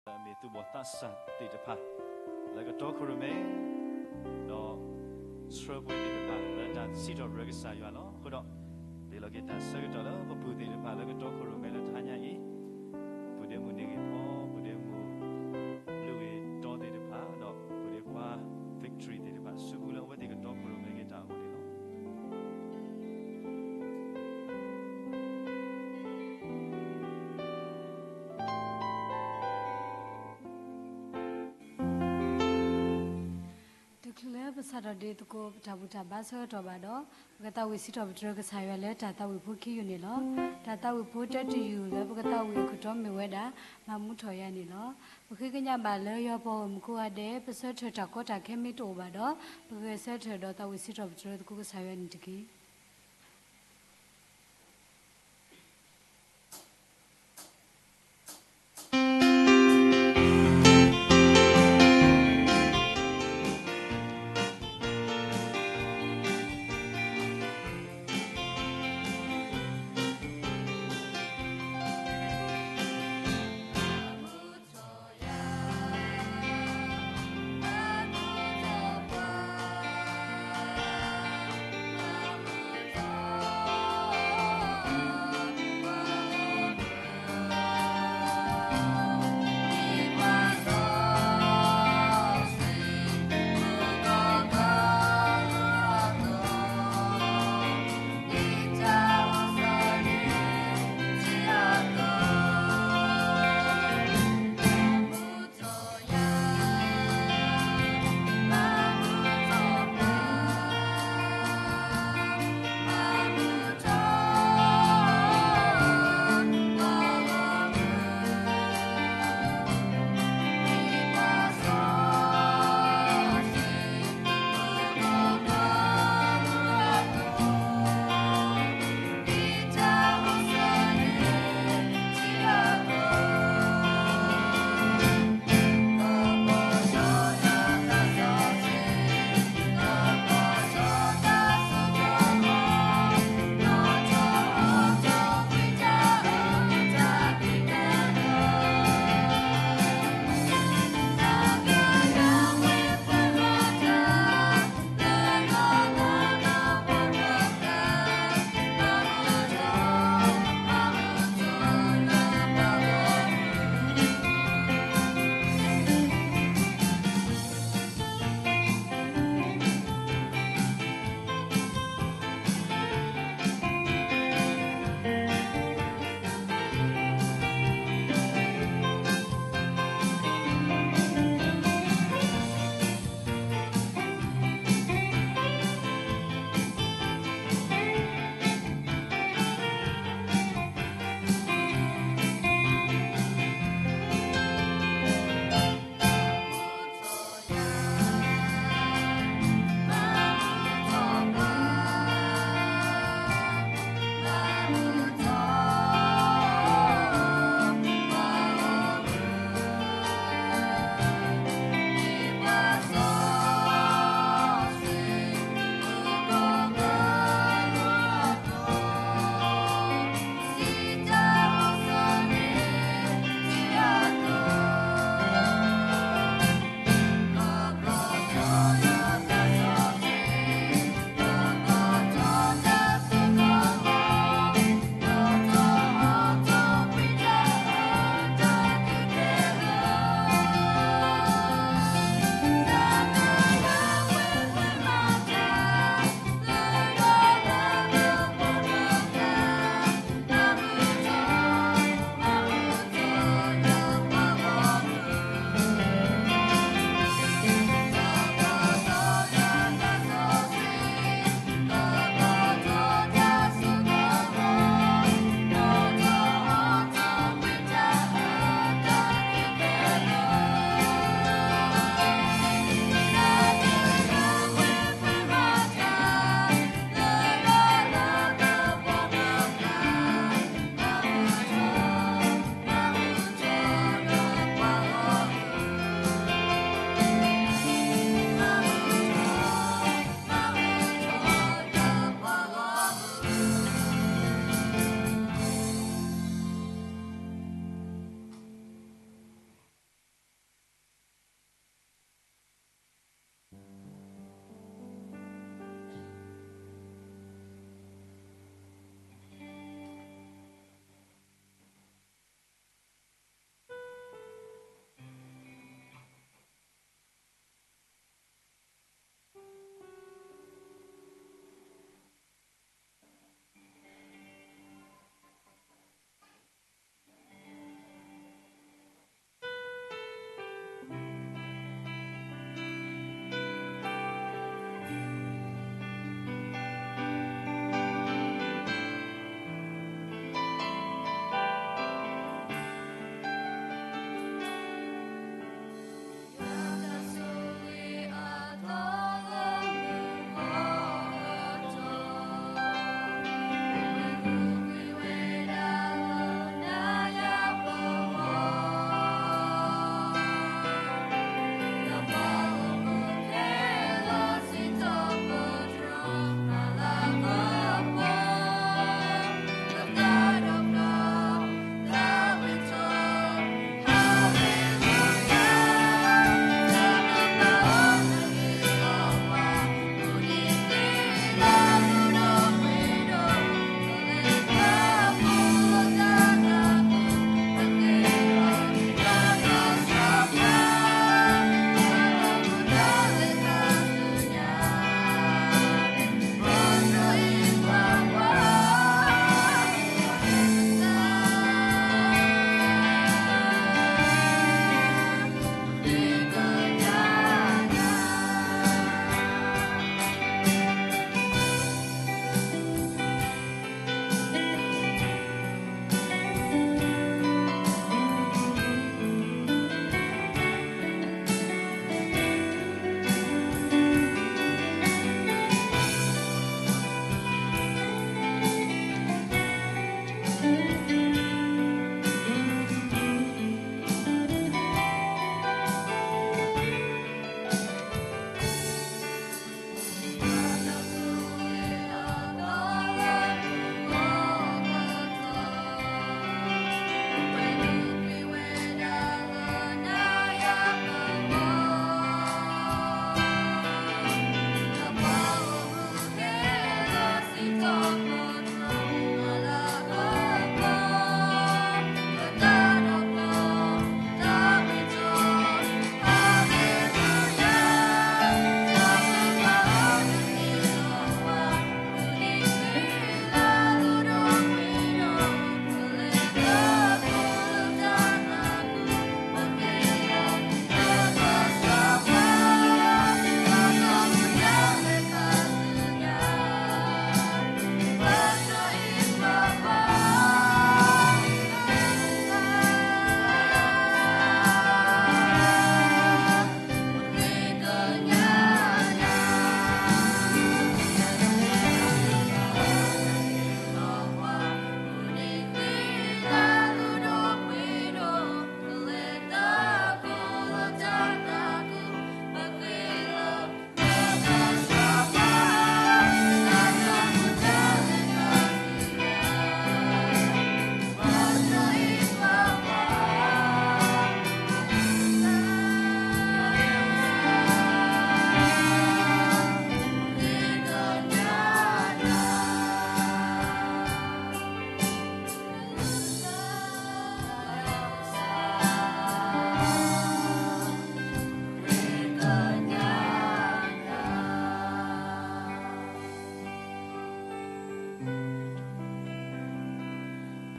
မ့ၢ်သူၣ်ဘီၣ်သးစၢ်သ့ၣ်တဖၣ် လၢကတီခိၣ်ရိၣ်မဲ ဒီးဆှၢပှၤသ့ၣ်တဖၣ် လၢတၢ်စံးထီၣ်ပတြၢၤကစၢ်ယွၤလီၤ. အဃိဒီး ပ့ၤလီၤက့ၤတၢ်ဆၢကတီၢ်လၢပပုၢ်သ့ၣ်တဖၣ်လၢကတီခိၣ်ရိၣ်မဲလၢတဟါညါအံၤ, ပုၢ်ဒ့မုၣ်န့ၢ်ဂ့ၤဖီ, ပုၢ်ဒ့မုၣ် လုၢ်ဂ့ၤတီသ့ၣ်တဖၣ် ဒီးပုၢ်ဒ့ခွါ victory သ့ၣ်တဖၣ် စူးပူၤလၢအဝဲသ့ၣ်ကတီခိၣ်ရိၣ်မဲက့ၤတၢ်အဂီၢ်န့ၣ်လီၤ. တချုးလၢပစးထီၣ်ဒ့သကိး ပတၢ်ဘူၣ်တၢ်ဘါဆၢကတီၢ်ဘၣ်ဒီး, ပကသးဝံၣ်စံးထီၣ်ပတြၢၤကစၢ်ယွၤလၢတၢ်သးဝံၣ်ဖိခံယူၢ်န့ၣ်လီၤ. တၢ်သးဝံၣ်ဖိတၢတယူၢ်လၢပကသးဝံၣ်အကတီၢ်မ့ၢ်ဝဲဒၣ် မၤမူထီၣ်ယၤန့ၣ်လီၤ. ပဃ့ကညးဘၣ်လၢယွၤပှၤဂီၢ်မုၢ်ကိးဂၤဒဲး ပဆၢထၢၣ်တၢ်ကီတၢ်ခဲမ့ၢ်တအိၣ်ဘၣ်ဒီး, ပဂဲၤဆၢထၢၣ်ဒီးသးဝံၣ်စံးထီၣ်ပတြၢၤသကိးကစၢ်ယွၤန့ၣ်တက့ၢ်.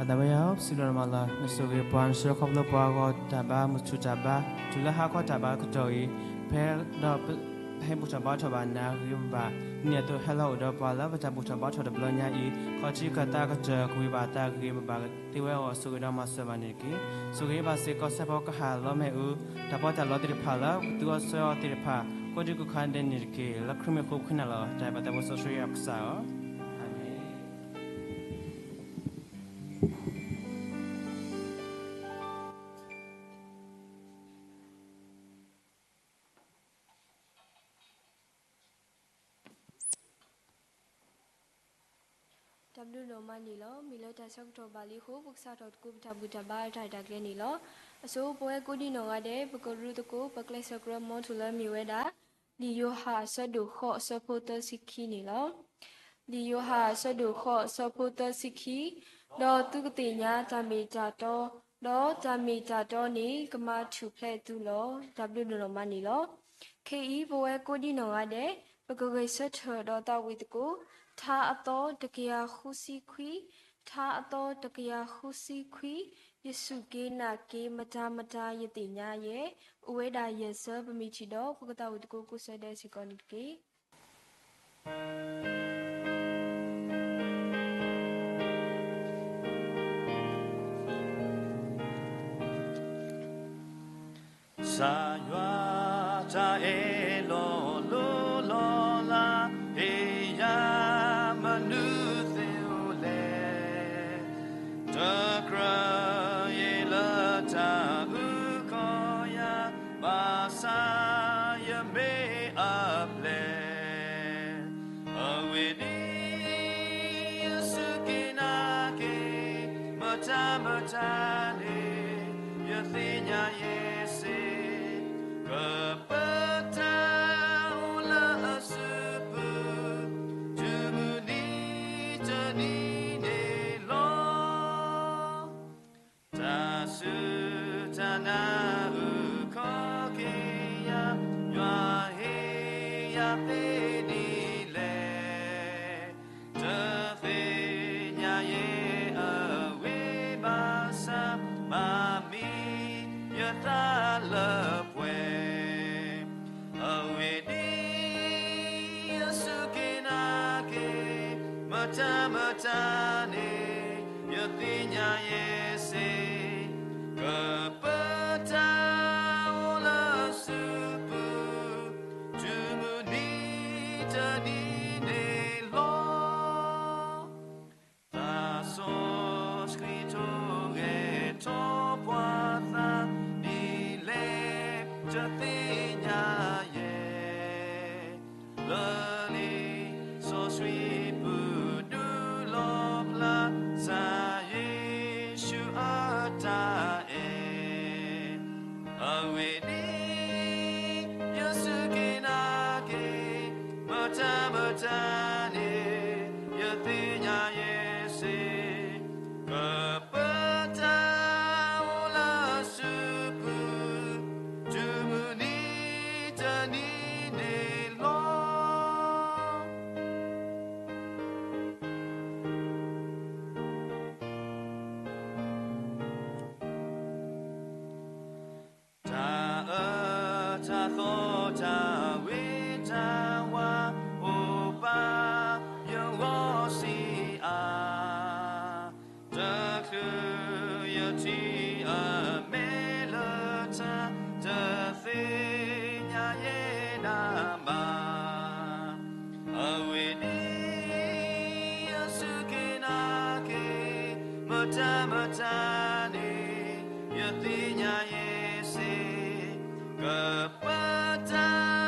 ဒၤဝဲယၤဧၢ, ပစံးဘျုးနၤလီၤ. နဆိၣ်ဂ့ၤပှၤ, နဆှၢခီဖျိပှၤဂီၢ်တၢ်ဘါ, မုၢ်ထူၣ်တၢ်ဘါ, တုၤလၢဟါခီတၢ်ဘါကတီၢ်အံၤ, ဖဲဒီးပဟဲဘူၣ်ထီၣ်ဘါထီၣ်ဘၣ်နၤဂ့ၤဘၣ်ဘၣ်, ဒ်န့ၣ်အသိးဟဲလီၤအိၣ်ဒီးပှၤလၢပတၢ်ဘူၣ်ထီၣ်ဘါထီၣ်တဘျီညါအံၤ, ခီၣ်ထံးခီၣ်သးကတၢၢ် ကဝံၤဘၣ်တၢ်ဂ့ၤဘၣ်ဘၣ်သ့ဝဲအဂီၢ် ဆိၣ်ဂ့ၤဒီးမၤစၢၤဘၣ်န့ၣ်တက့ၢ်. ဆိၣ်ဂ့ၤဘၣ်စ့ၢ်ကီးစဲးဖီကဟၣ်လီၤမ့ၣ်အူ, တၢ်ပီးတၢ်လီသ့ၣ်တဖၣ်လၢပသူအီၤဆှၢအီၤသ့ၣ်တဖၣ်, ကိးဒံကိးခါဒဲးန့ၣ်တက့ၢ်. လၢခရံာ်မ့ၢ်ဃိပဃ့နၤလီၤ. တၢ်အဲၣ်ပှၤသးဘိစီဆှံယွၤပကစၢ်ဧၢ, အၤမ့ၣ်. တၢ်ဘျုးဒိၣ်မးန့ၣ်လီၤ. မ့ၢ်လၢတၢ်ဆၢကတီၢ်ဘၣ်လံအဃိ ပကစးထီၣ်သကိးပတၢ်ဘူၣ်တၢ်ဘါတၢ်ရဲၣ်တၢ်ကျဲၤန့ၣ်လီၤ. အဆိ ပဝဲကိးဒံနီၢ်ဂၤဒဲး ပကရူသကိး ပကျဲးစၢးကြၢးမီထိၣ်လၢမ့ၢ်ဝဲဒၣ် လံာ်ယိၤဟၣ်အဆၢဒိၣ်ဃိးအဆၢဖိသၢဆံခံန့ၣ်လီၤ. လံာ်ယိၤဟၣ်အဆၢဒိၣ်ဃိးအဆၢဖိသၢဆံခံ, ဒီးသုကသ့ၣ်ညါတၢ်မ့ၢ်တၢ်တီ, ဒီးတၢ်မ့ၢ်တၢ်တီန့ၣ် ကမၤထူၣ်ဖျဲးသုလီၤ. တၢ်ဘျုးဒိၣ်မးန့ၣ်လီၤ. ခဲအံၤ ပဝဲကိးဒံနီၢ်ဂၤဒဲး ပကဂဲၤဆၢထၢၣ်ဒီးသးဝံၣ်သကိး ထါအသီတကယၤဃုဆံခွံ, ထါအသီတကယၤဃုဆံခွံ, ယစူၢ်က့ၤနာ်က့ၤ မတၤမတၤယသ့ၣ်ညါယဲ, အိၣ်ဝဲဒၣ်ယဲၢ်ဆၢ ပမ့ၢ်ထံၣ်ဒီး ပကသးဝံၣ်သကိးကိးဆၢဒဲးစ့ၢ်ကီးန့ၣ်တက့ၢ်. ကစၢ်ယွၤတၢ်အဲၣ်လီၤလိၤလီၤလး, ဟ့ၣ်ယၤမနုၤသ့အိၣ်လဲၣ်, တကြၢးယ့ၢ်လၢတၢ်အုၣ်ကီၤယၤ, ဘၣ်ဆၣ်ယမ့ၢ်အပျဲၢ် အဝဲန့ၣ် ယစူၢ်က့ၤနာ်က့ၤ မတၤမတၤန့ၣ် ယသ့ၣ်ညါယဲစ့ၢ်, ကပၢတၢ်အိၣ်လၢအစုပူၤ တုၤမုၢ်နံၤတနံၤန့ၣ်လီၤ. တၢ်စူၢ်တၢ်နာ်အုၣ်ကီၤက့ၤယၤ, ယွၤဟ့ၣ်ယၤသ့ဒ်လဲၣ်, တသ့ၣ်ညါယဲအဝဲဘၣ်ဆၣ်, မၤမံယသးလၢပှဲၤ အဝဲန့ၣ် ယစူၢ်က့ၤနာ်က့ၤ မတၤမတၤန့ၣ် ယသ့ၣ်ညါယဲစ့ၢ်, ကပၢတၢ်အိၣ်လၢအစုပူၤ တုၤမုၢ်နံၤတနံၤန့ၣ်လီၤ. သးစီဆှံထိၣ်ဂဲၤထီၣ်ပှၤသးဒ်လဲၣ် တသ့ၣ်ညါယဲ, လၢလံာ်စီဆှံပူၤဒုးလီၣ်ဖျါ ကစၢ်ယ့ၣ်ၡူးအတၢ်အဲၣ် အဝဲန့ၣ် ယစူၢ်က့ၤနာ်က့ၤ မတၤမတၤန့ၣ် ယသ့ၣ်ညါယဲစ့ၢ်, ကပၢတၢ်အိၣ်လၢအစုပူၤ တုၤမုၢ်နံၤတနံၤန့ၣ်လီၤ. တၢ်အၢတၢ်သီတၢ်ဝ့ၤတၢ်ဝါ အိၣ်ဘၣ်ယဂီၢ်ဆံးအါ, တချုးယထံၣ်အမဲာ်လၢတၢ် တသ့ၣ်ညါယဲနၤဘၣ်. အဝဲန့ၣ် ယစူၢ်က့ၤနာ်က့ၤ မတၤမတၤန့ၣ် ယသ့ၣ်ညါယဲစ့ၢ်, ကပၢတၢ်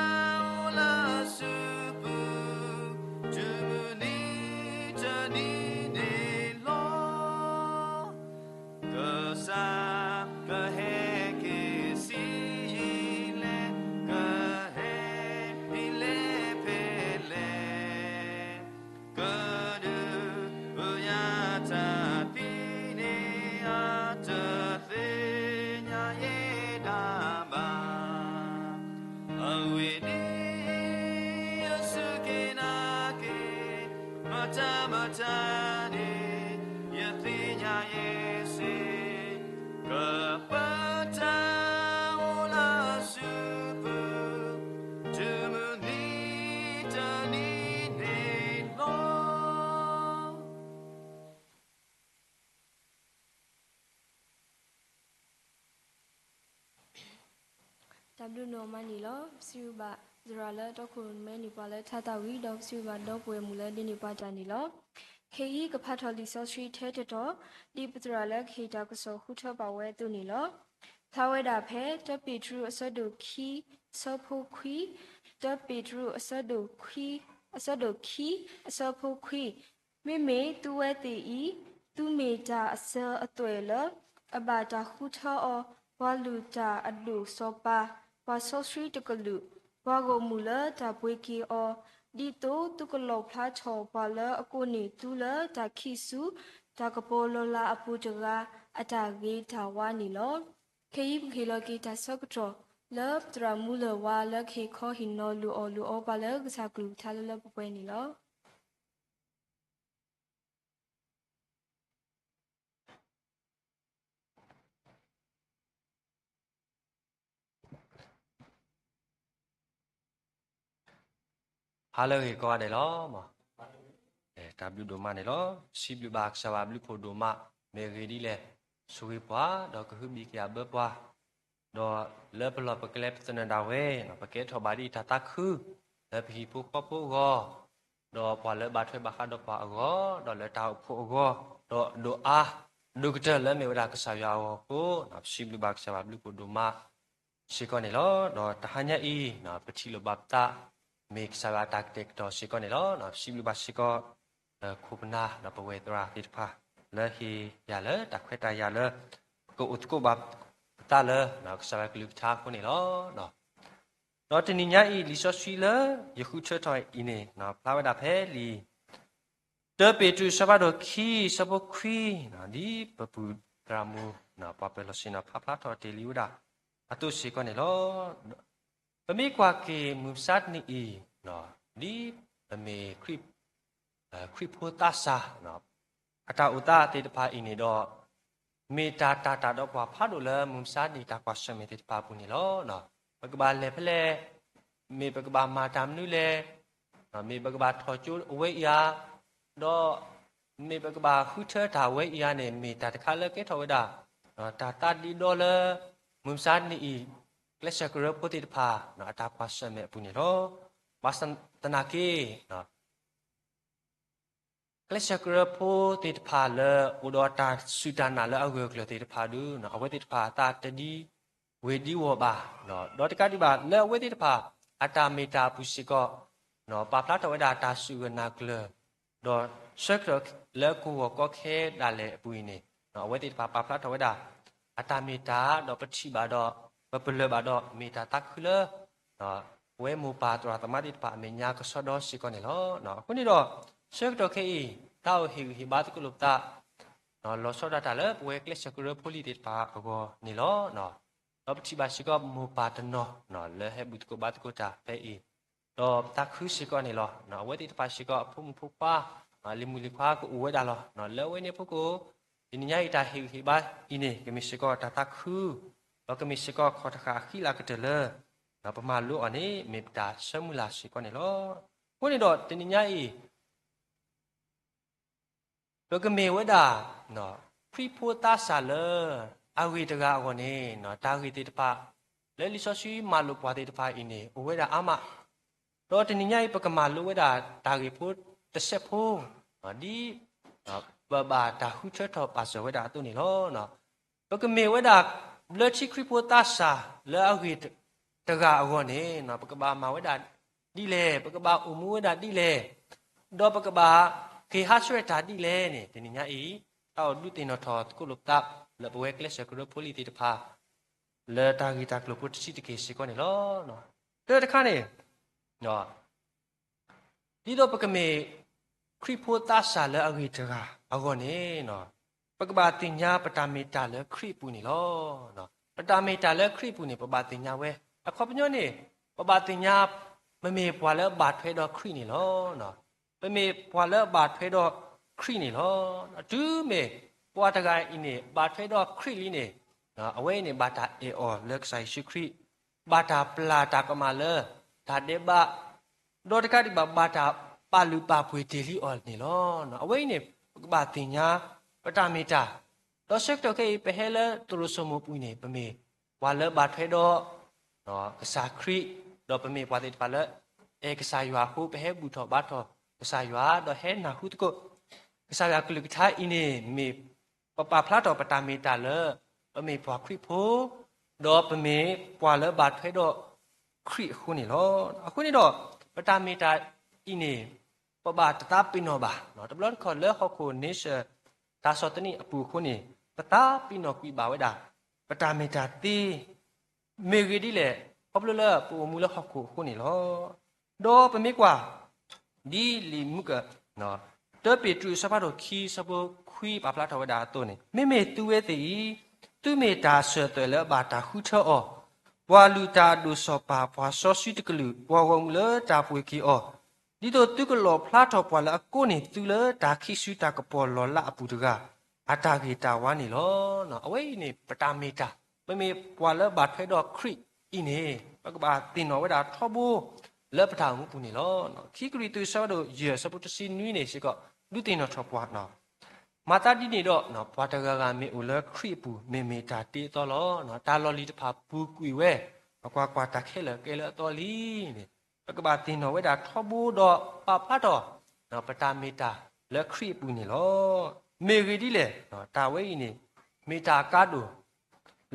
တၢ်ဘျုးဒိၣ်မးန့ၣ်လီၤ. ပစံးဘျုးဘၣ်သရၣ်လၢတီခိၣ်ရိၣ်မဲန့ၢ်ပှၤလၢထါသၣ်ဝံၤ ဒီးပစံးဘျုးဘၣ်ဒီပုၢ်ဝဲၢ်မုၣ်လၢဒိးန့ၢ်ပှၤတၢ်န့ၣ်လီၤ. ခဲအံၤကဖးထီၣ်လံာ်စီဆှံထဲတတီၤ, ဒ်ပသရၣ်လၢကဟ့ၣ်တၢ်ကစီၣ်ဃုထၢဘၣ်ဝဲအသိးန့ၣ်လီၤ. ဖျါဝဲဒၣ်ဖဲ တၢပ့းတရူးအဆၢဒိၣ်ခံ အဆၢဖိခွံ, တၢပ့းတရူးအဆၢဒိၣ်ခွံ, အဆၢဒိၣ်ခံ, အဆၢဖိခွံ, မ့မ့ၢ်သုဝဲသ့ၣ်အံၤ သုမ့ၢ်တၢ်အစၢၤအသွဲၣ်လၢ အဘၣ်တၢ်ဃုထၢအီၤ, ပှၤလုၢ်တၢ်အဒိၣ်စီၤပၤ, ပှၤစီဆှံတကလုာ်, ပှၤဂီၢ်မုၢ်လၢတၢ်ပှ့ၤက့ၤအီၤ, ဒ်သိးသုကလီၣ်ဖျါထီၣ်ပှၤလၢအကိးန့ၢ်သုလၢတၢ်ခံးဆူ တၢ်ကပီၤလီၤလးအပူၤတဂၤ အတၢ်ဂ့ၤတၢ်ဝါန့ၣ်လီၤ. ခဲအံၤပကဟ့ၣ်လီၤက့ၤတၢ်ဆၢကတီၢ်လၢပသရၣ်မူလၢၢ်ဝါလၢကဟ့ၣ်ခီဟ့ၣ်နီၤလိာ်အီၣ်လိာ်အီပှၤလၢ ကစၢ်ကလုၢ်ကထါလၢလၢပှဲၤပှဲၤန့ၣ်လီၤ. ဟါလၢအဂ့ၤကိးဂၤဒဲးလီၤ. တၢ်ဘျုးဒိၣ်မးန့ၣ်လီၤ. စံးဘျုးဘၣ်ကစၢ်ယွၤဘျုးဖှိၣ်ဒိၣ်မး, မ့ၢ်အဂ့ၢ်ဒ်လဲၣ်, ဆိၣ်ဂ့ၤပှၤ, ဒီးကဟုဘံၣ်ကယာ်ဘၢပှၤ, ဒီးလၢပလီၢ်ပကျဲပသနၢၣ်ဒၣ်ဝဲ, ပကဲထီၣ်ဘၣ်ဒ်အံၤတၢ်သးခု လၢပဟံၣ်ဖိဃီဖိအဂီၢ်, ဒီးပှၤလၢဘၣ်ထွဲဘၣ်ဃးဒီးပှၤအဂီၢ်, ဒီးလၢတၢ်အိၣ်ဖှိၣ်အဂီၢ်, ဒီးဒိၣ်အါဒိၣ်ကတၢၢ်လၢမ့ၢ်ဝဲဒၣ်ကစၢ်ယွၤအဂီၢ်အဃိ, ပစံးဘျုးဘၣ်ကစၢ်ယွၤဘျုးဖှိၣ်ဒိၣ်မးစ့ၢ်ကီးန့ၣ်လီၤ. ဒီးတဟါညါအံၤ, ပထံၣ်လိာ်ဘၣ်ပသး မ့ၢ်ကစၢ်ယွၤအတၢ်ကတဲာ်ကတီၤစ့ၢ်ကီးန့ၣ်လီၤ. ပစံးဘျုးဘၣ်စ့ၢ်ကီး ခိၣ်ပနၢ်ဒီးပဝဲသရၣ်သ့ၣ်တဖၣ် လၢဟ့ၣ်ယၤလၢတၢ်ခွဲးတၢ်ယာ်လၢ ပကအိၣ်သကိးဘၣ်ပသးလၢ ကစၢ်ယွၤကလုၢ်ကထါအဃိန့ၣ်လီၤ. ဒီးတနံၤညါအံၤ လံာ်စီဆှံလၢယဃုထၢထီၣ်အံၤန့ၣ် ဖျါဝဲဒၣ်ဖဲလံာ် တၢပ့းတရူး အဆၢဖးဒိၣ်ခံ အဆၢဖိခွံ, ဒ်ပပုၢ်သရၣ်မုၣ် ပှၤပၢၤလီၢ်ဆ့ၣ်နီၤ ဖးဖျါထီၣ်တ့ၢ်လံဝဲဒၣ် အသိးစ့ၢ်ကီးန့ၣ်လီၤ. ပမ့ၢ်ကွၢ်က့ၤမုၢ်မဆါတနံၤအံၤ, ဒ်ပမ့ၢ် ခရံာ်ဖိသးစၢ် အတၢ်အိၣ်သးသ့ၣ်တဖၣ်အံၤန့ၣ်ဒီး, မ့ၢ်တၢ်တာ်တာ်ဒီးပှၤဖးဒိၣ်လၢမုၢ်မဆါတနံၤတၢ်ကွၢ်ဆၢၣ်မဲာ်သ့ၣ်တဖၣ်အပူၤန့ၣ်လီၤ. ပကဘၣ်လဲၤဖဲလဲၣ်, မ့ၢ်ပကဘၣ်မၤတၢ်မနုၤလဲၣ်, မ့ၢ်ပကဘၣ်ထီၣ်ကၠိအဝဲအံၤဧါ, ဒီးမ့ၢ်ပကဘၣ်ဃုထၢတၢ်အဝဲအံၤဧါန့ၣ် မ့ၢ်တၢ်တခါလၢကဲထီၣ်ဝဲဒၣ် တၢ်သးဒ့ဒီလၢ မုၢ်မဆါတနံၤအံၤ ကျဲးစၢးကရၢဖိသ့ၣ်တဖၣ် အတၢ်ကွၢ်ဆၢၣ်မဲာ်အပူၤန့ၣ်လီၤ. ဘၣ်ဆၣ်သနာ်က့ ကျဲးစၢးကရၢဖိသ့ၣ်တဖၣ်လၢအိၣ်ဒီးတၢ်စူၢ်တၢ်နာ်လၢအဂၢၢ်အကျၢၤသ့ၣ်တဖၣ်ဒီး အဝဲသ့ၣ်တဖၣ်အသးတဒံဝ့ၤဒံဝီၤဘၣ်, ဒီးတကးဒံးဘၣ်လၢအဝဲသ့ၣ်တဖၣ် အတၢ်မ့ၢ်တၢ်အပူၤစ့ၢ်ကီး ပာ်ဖျါထီၣ်ဝဲဒၣ်တၢ်စူၢ်ဂၢၢ်နာ်ကျၢၤ, ဒီးဆၢကတီၢ်လၢကဝီၤကီခဲဒၣ်လဲာ်အပူၤအံၤန့ၣ် အဝဲသ့ၣ်တဖၣ်ပာ်ဖျါထီၣ်ဝဲဒၣ် အတၢ်မ့ၢ်တၢ် ဒီးပထံၣ်ဘၣ်ဒီး ပပလၢၢ်ဘၣ်ဒီး မ့ၢ်တၢ်သးခုလၢ ပဝဲမိၢ်ပၢ်သရၣ်သမါသ့ၣ်တဖၣ်အမဲာ်ညါကဆှီဒီစ့ၢ်ကီးန့ၣ်လီၤ. အဃိန့ၣ်ဒီး ဆၢကတီၢ်ခဲအံၤ တၢ်အိၣ်ဟ့ၣ်ဂံၢ်ဟ့ၣ်ဘါသကိးလိာ်ပသး လီၤဆီဒၣ်တၢ်လၢပဝဲကျဲးစၢးကရၢဖိလံၤသ့ၣ်တဖၣ်အဂီၢ်န့ၣ်လီၤ. ဒီးပထံၣ်ဘၣ်စ့ၢ်ကီးမိၢ်ပၢ်တနီၤ လၢဟဲဘူၣ်သကိးဘါသကိးတၢ်ဖဲအံၤ, ဒီးပသးခုစ့ၢ်ကီးန့ၣ်လီၤ. အဝဲသ့ၣ်တဖၣ်စ့ၢ်ကီးအဖိမုၣ်ဖိခွါ လံၤမုၣ်လံၤခွါကအိၣ်ဝဲဒၣ်လီၤ. လၢအဝဲန့ၣ်အဖီခိၣ် တနံၤညါအံၤတၢ်ဟ့ၣ်ဂံၢ်ဟ့ၣ်ဘါအံၤန့ၣ် ကမ့ၢ်စ့ၢ်ကီးတၢ်သးခု, ဒီးကမ့ၢ်စ့ၢ်ကီးခီၣ်တဃာ်အဃံလၤကတၢၢ်လၢ ပမၤလိအီၤန့ၣ် မ့ၢ်ပတၢ်ဆၢမုၢ်လၢ်စ့ၢ်ကီးန့ၣ်လီၤ. အဃိန့ၣ်ဒီးတနံၤညါအံၤ ပကမ့ၢ်ဝဲဒၣ် ခရံာ်ဖိသးစၢ်လၢအဂ့ၤတဂၤအဂီၢ်န့ၣ် တၢ်ဂ့ၢ်သ့ၣ်တဖၣ် လၢလံာ်စီဆှံမၤလိာ်ပှၤသ့ၣ်တဖၣ်အံၤန့ၣ် အိၣ်ဝဲဒၣ်အါမး, ဒီးတနံၤညါအံၤ ပကမၤလိဝဲဒၣ်တၢ်ဂ့ၢ်ဖိတစဲးဖိ ဒ်ပဘၣ်တၢ်ဃုထၢထီၣ်ပာ်စၢၤဝဲဒၣ်အသိးန့ၣ်လီၤ. ပကမ့ၢ်ဝဲဒၣ်ဘျၢထံခရံာ်ဖိသးစၢ်လၢအဂ့ၤတဂၤအဂီၢ်န့ၣ် ပကဘၣ်မၤဝဲဒၣ်ဒ်လဲၣ်, ပကဘၣ်အိၣ်မူဝဲဒၣ်ဒ်လဲၣ်, ဒီးပကဘၣ်က့ၤဟးဆှဲးတၢ်ဒ်လဲၣ်န့ၣ် တနံၤညါအံၤ တၢ်အိၣ်ဒုးသ့ၣ်နီၣ်ထီၣ်သကိးလိာ်ပသး လၢပဝဲကျဲးစၢးကရၢဖိလံၤသ့ၣ်တဖၣ် လၢတၢ်ဂ့ၢ်တၢ်ကျိၤဖိတဆံးတက့ၢ်စ့ၢ်ကီးန့ၣ်လီၤ. တၢ်တခါန့ၣ် ဒ်သိးပကမ့ၢ်ခရံာ်ဖိသးစၢ်လၢအဂ့ၤတဂၤအဂီၢ်န့ၣ် ပကဘၣ်သ့ၣ်ညါပတၢ်မ့ၢ်တၢ်လၢခရံာ်အပူၤန့ၣ်လီၤ. ပတၢ်မ့ၢ်တၢ်လၢခရံာ်အပူၤန့ၣ် ပဘၣ်သ့ၣ်ညါဝဲ အခီပညီန့ၣ် ပဘၣ်သ့ၣ်ညါ ပမ့ၢ်ပှၤလၢအဘၣ်ထွဲဒီးခရံာ်န့ၣ်လီၤ. ပမ့ၢ်ပှၤလၢအဘၣ်ထွဲဒီးခရံာ်န့ၣ်လီၤ. တုၤမ့ၢ်ပှၤတဂၤအံၤန့ၣ် ဘၣ်ထွဲဒီးခရံာ်လံန့ၣ် အဝဲအံၤန့ၣ် ဘၣ်တၢ်အဲၣ်အီၤလၢကစၢ်ယ့ၣ်ၡူးခရံာ်, ဘၣ်တၢ်ပျၢ်တၢ်ကမၣ်လၢ တၢ်ဒဲးဘး, ဒီးတကးဒံးဘၣ် ဘၣ်တၢ်ပာ်လုၢ်ပာ်ပှ့ၤတ့ၢ်လံအီၤန့ၣ်လီၤ. အဝဲအံၤန့ၣ် ပကဘၣ်သ့ၣ်ညါ ပတၢ်မ့ၢ်တၢ်, ဒီးဆၢကတီၢ်ခဲအံၤ ပဟဲလၢသရိာ်စိမိၤပူၤအံၤန့ၣ် ပမ့ၢ်ပှၤလၢဘၣ်ထွဲဒီး ကစၢ်ခရံာ်, ဒီးပမ့ၢ်ပှၤသ့ၣ်တဖၣ်လၢ အဲၣ်ကစၢ်ယွၤအဃိ ပဟဲဘူၣ်ထီၣ်ဘါထီၣ်ကစၢ်ယွၤ ဒီးဟဲနၢ်ဟူသကိး ကစၢ်ယွၤကလုၢ်ကထါအံၤန့ၣ် မ့ၢ်ပပာ်ဖျါထီၣ်ပတၢ်မ့ၢ်တၢ်လၢ ပမ့ၢ်ပှၤခရံာ်ဖိ ဒီးပမ့ၢ်ပှၤလၢဘၣ်ထွဲဒီးခရံာ်အဃိန့ၣ်လီၤ. အဃိန့ၣ်ဒီး ပတၢ်မ့ၢ်တၢ်အံၤန့ၣ် ပဘၣ်တသးပ့ၤနီၣ်ဘၣ်. တဘျီတခီၣ်လၢဟီၣ်ခိၣ်န့ဆၢၣ် တၢ်ဆီၣ်သနံးအပူၤအဃိန့ၣ် ပသးပ့ၤနီၣ်ကွံာ်ဘၣ်ဝဲဒၣ် ပတၢ်မ့ၢ်တၢ်သ့ မ့ၢ်ဂ့ၢ်ဒ်လဲၣ်, ခီဖျိလၢပအိၣ်မူလၢဟီၣ်ခိၣ်အဃိန့ၣ်လီၤ. ဒီးပမ့ၢ်ကွၢ် ဒ်လံာ်မူက တၢပ့းတရူးအဆၢဖးဒိၣ်ခံ အဆၢဖိခွံပာ်ဖျါထီၣ်ဝဲဒၣ်အသိးန့ၣ်, မ့မ့ၢ်သုဝဲသ့ၣ်အံၤ သုမ့ၢ်တၢ်စၢၢ်သွဲၣ်လၢအဘၣ်တၢ်ဃုထၢအီၤ, ပှၤလုၢ်တၢ်အဒိၣ်စီၤပၤ, ပှၤစီဆှံတကလုာ်, ပှၤဂီၢ်မုၢ်လၢတၢ်ပှ့ၤက့ၤအီၤ, ဒ်သိးသုကလီၣ်ဖျါထီၣ်ပှၤလၢအကိးန့ၢ်သုလၢတၢ်ခံစုတၢ်ကပီၤလီၤလးအပူၤတဂၤ အတၢ်ဂ့ၤတၢ်ဝါန့ၣ်လီၤ. အဝဲအံၤန့ၣ် ပတၢ်မ့ၢ်တၢ်, ပမ့ၢ်ပှၤလၢဘၣ်ထွဲဒီးခရံာ်အံၤန့ၣ် ပကဘၣ်သ့ၣ်နီၣ်ဝဲဒၣ်ထီဘိ လၢပတၢ်အိၣ်မူပူၤန့ၣ်လီၤ. ခံကရံၣ်သူး အဆၢဖးဒိၣ်ယဲၢ် အဆၢဖိတဆံနွံန့ၣ်စ့ၢ်ကီး ဒုးသ့ၣ်နီၣ်ထီၣ်ပှၤ မၤသးဒ်န့ၣ်ဒီး ပှၤတဂၤဂၤမ့ၢ်အိၣ်လၢခရံာ်အပူၤ မ့ၢ်မ့ၢ်တၢ်တ့အသီလီၤ. တၢ်လီၢ်လံၤတဖၣ်ပူၤကွံာ်ဝဲ, ကွၢ်ကွၢ်, တၢ်ခဲလၢာ်ကဲလၢအသီလံန့ၣ် ပကဘၣ်သ့ၣ်နီၣ်ဝဲဒၣ်ထီဘိဒီးပာ်ဖျါထီၣ် ပတၢ်မ့ၢ်တၢ်လၢခရံာ်အပူၤန့ၣ်လီၤ. မ့ၢ်ဂ့ၢ်ဒ်လဲၣ်, တၢ်ဝဲအံၤန့ၣ် မ့ၢ်တၢ်အကါဒိၣ်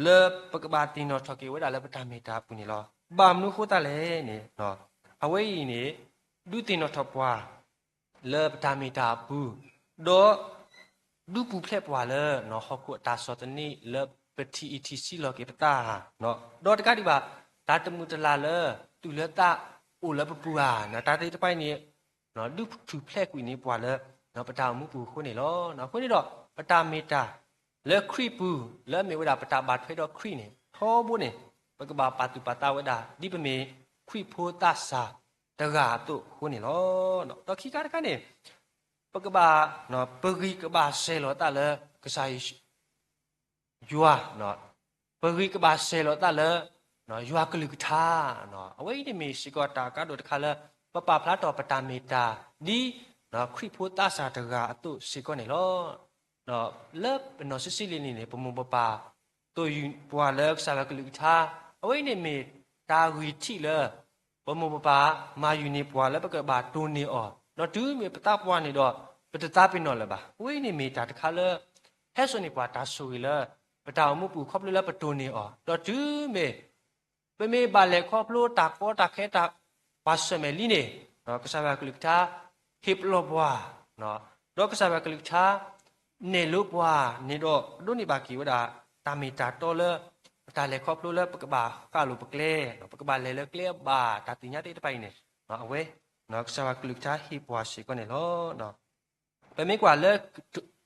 လၢပကဘၣ်သ့ၣ်နီၣ်ထီၣ်က့ၤဝဲဒၣ်လၢပတၢ်မ့ၢ်တၢ်အပူၤန့ၣ်လီၤ. ဘၣ်မနုၤအဃိသတးလဲၣ်န့ၣ်, အဝဲအံၤန့ၣ် ဒုးသ့ၣ်နီၣ်ထီၣ်ပှၤ လၢပတၢ်မ့ၢ်တၢ်အပူၤ, ဒီး ဒုးပူၤဖျဲးပှၤလၢ ဟီၣ်ခိၣ်အတၢ်ဆီၣ်သနံးလၢပထံၣ်အံၤထံၣ်ဆံးလီၤက့ၤပသးဧါ, ဒီးတကးဒံးဘၣ် တၢ်တမုာ်တလၤလၢ တုၤလၢသးအိၣ်လၢပပူၤဧါ, တၢ်သ့ၣ်တဖၣ်အံၤန့ၣ် ဒုးထူၣ်ဖျဲးကွံာ်န့ၢ်ပှၤလၢ ပတၢ်အိၣ်မူပူၤအဃိန့ၣ်လီၤ. အဃိန့ၣ်ဒီး ပတၢ်မ့ၢ်တၢ်လၢခရံာ်ပူၤ လၢအမ့ၢ်ဝဲဒၣ်ပတၢ်ဘၣ်ထွဲဒီးခရံာ်န့ၣ် ထီဘိန့ၣ် ပကဘၣ်ပာ်သူၣ်ပာ်သးဝဲဒၣ် ဒ်ပမ့ၢ်ခရံာ်ဖိသးစၢ်တဂၤအသိးအဃိန့ၣ်လီၤ. ဒီးခံခါတခါန့ၣ် ပကဘၣ် ပဂံၢ်ကဘၣ်စဲၤလီၤသးလၢ ကစၢ်ယွၤ ပဂံၢ်ကဘၣ်စဲၤလီၤသးလၢ ယွၤကလုၢ်ကထါ, အဝဲအံၤန့ၣ်မ့ၢ်စ့ၢ်ကီးတၢ်အကါဒိၣ်တခါလၢ ပပာ်ဖျါထီၣ်ပတၢ်မ့ၢ်တၢ် ဒ်ခရံာ်ဖိသးစၢ်တဂၤအသိးစ့ၢ်ကီးန့ၣ်လီၤ. လၢပနီၢ်ဆံးဆံးလံၤလံၤန့ၣ် ပမိၢ်ပပၢ်သိၣ်ယုၢ်ပှၤလၢကစၢ်ယွၤကလုၢ်ကထါ, အဝဲအံၤန့ၣ်မ့ၢ်တၢ်ဂံၢ်ထံးလၢ ပမိၢ်ပပၢ်မၤယုၢ်န့ၢ်ပှၤလၢပကဘၣ်တိၢ်န့ၢ်အီၤ, ဒီးတုၤမ့ၢ်ပသးပှၢ်န့ၣ်ဒီး ပတသးပ့ၤနီၣ်လၢၤဘၣ်. အဝဲအံၤန့ၣ်မ့ၢ်တၢ်တခါလၢ ဟဲစိာ်န့ၢ်ပှၤတၢ်ဆိၣ်ဂ့ၤလၢ ပတၢ်အိၣ်မူပူၤခီဖျိလၢပတိၢ်န့ၢ်အီၤ, ဒီးတုၤမ့ၢ် ပမ့ၢ်ဘၣ်လဲၤခီဖျိတၢ်ကီတၢ်ခဲတၢ်ပှၤဆၢၣ်မဲာ်လံန့ၣ် ကစၢ်ယွၤကလုၢ်ကထါ ဟ့ၣ်ပလီၢ်ပှၤ, ဒီးကစၢ်ယွၤကလုၢ်ကထါ နဲၣ်လိပှၤန့ၣ်ဒီး ဒိးန့ၢ်ဘၣ်က့ၤဝဲဒၣ် တၢ်မ့ၢ်တၢ်တီလၢ ပတၢ်လဲၤခီဖျိလၢပကဘၣ်ဃၣ်လိာ်ပကျဲ, ပကဘၣ်လဲၤလၢကျဲအဘၣ် တၢ်သ့ၣ်ညါသ့ၣ်တဖၣ်အံၤန့ၣ် အဝဲ ကစၢ်ယွၤကလုၢ်ကထါဟ့ၣ်ပှၤစ့ၢ်ကီးန့ၣ်လီၤ. ပမ့ၢ်ကွၢ်လၢ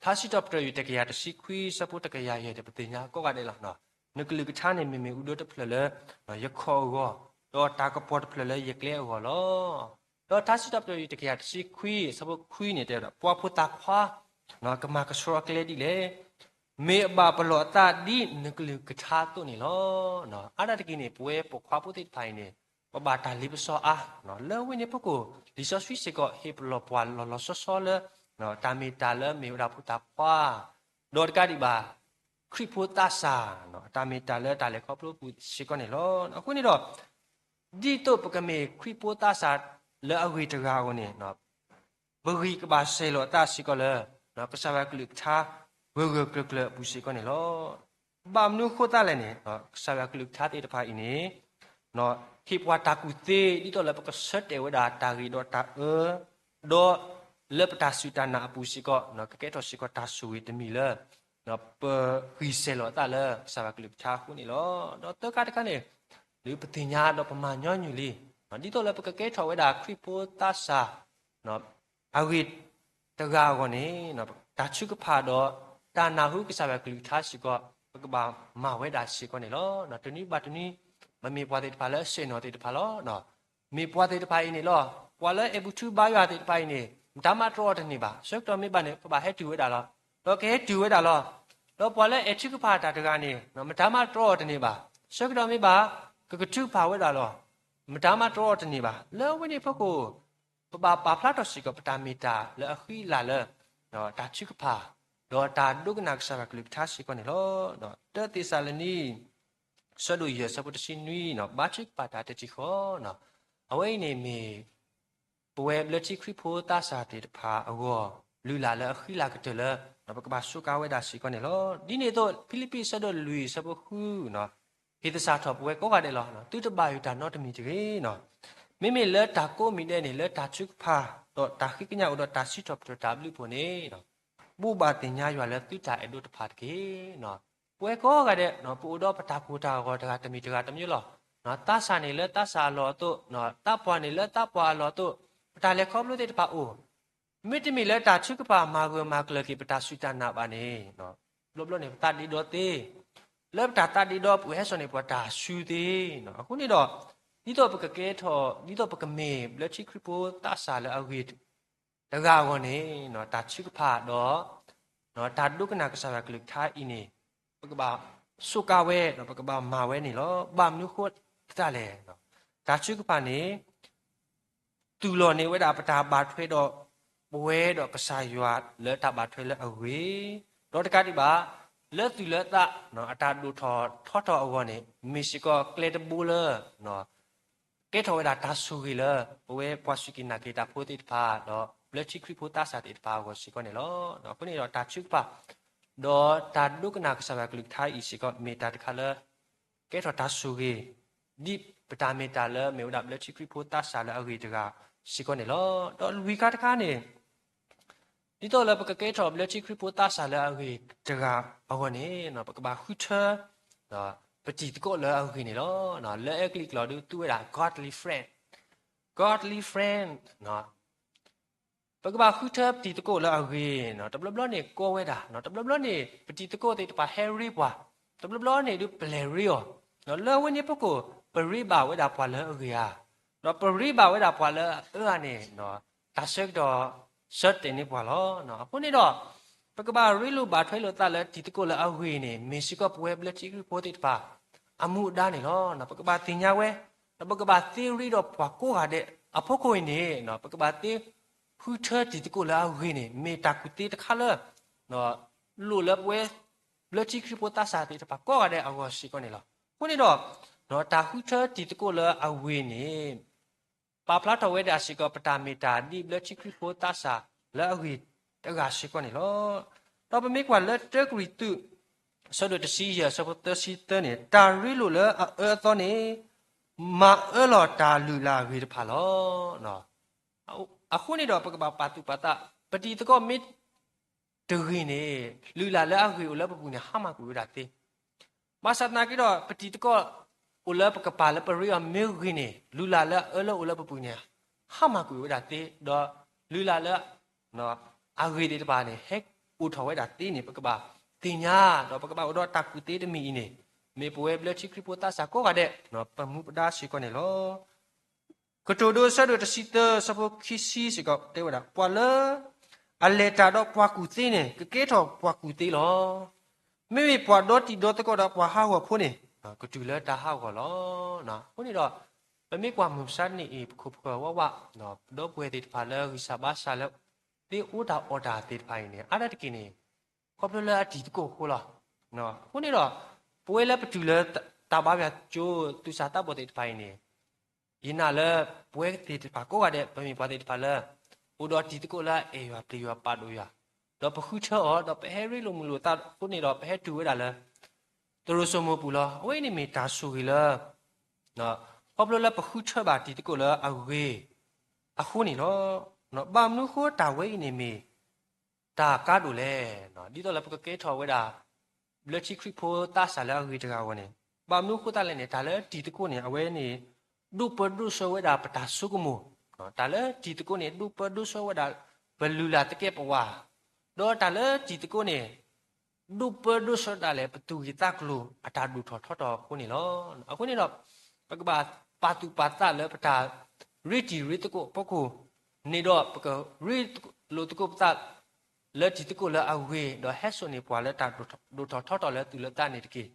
ထါစံးထီၣ်ပတြၢၤယွၤတကယၤတဆံခွံ ဆၢဖိတကယၤယဲၢ်န့ၣ် ပသ့ၣ်ညါကိးဂၤဒဲးလီၤ. နကလုၢ်ကထါန့ၣ် မ့မ့ၢ်အူဒၢတဖျၢၣ်လၢ ယခီၣ်အဂီၢ်, ဒီးတၢ်ကပီၤတဖျၢၣ်လၢယကျဲအဂီၢ်လီၤ. ဒီးထါစံးထီၣ်ပတြၢၤယွၤတကယၤတဆံခွံ ဆၢဖိခွံန့ၣ်တဲဝဲဒၣ် ပှၤဖိသၣ်ခွါ ကမၤကဆှီအကျဲဒ်လဲၣ်, မ့ၢ်အဘၣ်ပလီၢ်အသးဒ်နကလုၢ်ကထါအသိးန့ၣ်လီၤ. အါဒၣ်တက့ၢ်န့ၣ် ပဝဲပိာ်ခွါဖိသ့ၣ်တဖၣ်အံၤန့ၣ် ပဘၣ်တၢ်လ့ပစီအါ, လၢဝဲန့ၣ်ဖီခိၣ် လံာ်စီဆှံစ့ၢ်ကီး ဟ့ၣ်ပလီၢ်ပှၤလီၤလီၤဆီဆီလၢ တၢ်မ့ၢ်တၢ်လၢမ့ၢ်ဝဲဒၣ်ဖိသၣ်ခွါ, ဒီးတကးဒံးဘၣ် ခရံာ်ဖိသးစၢ် တၢ်မ့ၢ်တၢ်လၢတၢ်လဲၤခီဖျိပူၤစ့ၢ်ကီးန့ၣ်လီၤ. အဃိန့ၣ်ဒီး ဒ်သိးပကမ့ၢ်ခရံာ်ဖိသးစၢ်လၢအဂ့ၤတဂၤအဂီၢ်န့ၣ် ပဂံၢ်ကဘၣ်စဲၤလီၤအသးစ့ၢ်ကီးလၢ ကစၢ်ယွၤကလုၢ်ကထါ ဂၢၢ်ဂၢၢ်ကျၢၤကျၢၤအပူၤစ့ၢ်ကီးန့ၣ်လီၤ. ဘၣ်မနုၤအဃိသတးလဲၣ်န့ၣ် ကစၢ်ယွၤကလုၢ်ကထါသ့ၣ်တဖၣ်အံၤန့ၣ် ဟ့ၣ်ပှၤတၢ်ကူၣ်သ့ ဒ်သိးလၢပကဆၢတဲာ်ဝဲဒၣ်တၢ်ဂ့ၤဒီးတၢ်အၢ, ဒီးလၢပတၢ်စူၢ်တၢ်နာ်အပူၤစ့ၢ်ကီး ကကဲထီၣ်စ့ၢ်ကီးတၢ်ဆိၣ်ဂ့ၤတမံၤလၢ ပဂံၢ်စဲၤလီၤအသးလၢကစၢ်ယွၤကလုၢ်ကထါအဃိန့ၣ်လီၤ. ဒီးသၢခါတခါန့ၣ် ဒ်ပသ့ၣ်ညါဒီးပမၤညီနုၢ်လံ, ဒ်သိးလၢပကကဲထီၣ်ဝဲဒၣ်ခရံာ်ဖိသးစၢ် အဂ့ၤတဂၤအဂီၢ်န့ၣ် တၢ်ထုကဖၣ်ဒီးတၢ်နၢ်ဟူကစၢ်ယွၤကလုၢ်ကထါစ့ၢ်ကီး ပကဘၣ်မၤဝဲဒၣ်စ့ၢ်ကီးန့ၣ်လီၤ. တနွံဘၣ်တနွံ ပမ့ၢ်ပှၤသ့ၣ်တဖၣ်လၢအဆ့ၣ်နီၤသ့ၣ်တဖၣ်လီၤ. မ့ၢ်ပှၤသ့ၣ်တဖၣ်အံၤန့ၣ်လီၤ. ပှၤလၢအဲၣ်ဘူၣ်ထုဘါယွၤသ့ၣ်တဖၣ်အံၤန့ၣ် မတၤမးတြီအီၤတန့ၢ်ဘၣ်. ဆၢကတီၢ်မ့ၢ်ဘၣ်န့ၣ် ပဘၣ်ဟဲတုၤဝဲဒၣ်လီၤ. ဒီးကဟဲတုၤဝဲဒၣ်လီၤ. ဒီးပှၤလၢအဲၣ်ထုကဖၣ်တၢ်တဂၤန့ၣ် မတၤမးတြီအီၤတန့ၢ်ဘၣ်. ဆၢကတီၢ်မ့ၢ်ဘၣ် ကကထုကဖၣ်ဝဲဒၣ်လီၤ. မတၤမးတြီအီၤတန့ၢ်ဘၣ်. လၢအဝဲန့ၣ်ဖီခိၣ် ပဘၣ်ပာ်ဖျါထီၣ်စ့ၢ်ကီးပတၢ်မ့ၢ်တၢ်လၢအဃံအလၤလၢ တၢ်ထုကဖၣ် ဒီးတၢ်ဒိကနၣ်ကစၢ်ယွၤကလုၢ်ကထါစ့ၢ်ကီးန့ၣ်လီၤ. တၢသ့းစၤလနံ အဆၢဒိၣ်ယဲၢ် အဆၢဖိတဆံနွံန့ၣ် ဘါထုကဖၣ်တၢ်တထံၣ်ဃီန့ၣ်, အဝဲအံၤန့ၣ်မ့ၢ် ပဝဲဘျၢထံခရံာ်ဖိသးစၢ်သ့ၣ်တဖၣ်အဂီၢ် လုၢ်လၢ်လၢအဃံလၤကတၢၢ်လၢ ပကဘၣ်စူးကါဝဲဒၣ်စ့ၢ်ကီးန့ၣ်လီၤ. ဒ်န့ၣ်အသိး ဖံလံးပံး အဆၢဒိၣ်လွံၢ် အဆၢဖိဃုန့ၣ် ဟ့ၣ်သဆၣ်ထီၣ်ပဝဲကိးဂၤဒဲးလီၤ. သုတဘၣ်ယိၣ်တၢ်နီတမံၤတဂ့ၤန့ၣ်, မ့မ့ၢ်လၢတၢ်ကိးမံၤဒဲးန့ၣ် လၢတၢ်ထုကဖၣ် ဒီးတၢ်ဃ့ကညးအိၣ်ဒီးတၢ်စံးထီၣ်ပတြၢၤတၢ်ဘျုးအဖှိၣ်န့ၣ် ဘိးဘၣ်သ့ၣ်ညါယွၤလၢသုတၢ်အဲၣ်ဒိးတဖၣ်တက့ၢ်. ပဝဲကိးဂၤဒဲး ပအိၣ်ဒီးပတၢ်ကိၢ်တၢ်ဂီၤတဂၤတမံၤတဂၤတမံၤလီၤ. သးစၢ်န့ၣ်လၢသးစၢ်အလီၢ်အသိး, သးပှၢ်န့ၣ်လၢသးပှၢ်အလီၢ်အသိး, ပတၢ်လဲၤခီဖျိသ့ၣ်တဖၣ်အိၣ်, မ့တမ့ၢ်လၢတၢ်ထုကဖၣ်မၤဂၢၢ်မၤကျၢၤက့ၤပတၢ်စူၢ်တၢ်နာ်ဘၣ်န့ၣ်, ဘျီဘျီန့ၣ် ပသးဒ့ဒီသ့, လၢပတၢ်သးဒ့ဒီအပူၤ ဟဲစိာ်န့ၢ်ပှၤတၢ်ဆူသ့. အဃိန့ၣ်ဒီး ဒ်သိးပကကဲထီၣ် ဒ်သိးပကမ့ၢ်ဘျၢထံခရံာ်ဖိသးစၢ်လၢအဂ့ၤတဂၤအဂီၢ်န့ၣ်, တၢ်ထုကဖၣ်ဒီး တၢ်ဒိကနၣ်ကစၢ်ယွၤကလုၢ်ကထါအံၤန့ၣ် ပကဘၣ်စူးကါဝဲ ဒီးပကဘၣ်မၤဝဲန့ၣ်လီၤ. ဘၣ်မနုၤဃိသတးလဲၣ်. တၢ်ထုကဖၣ်န့ၣ် သူၣ်လီၤန့ၢ်ဝဲဒၣ်ပတၢ်ဘၣ်ထွဲဒီးပဝဲဒီးကစၢ်ယွၤလၢတၢ်ဘၣ်ထွဲလၢအဂ့ၤ, ဒီးတကးဒံးဘၣ် လၢသူၣ်လၢသးအတၢ်ဒိၣ်ထီၣ်ထီထီၣ်အဂီၢ်န့ၣ် မ့ၢ်စ့ၢ်ကီးကျဲတဘိလၢ ကဲထီၣ်ဝဲဒၣ်တၢ်ဆိၣ်ဂ့ၤလၢ ပဝဲပှၤစူၢ်က့ၤနာ်က့ၤတၢ်ဖိသ့ၣ်တဖၣ် ဒီးဘျၢထံခရံာ်ဖိသးစၢ်သ့ၣ်တဖၣ်အဂီၢ်စ့ၢ်ကီးန့ၣ်လီၤ. အဃိန့ၣ်ဒီးတၢ်ထုကဖၣ် ဒီးတၢ်ဒိကနၣ်ကစၢ်ယွၤကလုၢ်ကထါအံၤစ့ၢ်ကီး မ့ၢ်တၢ်တခါလၢ ကဲထီၣ်တၢ်ဆိၣ်ဂ့ၤ ဒ်ပတၢ်မ့ၢ်တၢ်လၢမ့ၢ်ဝဲဒၣ်ဘျၢထံခရံာ်ဖိသးစၢ်လၢအဂ့ၤတဂၤစ့ၢ်ကီးန့ၣ်လီၤ. ဒီးလွံၢ်ခါတခါန့ၣ် ဒ်သိးလၢပကကဲထီၣ်ဘျၢထံခရံာ်ဖိသးစၢ်လၢအဂ့ၤတဂၤအဂီၢ်န့ၣ် ပကဘၣ်ဃုထၢ ပတံၤသကိးလၢအဂ့ၤန့ၣ်လီၤ. လၢအကျိာ်အကျဲဒုးသူဝဲဒၣ် godly friend, godly friend, ပကဘၣ်ဃုထၢပတံၤသကိးလၢအဂ့ၤ, တဘျီဘျီန့ၣ်ကီဝဲဒၣ်, တဘျီဘျီန့ၣ် ပတံၤသကိးသ့ၣ်တဖၣ်ဟဲရ့ပှၤ, တဘျီဘျီန့ၣ်ဒုးပလဲၤရ့အီၤ, လၢအဝဲန့ၣ်အဖီခိၣ် ပရ့ဘၣ်ဝဲဒၣ်ပှၤလၢအဂ့ၤဧါ, ဒီးပရ့ဘၣ်ဝဲဒၣ်ပှၤလၢအအၢဧါန့ၣ် တၢ်ဆၢကတီၢ်ဆၢတဲာ်န့ၢ်ပှၤလီၤ. အဃိန့ၣ်ဒီး ပကဘၣ်ရ့လိာ်ဘၣ်ထွဲလိာ်သးလၢတံၤသကိးလၢအဂ့ၤန့ၣ် မ့ၢ်စ့ၢ်ကီးပဝဲဘျၢထံခရံာ်ဖိသ့ၣ်တဖၣ် အမူအဒါန့ၣ်လီၤ. ပကဘၣ်သ့ၣ်ညါဝဲ, ဒီးပကဘၣ်သ့ရ့ဒီးပှၤကိးဂၤဒဲးအဖီခိၣ်အံၤန့ၣ် ပကဘၣ်သ့ဃုထၢတံၤသကိးလၢအဂ့ၤန့ၣ် မ့ၢ်တၢ်ကူၣ်သ့တခါလၢ လိၣ်လၢပဝဲ ဘျၢထံခရံာ်ဖိသးစၢ်သ့ၣ်တဖၣ်ကိးဂၤဒဲးအဂီၢ်စ့ၢ်ကီးန့ၣ်လီၤ. အဃိန့ၣ်ဒီး တၢ်ဃုထၢတံၤသကိးလၢအဂ့ၤန့ၣ် ပာ်ဖျါထီၣ်ဝဲဒၣ်စ့ၢ်ကီး ပတၢ်မ့ၢ်တၢ်ဒ်ဘျၢထံခရံာ်ဖိသးစၢ်လၢအဂ့ၤတဂၤစ့ၢ်ကီးန့ၣ်လီၤ. ဒီးပမ့ၢ်ကွၢ်လၢတၢကရံၣ်သူး အဆၢဒိၣ်တဆံယဲၢ် အဆၢဖိသၢဆံသၢန့ၣ်, တၢ်ရ့လိာ်လၢအအၢအသီန့ၣ် မၤအၢလီၤတၢ်လုၢ်လၢ်အဂ့ၤတဖၣ်လီၤ. အဃိန့ၣ်ဒီး ပကဘၣ်ပာ်သူၣ်ပာ်သး, ပတံၤသကိးမ့ၢ်တဂ့ၤန့ၣ် လုၢ်လၢ်လၢအဂ့ၤအိၣ်လၢပပူၤန့ၣ် ဟါမၢ်ကွံာ်ဝဲဒၣ်သ့. ဘၣ်ဆၣ်သနာ်က့ဒီး ပတံၤသကိးအိၣ်လၢပကပၤလၢပရ့အီၤမ့ၢ်ဂ့ၤန့ၣ် လုၢ်လၢ်လၢအအၢလၢအိၣ်လၢပပူၤန့ၣ် ဟါမၢ်ကွံာ်ဝဲဒၣ်သ့, ဒီးလုၢ်လၢ်လၢ အဂ့ၤသ့ၣ်တဖၣ်န့ၣ် ဟဲအိၣ်ထီၣ်ဝဲဒၣ်သ့န့ၣ် ပကဘၣ်သ့ၣ်ညါ, ဒီးပကဘၣ်အိၣ်ဒီးတၢ်ကူၣ်သ့တမံၤအံၤန့ၣ် မ့ၢ်ပဝဲဘျၢထံခရံာ်ဖိသးစၢ်ကိးဂၤဒဲး ပမူပဒါစ့ၢ်ကီးန့ၣ်လီၤ. ကတိၤဒိအဆၢဒိၣ်တဆံသၢ အဆၢဖိခံဆံစ့ၢ်ကီးတဲဝဲဒၣ်, ပှၤလၢအလဲၤတၢ်ဒီးပှၤကူၣ်သ့န့ၣ် ကကဲထီၣ်ပှၤကူၣ်သ့လီၤ. မ့မ့ၢ်ပှၤဒီတံၤဒီသကိးဒီးပှၤဟးဂီၤဖိန့ၣ် ကတုၤလၢတၢ်ဟးဂီၤလီၤ. အဃိန့ၣ်ဒီး ပမ့ၢ်ကွၢ်မုၢ်မဆါတနံၤအံၤ ပခိၣ်ပဃၢၤဝးဝး ဒီပုၢ်ဝဲၢ်သ့ၣ်တဖၣ်လၢဂံၢ်စၢ်ဘါစၢ်လၢ သ့အိၣ်တၢ်အီၣ်တၢ်သ့ၣ်တဖၣ်အံၤန့ၣ် အါဒၣ်တက့ၢ်န့ၣ် ခီဖျိလၢအတံၤသကိးအဃိလီၤ. အဃိန့ၣ်ဒီး ပဝဲလၢပတုၤလၢတၢ်ဘါယွၤကၠိ သူၣ်စၢ်သးဘီၣ်သ့ၣ်တဖၣ်အံၤန့ၣ် ယနာ်လၢပဝဲသ့ၣ်တဖၣ်ကိးဂၤဒဲး ပမ့ၢ်ပှၤသ့ၣ်တဖၣ်လၢ အိၣ်ဒီးတံၤသကိးလၢအအဲၣ်ယွၤပျံၤယွၤပာ်ဒိၣ်ယွၤ, ဒီးပဃုထၢအီၤ ဒီးပဟဲရ့လိာ်မုာ်လိာ်သးအဃိန့ၣ်ဒီး ပဟဲတုၤဝဲဒၣ်လၢ သရိာ်စိမိၤပူၤလီၤ. အဝဲအံၤန့ၣ်မ့ၢ်တၢ်ဆိၣ်ဂ့ၤလၢ ခီဖျိလၢပဃုထၢဘၣ်တံၤသကိးလၢအဂ့ၤအဃိန့ၣ်လီၤ. ဘၣ်မနုၤဃိတၢ်ဝဲအံၤန့ၣ်မ့ၢ် တၢ်ကါဒိၣ်လဲၣ်. ဒ်သိးလၢပကကဲထီၣ်ဝဲဒၣ် ဘျၢထံခရံာ်ဖိသးစၢ်လၢအဂ့ၤတဂၤအဂီၢ်န့ၣ် ဘၣ်မနုၤဃိသတးလဲၣ်န့ၣ် တၢ်လၢတံၤသကိးန့ၣ် အဝဲန့ၣ် ဒိၣ်ပၢဒိၣ်ဆှၢဝဲဒၣ်ပတၢ်ဆိကမိၣ်, တၢ်လၢတံၤသကိးန့ၣ် ဒိၣ်ပၢဒိၣ်ဆှၢဝဲဒၣ် ပလုၢ်လၢ်သကဲးပဝး, ဒီးတၢ်လၢတံၤသကိးန့ၣ် ဒိၣ်ပၢဒိၣ်ဆှၢဒၣ်လဲာ် ပသူၣ်ဂ့ၤသးကျိၤအတၢ်ဒိၣ်ထီၣ်ထီထီၣ်အဃိန့ၣ်လီၤ. အဃိန့ၣ်ဒီး ပကဘၣ်ပာ်သူၣ်ပာ်သးလၢပတၢ်ရ့တံၤရ့သကိးအဖီခိၣ်န့ၣ်ဒီး ပကရ့လိာ်သကိးပသး လၢတံၤသကိးလၢအဂ့ၤ ဒီးဟဲစိာ်န့ၢ်ပှၤလၢတၢ်ဒိၣ်ထီၣ်ထီထီၣ်လၢသူၣ်လၢသးန့ၣ်တက့ၢ်,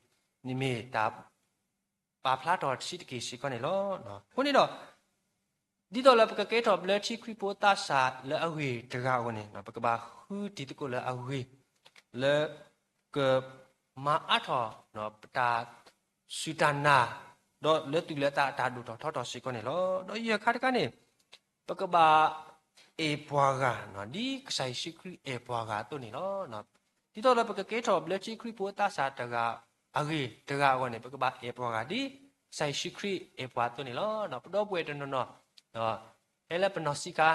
န့ၣ်မ့ၢ်တၢ်ပာ်ဖျါထီၣ်တဆံးတက့ၢ်စ့ၢ်ကီးန့ၣ်လီၤ. အဃိန့ၣ်ဒီး ဒ်သိးလၢပကကဲထီၣ်ဘျၢထံခရံာ်ဖိသးစၢ်လၢအဂ့ၤတဂၤအဂီၢ်န့ၣ် ပကဘၣ်ဃုတံၤသကိးလၢအဂ့ၤ လၢကမၤအါထီၣ်ပတၢ် စူၢ်တၢ်နာ် ဒီးလၢသူၣ်လၢသးအတၢ်ဒိၣ်ထီၣ်ထီထီၣ်စ့ၢ်ကီးန့ၣ်လီၤ. ဒီးယဲၢ်ခါတခါန့ၣ် ပကဘၣ်အဲၣ်ပှၤဂၤ ဒ်ကစၢ်ယ့ၣ်ၡူးခရံာ်အဲၣ်ပှၤဂၤအသိးန့ၣ်လီၤ. ဒ်သိးဒီးပကကဲထီၣ်ဘျၢထံခရံာ်ဖိသးစၢ်တဂၤအဂ့ၤတဂၤအဂီၢ်န့ၣ် ပကဘၣ်အဲၣ်ပှၤဂၤ ဒ်ကစၢ်ယ့ၣ်ၡူးခရံာ်အဲၣ်ပှၤအသိးန့ၣ်လီၤ. ပဒီပုၢ်ဝဲၢ်တနီၤနီၤ ဟဲလၢပနီၢ်ဆံးခါ,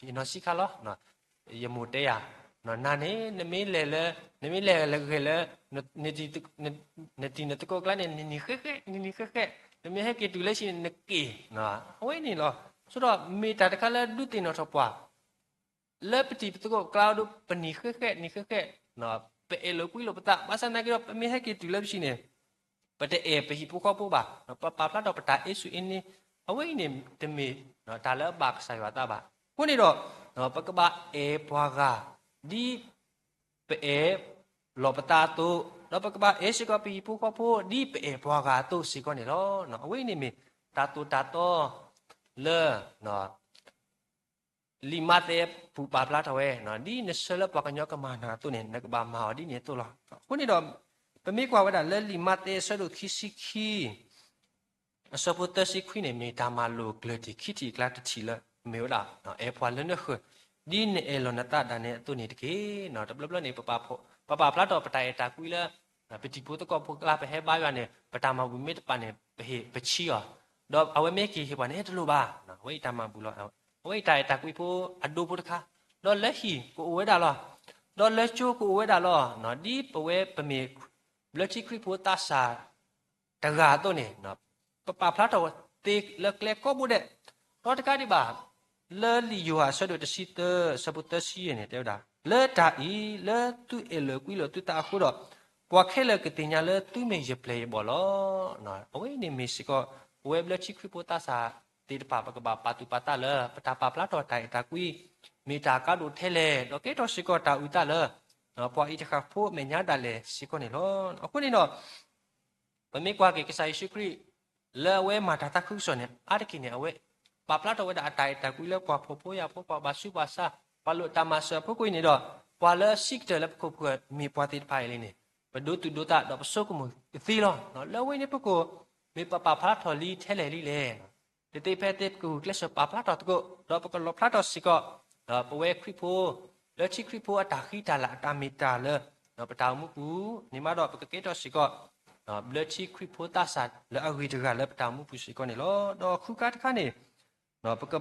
ယနီၢ်ဆံးခါလီၤ. ယမိၢ်တဲယၤ, နၤန့ၣ် နမ့ၢ်လဲၤလၢ, နမ့ၢ်လဲၤဂဲၤလၢ နတံၤနသကိးအကျါန့ၣ် နနံၤဃဲးဃဲး, နနံၤဃဲးဃဲး, နမ့ၢ်ဟဲက့ၤတုၤလၢဟံၣ်န့ၣ် နက့ၤ, အဝဲန့ၣ်လီၤ. ဆိဒီးမ့ၢ်တၢ်တခါလၢဒုးသ့ၣ်နီၣ်ထီၣ်ပှၤ လၢပတံၤပသကိးအကျါဒီး ပနံၤဃဲးဃဲး နံၤဃဲးဃဲး, ပအဲၣ်လိာ်ကွံလိာ်ပသး ဘၣ်ဆၣ်သနာ်က့ဒီး ပမ့ၢ်ဟဲက့ၤတုၤလၢပဟံၣ်န့ၣ် ပတအဲၣ်ပဟံၣ်ဖိဃီဖိဘၣ်, ပပာ်ဖျါထီၣ်ပတၢ်အဲၣ်ဆူၣ်အဲၣ်န့ၣ်, အဝဲအံၤန့ၣ်တမ့ၢ်တၢ်လၢအဘၣ်ကစၢ်ယွၤအသးဘၣ်. အဃိန့ၣ်ဒီး ပကဘၣ်အဲၣ်ပှၤဂၤ ဒ်ပအဲၣ်လီၤပသးအသိး, ဒီးပကဘၣ်အဲၣ်စ့ၢ်ကီးပဟံၣ်ဖိဃီဖိ ဒ်ပအဲၣ်ပှၤဂၤအသိးစ့ၢ်ကီးန့ၣ်လီၤ. အဝဲအံၤန့ၣ်မ့ၢ်တၢ်သိၣ်တၢ်သီလၢ လံာ်မးသဲပူၤပာ်ဖျါထီၣ်ဝဲ, ဒ်နဆှၢလၢပှၤကညီကမၤနၤအသိးန့ၣ် နကဘၣ်မၤအီၤဒ်န့ၣ်အသိးလီၤ. အဃိန့ၣ်ဒီး ပမ့ၢ်ကွၢ်ဝဲဒၣ်လၢလံာ်မးသဲအဆၢဒိၣ်ခံဆံခံ အဆၢဖိသၢဆံခွံန့ၣ် မ့ၢ်တၢ်မၤလိာ်ကျၢၢ်တံၢ်ခံထံၣ်အကျါတထံၣ်လၢ မ့ၢ်ဝဲဒၣ် အဲၣ်ပှၤလၢနဃၢၤ ဒ်နအဲၣ်လီၤနသးဒၣ်နဲအသိးန့ၣ်တက့ၢ်. တဘျီဘျီန့ၣ် ပပာ်ဖျါထီၣ်ပတၢ်အဲၣ်တၢ်ကွံလၢ ပတံၤဖိသကိးဖိအကျါ ပဟဲဘါယွၤန့ၣ် ပတၢ်မၤဘူၣ်မ့ၢ်တပာ်န့ၣ် ပဟ့ၣ်ပဆံးအီၤ, ဒီးအဝဲမ့ၢ်က့ၤဟ့ၣ်ပှၤန့ၣ် တလိၣ်ဘၣ်, အဝဲအံၤတၢ်မၤဘူၣ်လီၤ. အဝဲအံၤတၢ်အဲၣ်တၢ်ကွံဖိအဒိဖိတခါ, ဒီးလၢဟံၣ်ကအိၣ်ဝဲဒၣ်လီၤ, ဒီးလၢကၠိကအိၣ်ဝဲဒၣ်လီၤ. ဒ်ပဝဲပမ့ၢ်ဘျၢထံခရံာ်ဖိသးစၢ် တဂၤအသိးန့ၣ် ပပာ်ဖျါထီၣ်သ့လၢကျဲကိးဘိဒဲး, ဒီးတကးဒံးဘၣ် လၢလံာ်ယိၤဟၣ်အဆၢဒိၣ်တဆံသၢ အဆၢဖိသၢဆံယဲၢ်န့ၣ် တဲဝဲဒၣ်, လၢတၢ်အံၤ လၢသုအဲၣ်လီၤကွံလိာ်သုသးအဃိဒီး ပှၤခဲလၢာ်ကသ့ၣ်ညါလၢသုမ့ၢ်ယပျဲၢ်ယဘီၣ်လီၤ. အဝဲအံၤန့ၣ်မ့ၢ်စ့ၢ်ကီး ပဝဲဘျၢထံခရံာ်ဖိသးစၢ်သ့ၣ်တဖၣ် ပကဘၣ်ပာ်သူၣ်ပာ်သးလၢ ပတၢ်ပာ်ဖျါထီၣ်တၢ်အဲၣ်တၢ်ကွံ မ့ၢ်တၢ်ကါဒိၣ်ထဲလဲၣ်, ဒီးကဲထီၣ်စ့ၢ်ကီးတၢ်အုၣ်သးလၢ ပှၤအံၤတဃၣ်ဖိအမဲာ်ညါဒၣ်လဲာ်စ့ၢ်ကီးန့ၣ်လီၤ. အဃိန့ၣ်ဒီး ပမ့ၢ်ကွၢ်က့ၤကစၢ်ယ့ၣ်ၡူးခရံာ် လၢအဝဲမၤတၢ်သးခုကစီၣ်န့ၣ် အါတက့ၢ်န့ၣ် အဝဲပာ်ဖျါထီၣ်ဝဲဒၣ်အတၢ်အဲၣ်တၢ်ကွံလၢပှၤဖှီၣ်ဖိယာ်ဖိ ပှၤဘၣ်ဆူးဘၣ်ဆါ ပှၤလိၣ်တၢ်မၤစၢၤအဖီခိၣ်အံၤန့ၣ်ဒီး ပှၤလၢအစံးကတၢၢ်လၢပခိၣ်ပဃၢၤမ့ၢ်ပှၤသ့ၣ်တဖၣ်အံၤလံန့ၣ် ပဒိသူၣ်ဒိသးဒီးပဆိကမိၣ်ကသ့လီၤ. လၢအဝဲန့ၣ်ဖီခိၣ် မ့ၢ်ပပာ်ဖျါထီၣ်လံထဲလဲၣ်လံလဲၣ် တသ့ဖဲသ့ ပကဂုာ်ကျဲးစၢးပာ်ဖျါထီၣ်သကိး ဒီးပကလီၣ်ဖျါထီၣ်စ့ၢ်ကီး ဒီးပဝဲခရံာ်ဖိ လၢထံခရံာ်ဖိအတၢ်ဃံတၢ်လၤအတၢ်မ့ၢ်တၢ်လၢ ပတၢ်အိၣ်မူပူၤန့ၣ်မးဒီး ပကကဲထီၣ်စ့ၢ်ကီး ဘျၢထံခရံာ်ဖိသးစၢ်လၢအဂ့ၤတဂၤလၢပတၢ်အိၣ်မူပူၤစ့ၢ်ကီးန့ၣ်လီၤ. ဒီးဃုခါတခါန့ၣ် ပက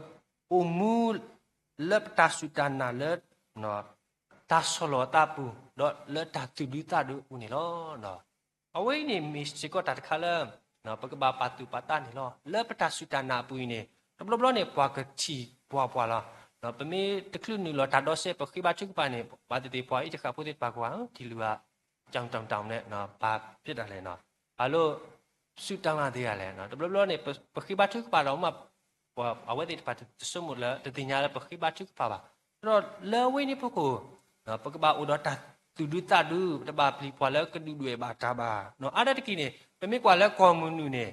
အိၣ်မူလၢပတၢ်စူၢ်တၢ်နာ်လၢ တၢ်ဆီၣ်လီၤအသးပူၤ ဒီးလၢတၢ်သူၣ်ဒူသးဒူအပူၤန့ၣ်လီၤ. အဝဲအံၤန့ၣ်မ့ၢ်စ့ၢ်ကီးတၢ်တခါလၢ ပကဘၣ်ပာ်သူၣ်ပာ်သးန့ၣ်လီၤ. လၢပတၢ်စူၢ်တၢ်နာ်အပူၤအံၤန့ၣ် တဘျီဘျီန့ၣ် ပှၤကထံၣ်ပှၤပှၤလီၤ. ပမ့ၢ်တချုးနုာ်လီၤတၢ်ဒီစဲး ပဃ့ဘါထုကဖၣ်န့ၣ် ဘၣ်သ့ၣ်သ့ၣ်ပှၤအံၤတဃၣ်ဖိသ့ၣ်တဖၣ်ကဝဲ ထံၣ်လုၢ်ဘၣ် ကၠီတၢ်တၢ်န့ၣ် ဘၣ်ဖဲတၢ်လဲၣ် ဘၣ်လိၣ် စူၢ်တၢ်မၤသ့ဂၤလဲၣ်. တဘျီဘျီန့ၣ် ပဃ့ဘါထုကဖၣ်ဒီးမး အဝဲသ့ၣ်တဖၣ်တဆိကမိၣ်လၢ တသ့ၣ်ညါလၢပဃ့ဘါထုကဖၣ်ဘၣ်. ဒီးလၢအဝဲန့ၣ်ဖီခိၣ် ပကဘၣ်အိၣ်ဒီးတၢ်သူၣ်ဒူသးဒူ တဘၣ်ပျံၤပှၤလၢကဒုၣ်ဒွဲၣ်ဘၣ်တၢ်ဘၣ်. အါဒၣ်တက့ၢ်န့ၣ် ပမ့ၢ်ကွၢ်လၢကီၢ်မုၢ်နုာ်န့ၣ်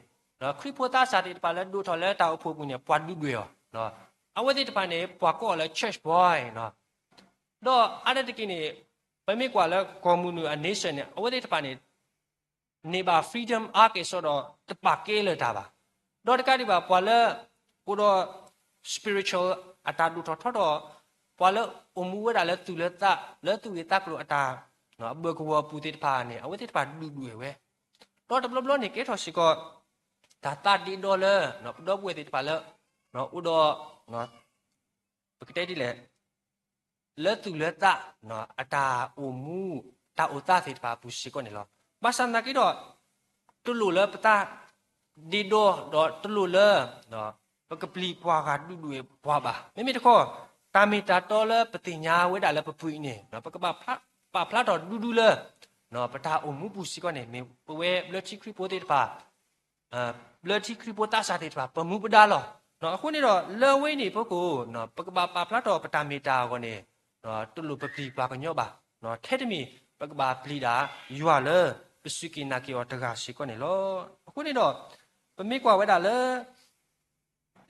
ခရံာ်ဖိသးစၢ်သ့ၣ်တဖၣ်လၢဒိၣ်ထီၣ်လၢတၢ်အိၣ်ဖှိၣ်ပူၤန့ၣ် ပှၤဒုၣ်ဒွဲၣ်အီၤ. အဝဲသ့ၣ်တဖၣ်န့ၣ် ပှၤကိးအီၤလၢ church boy ဒီးအါဒၣ်တက့ၢ်န့ၣ် ပမ့ၢ်ကွၢ်လၢကီၢ်မုၢ်နုာ်အ nation န့ၣ် အဝဲသ့ၣ်တဖၣ်န့ၣ် န့ၢ်ဘၣ် freedom အါကဲၣ်ဆိးဒီး တပာ်ကဲလၢၤတၢ်ဘၣ်. ဒီးတကးဒံးဘၣ် ပှၤလၢ အိၣ်ဒီး spiritual အတၢ်ဒိၣ်ထီၣ်ထီထီၣ်, ပှၤလၢအိၣ်မူဝဲဒၣ်လၢသူၣ်လၢသး လၢသူၣ်ဂ့ၤသးကျိၤအတၢ် အဘၢၣ်ကဝီၤအပူၤသ့ၣ်တဖၣ်န့ၣ် အဝဲသ့ၣ်တဖၣ်ဒုၣ်ဒွဲၣ်ဝဲ. ဒီးတဘျီဘျီန့ၣ် ကဲထီၣ်စ့ၢ်ကီး တၢ်သးဒ့ဒီလၢ ပဒီပုၢ်ဝဲၢ်သ့ၣ်တဖၣ်လၢ အိၣ်ဒီး ပကတဲဒ်လဲၣ် လၢသူၣ်လၢသး အတၢ်အိၣ်မူ တၢ်အိၣ်သးသ့ၣ်တဖၣ်အပူၤစ့ၢ်ကီးန့ၣ်လီၤ. ဘၣ်ဆၣ်သနာ်က့ဒီး တလိၣ်လၢပသးဒ့ဒီ ဒီးတလိၣ်လၢ ပကပျံၤပှၤဂၤဒုၣ်ဒွဲၣ်ပှၤဘၣ်. မ့မ့ၢ်တခီ တၢ်မ့ၢ်တၢ်တီလၢပသ့ၣ်ညါဝဲဒၣ်လၢပပူၤအံၤန့ၣ် ပကဘၣ်ပာ်ဖျါထီၣ်ဒူဒူလၢ ပတၢ်အိၣ်မူပူၤစ့ၢ်ကီးန့ၣ် မ့ၢ်ပဝဲဘျၢထံခရံာ်ဖိသ့ၣ်တဖၣ် ဘျၢထံခရံာ်ဖိသးစၢ်သ့ၣ်တဖၣ် ပမူပဒါလီၤ. အဃိန့ၣ်ဒီး လၢအဝဲအံၤန့ၣ်ဖီခိၣ် ပကဘၣ်ပာ်ဖျါထီၣ်ပတၢ်မ့ၢ်တၢ်အဂီၢ်န့ၣ် တလိၣ်ပပျံၤပှၤကညီဘၣ်. ထဲတမံၤ ပကဘၣ်ပျံၤဒၣ်ယွၤလၢ ပစူၢ်က့ၤနာ်က့ၤအီၤတဂၤစ့ၢ်ကီးန့ၣ်လီၤ. အဃိန့ၣ်ဒီး ပမ့ၢ်ကွၢ်ဝဲဒၣ်လၢ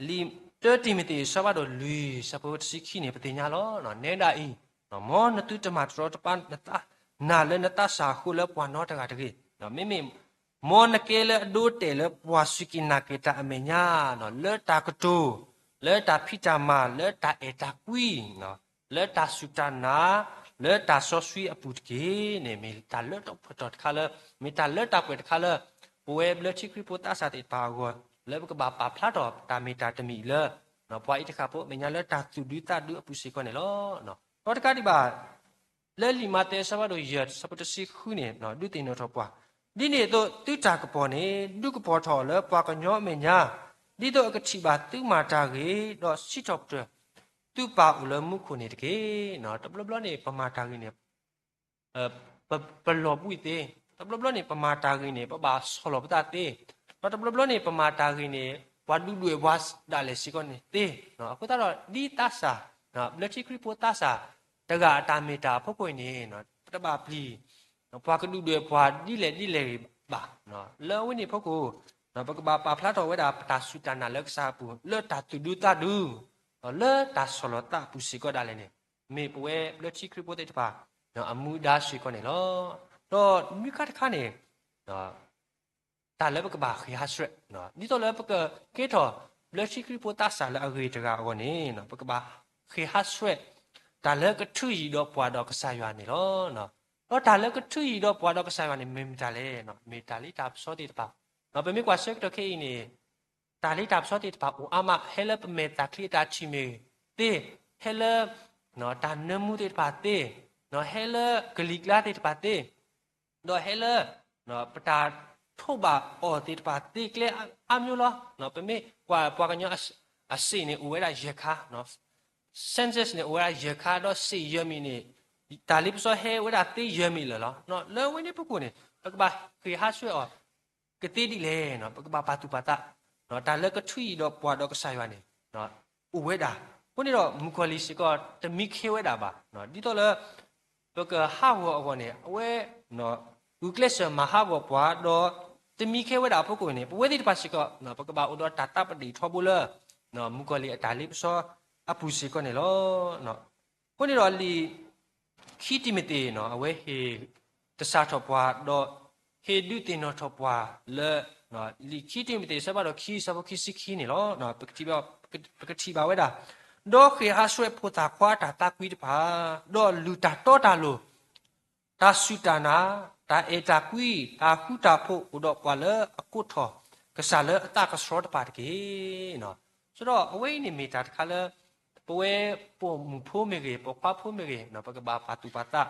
လံာ်တၢတံၤမသ့း အဆၢဖးဒိၣ်လွံၢ် ဆၢဖိတဆံခံန့ၣ် ပသ့ၣ်ညါလီၤ. နဲဒၣ်အံၤ မ်နသုတမၤတရီတပါနသး နၤလၢနသးစၢ်အဃိလၢပှၤနီတဂၤတဂ့ၤ. မ့မ့ၢ် မ်နကဲလၢအဒိတဲာ်လၢပှၤစူၢ်က့ၤနာ်က့ၤတၢ်အမဲာ်ညါ, လၢတၢ်ကတိၤ, လၢတၢ်ဖံးတၢ်မၤ, လၢတၢ်အဲၣ်တၢ်ကွံ, လၢတၢ်စူၢ်တၢ်နာ်, လၢတၢ်စီဆှံအပူၤတက့ၢ်န့ၣ် မ့ၢ်တၢ်လၢတၢ်ပှဲၤထီၣ်တခါလၢ, မ့ၢ်တၢ်လၢတၢ်ပှဲၤတခါလၢ ပဝဲဘျၢထံခရံာ်ဖိသးစၢ်သ့ၣ်တဖၣ်အဂီၢ် လၢပကဘၣ်ပာ်ဖျါထီၣ်တၢ်မ့ၢ်တၢ်တမံၤလၢ ပှၤအံၤတဃၣ်ဖိအမဲာ်ညါလၢတၢ်သူၣ်ဒူသးဒူအပူၤစ့ၢ်ကီးန့ၣ်လီၤ. ဒီးတကးဒံးဘၣ် လၢလံာ်မးသဲအဆၢဖးဒိၣ်ယဲၢ် အဆၢဖိတဆံဃုန့ၣ် ဒုးသ့ၣ်နီၣ်ထီၣ်ပှၤ, ဒ်န့ၣ်အသိးသုတၢ်ကပီၤန့ၣ် ဒုးကပီၤထီၣ်အီၤလၢပှၤကညီအမဲာ်ညါ, ဒ်သိးအကထံၣ်ဘၣ်သုမၤတၢ်ဂ့ၤ ဒီးစံးထီၣ်ပတြၢၤသုပၢ်အိၣ်လၢမူခိၣ်န့ၣ်တက့ၢ်. တဘျီဘျီန့ၣ် ပမၤတၢ်ဂ့ၤန့ၣ် ပလီၤဘှံးသ့, တဘျီဘျီန့ၣ် ပမၤတၢ်ဂ့ၤန့ၣ် ပဘၣ်ဆီၣ်လီၤပသးသ့, ဒီးတဘျီဘျီန့ၣ် ပမၤတၢ်ဂ့ၤန့ၣ် ပှၤဒုၣ်ဒွဲၣ်ပှၤဒၣ်လဲာ်စ့ၢ်ကီးန့ၣ်သ့. အဃိသတးဒီး ဒ်သးစၢ်, ဘျၢထံခရံာ်ဖိသးစၢ်တဂၤအတၢ်မ့ၢ်တၢ်အဖီခိၣ်အံၤန့ၣ် ပတဘၣ်ပျံၤ ပှၤကဒုၣ်ဒွဲၣ်ပှၤဒ်လဲၣ်ဒ်လဲၣ်ဂ့ၤဘၣ်. လၢအဝဲန့ၣ်အဖီခိၣ် ပကဘၣ်ပာ်ဖျါထီၣ်ဝဲဒၣ်ပတၢ်စူၢ်တၢ်နာ်လၢကစၢ်အပူၤ လၢတၢ်သူၣ်ဒူသးဒူ ဒီးလၢတၢ်ဆီၣ်လီၤသးအပူၤစ့ၢ်ကီးဒၣ်လဲာ်န့ၣ် မ့ၢ်ပဝဲဘျၢထံခရံာ်ဖိသ့ၣ်တဖၣ် အမူဒါစ့ၢ်ကီးန့ၣ်လီၤ. ဒီးမုၢ်ခါတခါန့ၣ် တၢ်လၢပကဘၣ်ဃ့ၤဟးဆှဲး, ဒ်သိးလၢပကကဲထီၣ် ဘျၢထံခရံာ်ဖိသးစၢ်လၢအဂ့ၤတဂၤအဂီၢ်န့ၣ် ပကဘၣ်ဃ့ၤဟးဆှဲး တၢ်လၢကထုးယံၤဒီးပှၤဒီးကစၢ်ယွၤန့ၣ်လီၤ. ဒီးတၢ်လၢကထုးယံၤဒီးပှၤဒီးကစၢ်ယွၤန့ၣ် မ့ၢ်မတၤလဲၣ်, မ့ၢ်တၢ်လ့တၢ်ပစီသ့ၣ်တဖၣ်. ပမ့ၢ်ကွၢ်ဆၢကတီၢ်ခဲအံၤန့ၣ် တၢ်လ့တၢ်ပစီသ့ၣ်တဖၣ်အိၣ်အါမး, ဟဲလၢပမဲာ်သၣ်ချံအတၢ်ထံၣ်မ့ၢ်သ့, ဟဲလၢ တၢ်နၢမူသ့ၣ်တဖၣ်သ့, ဟဲလၢကလံၤကျါသ့ၣ်တဖၣ်သ့, ဒီးဟဲလၢ ပတၢ်ထိးဘၣ်အီၤသ့ၣ်တဖၣ်သ့ကျဲအါမးလီၤ. ပမ့ၢ်ကွၢ်ပှၤကညီအစ့ၣ်န့ၣ် အိၣ်ဝဲဒၣ်ယဲၢ်ခါ, census န့ၣ် အိၣ်ဝဲဒၣ်ယဲၢ်ခါ ဒီးစ့ၣ်ယဲၢ်မံၤန့ၣ် တၢ်လ့ပစီဟဲဝဲဒၣ်သ့ယဲၢ်မံၤလၢာ်လီၤ. လၢအဝဲန့ၣ်အဖီခိၣ်န့ၣ် ပကဘၣ်ဃ့ၤဟးဆှဲးအီၤ ကသ့ဒ်လဲၣ်, ပကဘၣ်ပာ်သူၣ်ပာ်သး, တၢ်လၢကထုးယံၤဒီးပှၤဒီးကစၢ်ယွၤန့ၣ် အိၣ်ဝဲဒၣ်. အဃိန့ၣ်ဒီး မုၣ်ကီၤလံၢ်စ့ၢ်ကီး တမံခ့ဝဲဒၣ်ဘၣ်. ဒ်သိးလၢ ပကဟးဂီၤအဂီၢ်န့ၣ် အဝဲ ဂုာ်ကျဲးစၢးမၤဟးဂီၤပှၤ ဒီးတမံခ့ဝဲဒၣ်အဖီခိၣ်န့ၣ် ပဝဲသ့ၣ်တဖၣ်စ့ၢ်ကီး ပကဘၣ်အိၣ်ဒီးတၢ်သးပ့ၤထီဘိလၢ မုၣ်ကီၤလံၢ်အတၢ်လ့ပစီအပူၤစ့ၢ်ကီးန့ၣ်လီၤ. အဃိန့ၣ်ဒီးလံာ်ခံတံၤမသ့း အဝဲဟ့ၣ်တစးထီၣ်ပှၤ ဒီးဟ့ၣ်ဒုးသ့ၣ်နီၣ်ထီၣ်ပှၤလၢ လံာ်ခံတံၤမသ့း အဆၢဖးဒိၣ်ခံ အဆၢဖိခံဆံခံန့ၣ်လီၤ. ပကထံၣ်ဘၣ်ဝဲဒၣ်, ဒီးဃ့ၤဟးဆှဲးဖိသၣ်ခွါတၢ်သးကွံတဖၣ်, ဒီးလုၢ်တၢ်တီတၢ်လိၤ တၢ်စူၢ်တၢ်နာ်, တၢ်အဲၣ်တၢ်ကွံ, တၢ်ဃူတၢ်ဖိး အိၣ်ဒီးပှၤလၢအကိးထီၣ်ကစၢ်လၢအသးကဆှီတဖၣ်တက့ၢ်. ဆိုတော့ အဝဲအံၤန့ၣ်မ့ၢ်တၢ်တခါလၢ ပဝဲပိာ်မုၣ်ဖိမ့ၢ်ဂ့ၤ, ပိာ်ခွါဖိမ့ၢ်ဂ့ၤ, ပကဘၣ်ပာ်သူၣ်ပာ်သး.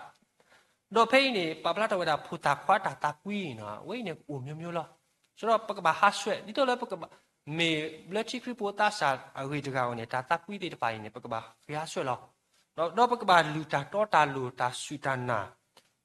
ဒီးဖဲအံၤန့ၣ် ပာ်ဖျါထီၣ်ဝဲဒၣ် ဖိသၣ်ခွါတၢ်သးကွံန့ၣ် အဝဲအံၤန့ၣ်အိၣ်မျိုးမျိုးလီၤ. ဆိုတော့ ပကဘၣ်ဟးဆှဲး ဒ်သိးလၢပကဘၣ် မ့ၢ်ဘျၢထံခရံာ်ဖိသးစၢ်အဂ့ၤတဂၤအဂီၢ်န့ၣ် တၢ်သးကွံသ့ၣ်တဖၣ်အံၤန့ၣ် ပကဘၣ်ဃ့ၤဟးဆှဲးလီၤ. ဒီး ဒီးပကဘၣ်လုၢ်တၢ်တီတၢ်လိၤ တၢ်စူၢ်တၢ်နာ်,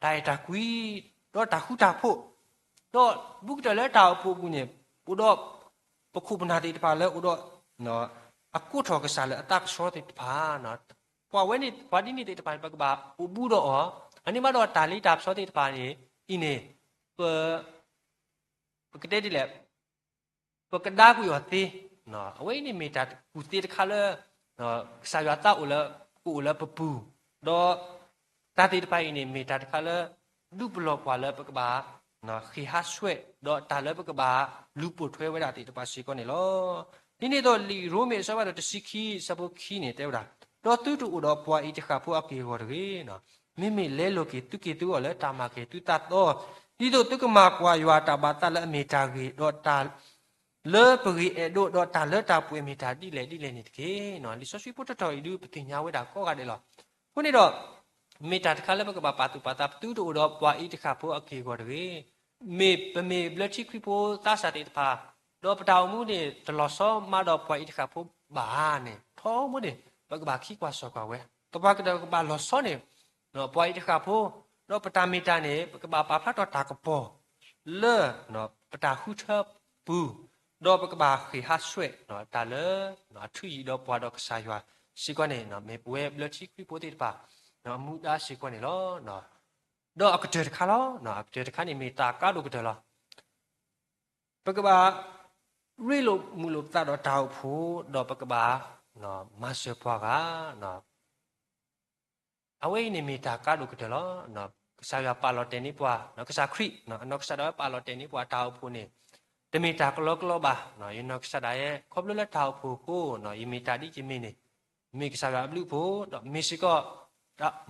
တၢ်အဲၣ်တၢ်ကွံ, ဒီးတၢ်ဃူတၢ်ဖိး, ဒီးဘူးကတၢၢ်လၢတၢ်အိၣ်ဖှိၣ်အပူၤန့ၣ် အိၣ်ဒီး ပခိၣ်ပနၢ်သ့ၣ်တဖၣ်လၢအိၣ်ဒီး အကိးထီၣ်ကစၢ်လၢအသးကဆှီသ့ၣ်တဖၣ်, ပှၤဝဲန့ၣ် ပှၤဒ်န့ၣ်သ့ၣ်တဖၣ်န့ၣ် ပကဘၣ်အိၣ်ဘူးဒီးအီၤ, အန့ၣ်ဘၣ်ဒီးတၢ်လ့တၢ်ပစီသ့ၣ်တဖၣ်န့ၣ် အံၤန့ၣ် ပ ပကတဲဒ်လဲၣ်, ပကဒါကွံာ်အီၤသ့, အဝဲအံၤန့ၣ်မ့ၢ်တၢ်ကူၣ်သ့တခါလၢ ကစၢ်ယွၤသးအိၣ်လၢ ကအိၣ်လၢပပူၤ, ဒီးတၢ်သ့ၣ်တဖၣ်အံၤန့ၣ် မ့ၢ်တၢ်တခါလၢ ဒုးပလီၢ်ပှၤလၢပကဘၣ် ဃ့ၤဟးဆှဲး ဒီးတၢ်လၢပကဘၣ်လူၤပိာ်ထွဲဝဲဒၣ်သ့ၣ်တဖၣ်စ့ၢ်ကီးန့ၣ်လီၤ. ဒ်န့ၣ်အသိးလံာ်ရိမ့ၤအဆၢဖးဒိၣ်တဆံခံ အဆၢဖိခံန့ၣ် တဲဝဲဒၣ်, ဒီးသုတအိၣ်ဒီးပှၤအံၤတဃၣ်ဖိအက့ၢ်အဂီၤတဂ့ၤ, မ့မ့ၢ်လဲလိာ်က့ၤသုက့ၤသုဂီၢ်လၢတၢ်မၤကဲၤသုသးသီ, ဒ်သိးသုကမၤကွၢ်ယွၤအတၢ်ဘၣ်သးလၢအမ့ၢ်တၢ်ဂ့ၤ, ဒီးတၢ်လၢပဂ့ၤအဲၣ်ဒိး, ဒီးတၢ်လၢတၢ်ပှဲၤမ့ၢ်တၢ်ဒ်လဲၣ်ဒ်လဲၣ်န့ၣ်တက့ၢ်. လံာ်စီဆှံဖိတတီၤအံၤဒုးပသ့ၣ်ညါဝဲဒၣ်ကိးဂၤဒဲးလီၤ. အဃိန့ၣ်ဒီး မ့ၢ်တၢ်တခါလၢပကဘၣ်ပာ်သူၣ်ပာ်သး သုတအိၣ်ဒီးပှၤအံၤတဃၣ်ဖိအက့ၢ်အဂီၤတဂ့ၤ. မ့ၢ်ပမ့ၢ်ဘျၢထံခရံာ်ဖိသးစၢ်သ့ၣ်တဖၣ်, ဒီးပတၢ်အိၣ်မူန့ၣ် တလီၤဆီမးဒီးပှၤအံၤတဃၣ်ဖိဘၣ်ဧါန့ၣ် ထီဘိန့ၣ် ပကဘၣ်ခံကွၢ်စီၣ်ကွၢ်ဝဲ, သပှၢ်ကတၢၢ်ကဘၣ်လီၤဆီန့ၣ် ပှၤအံၤတဃၣ်ဖိ, ဒီးပတၢ်မ့ၢ်တၢ်န့ၣ် ပကဘၣ်ပာ်ဖျါထီၣ်တၢ်ကပီၤ လၢ ပတၢ်ဃုထၢပူၤ, ဒီးပကဘၣ်ဃ့ၢ်ဟးဆှဲး တၢ်လၢ အထုးယံၤဒီးပှၤဒီးကစၢ်ယွၤစ့ၢ်ကီးန့ၣ် မ့ၢ်ပဝဲဘျၢထံခရံာ်ဖိသ့ၣ်တဖၣ် အမူဒါစ့ၢ်ကီးန့ၣ်လီၤ. ဒီးအကတၢၢ်တခါလီၤ. အကတၢၢ်တခါန့ၣ်မ့ၢ်တၢ်ကါဒိၣ်ကတၢၢ်လီၤ. ပကဘၣ်ရ့လိာ်မုာ်လိာ်ပသးဒီးတၢ်အိၣ်ဖှိၣ်, ဒီးပကဘၣ်မၤစၢၤပှၤဂၤ အဝဲအံၤန့ၣ်မ့ၢ်တၢ်ကါဒိၣ်ကတၢၢ်လီၤ. ကစၢ်ယွၤပာ်လီၤတဲာ်န့ၢ်ပှၤ, ကစၢ်ခရံာ် အနီၢ်ကစၢ်ဒၣ်ဝဲပာ်လီၤတဲာ်န့ၢ်ပှၤတၢ်အိၣ်ဖှိၣ်န့ၣ် တမ့ၢ်တၢ်ကလီကလီဘၣ်. ယနီၢ်ကစၢ်ဒၣ်ယဲ ခီဖျိလၢတၢ်အိၣ်ဖှိၣ်အဃိ ယမ့ၢ်တၢ်ဒ်ယမ့ၢ်န့ၣ် မ့ၢ်ကစၢ်ယွၤအဘျုးအဖှိၣ် ဒီးမ့ၢ်စ့ၢ်ကီး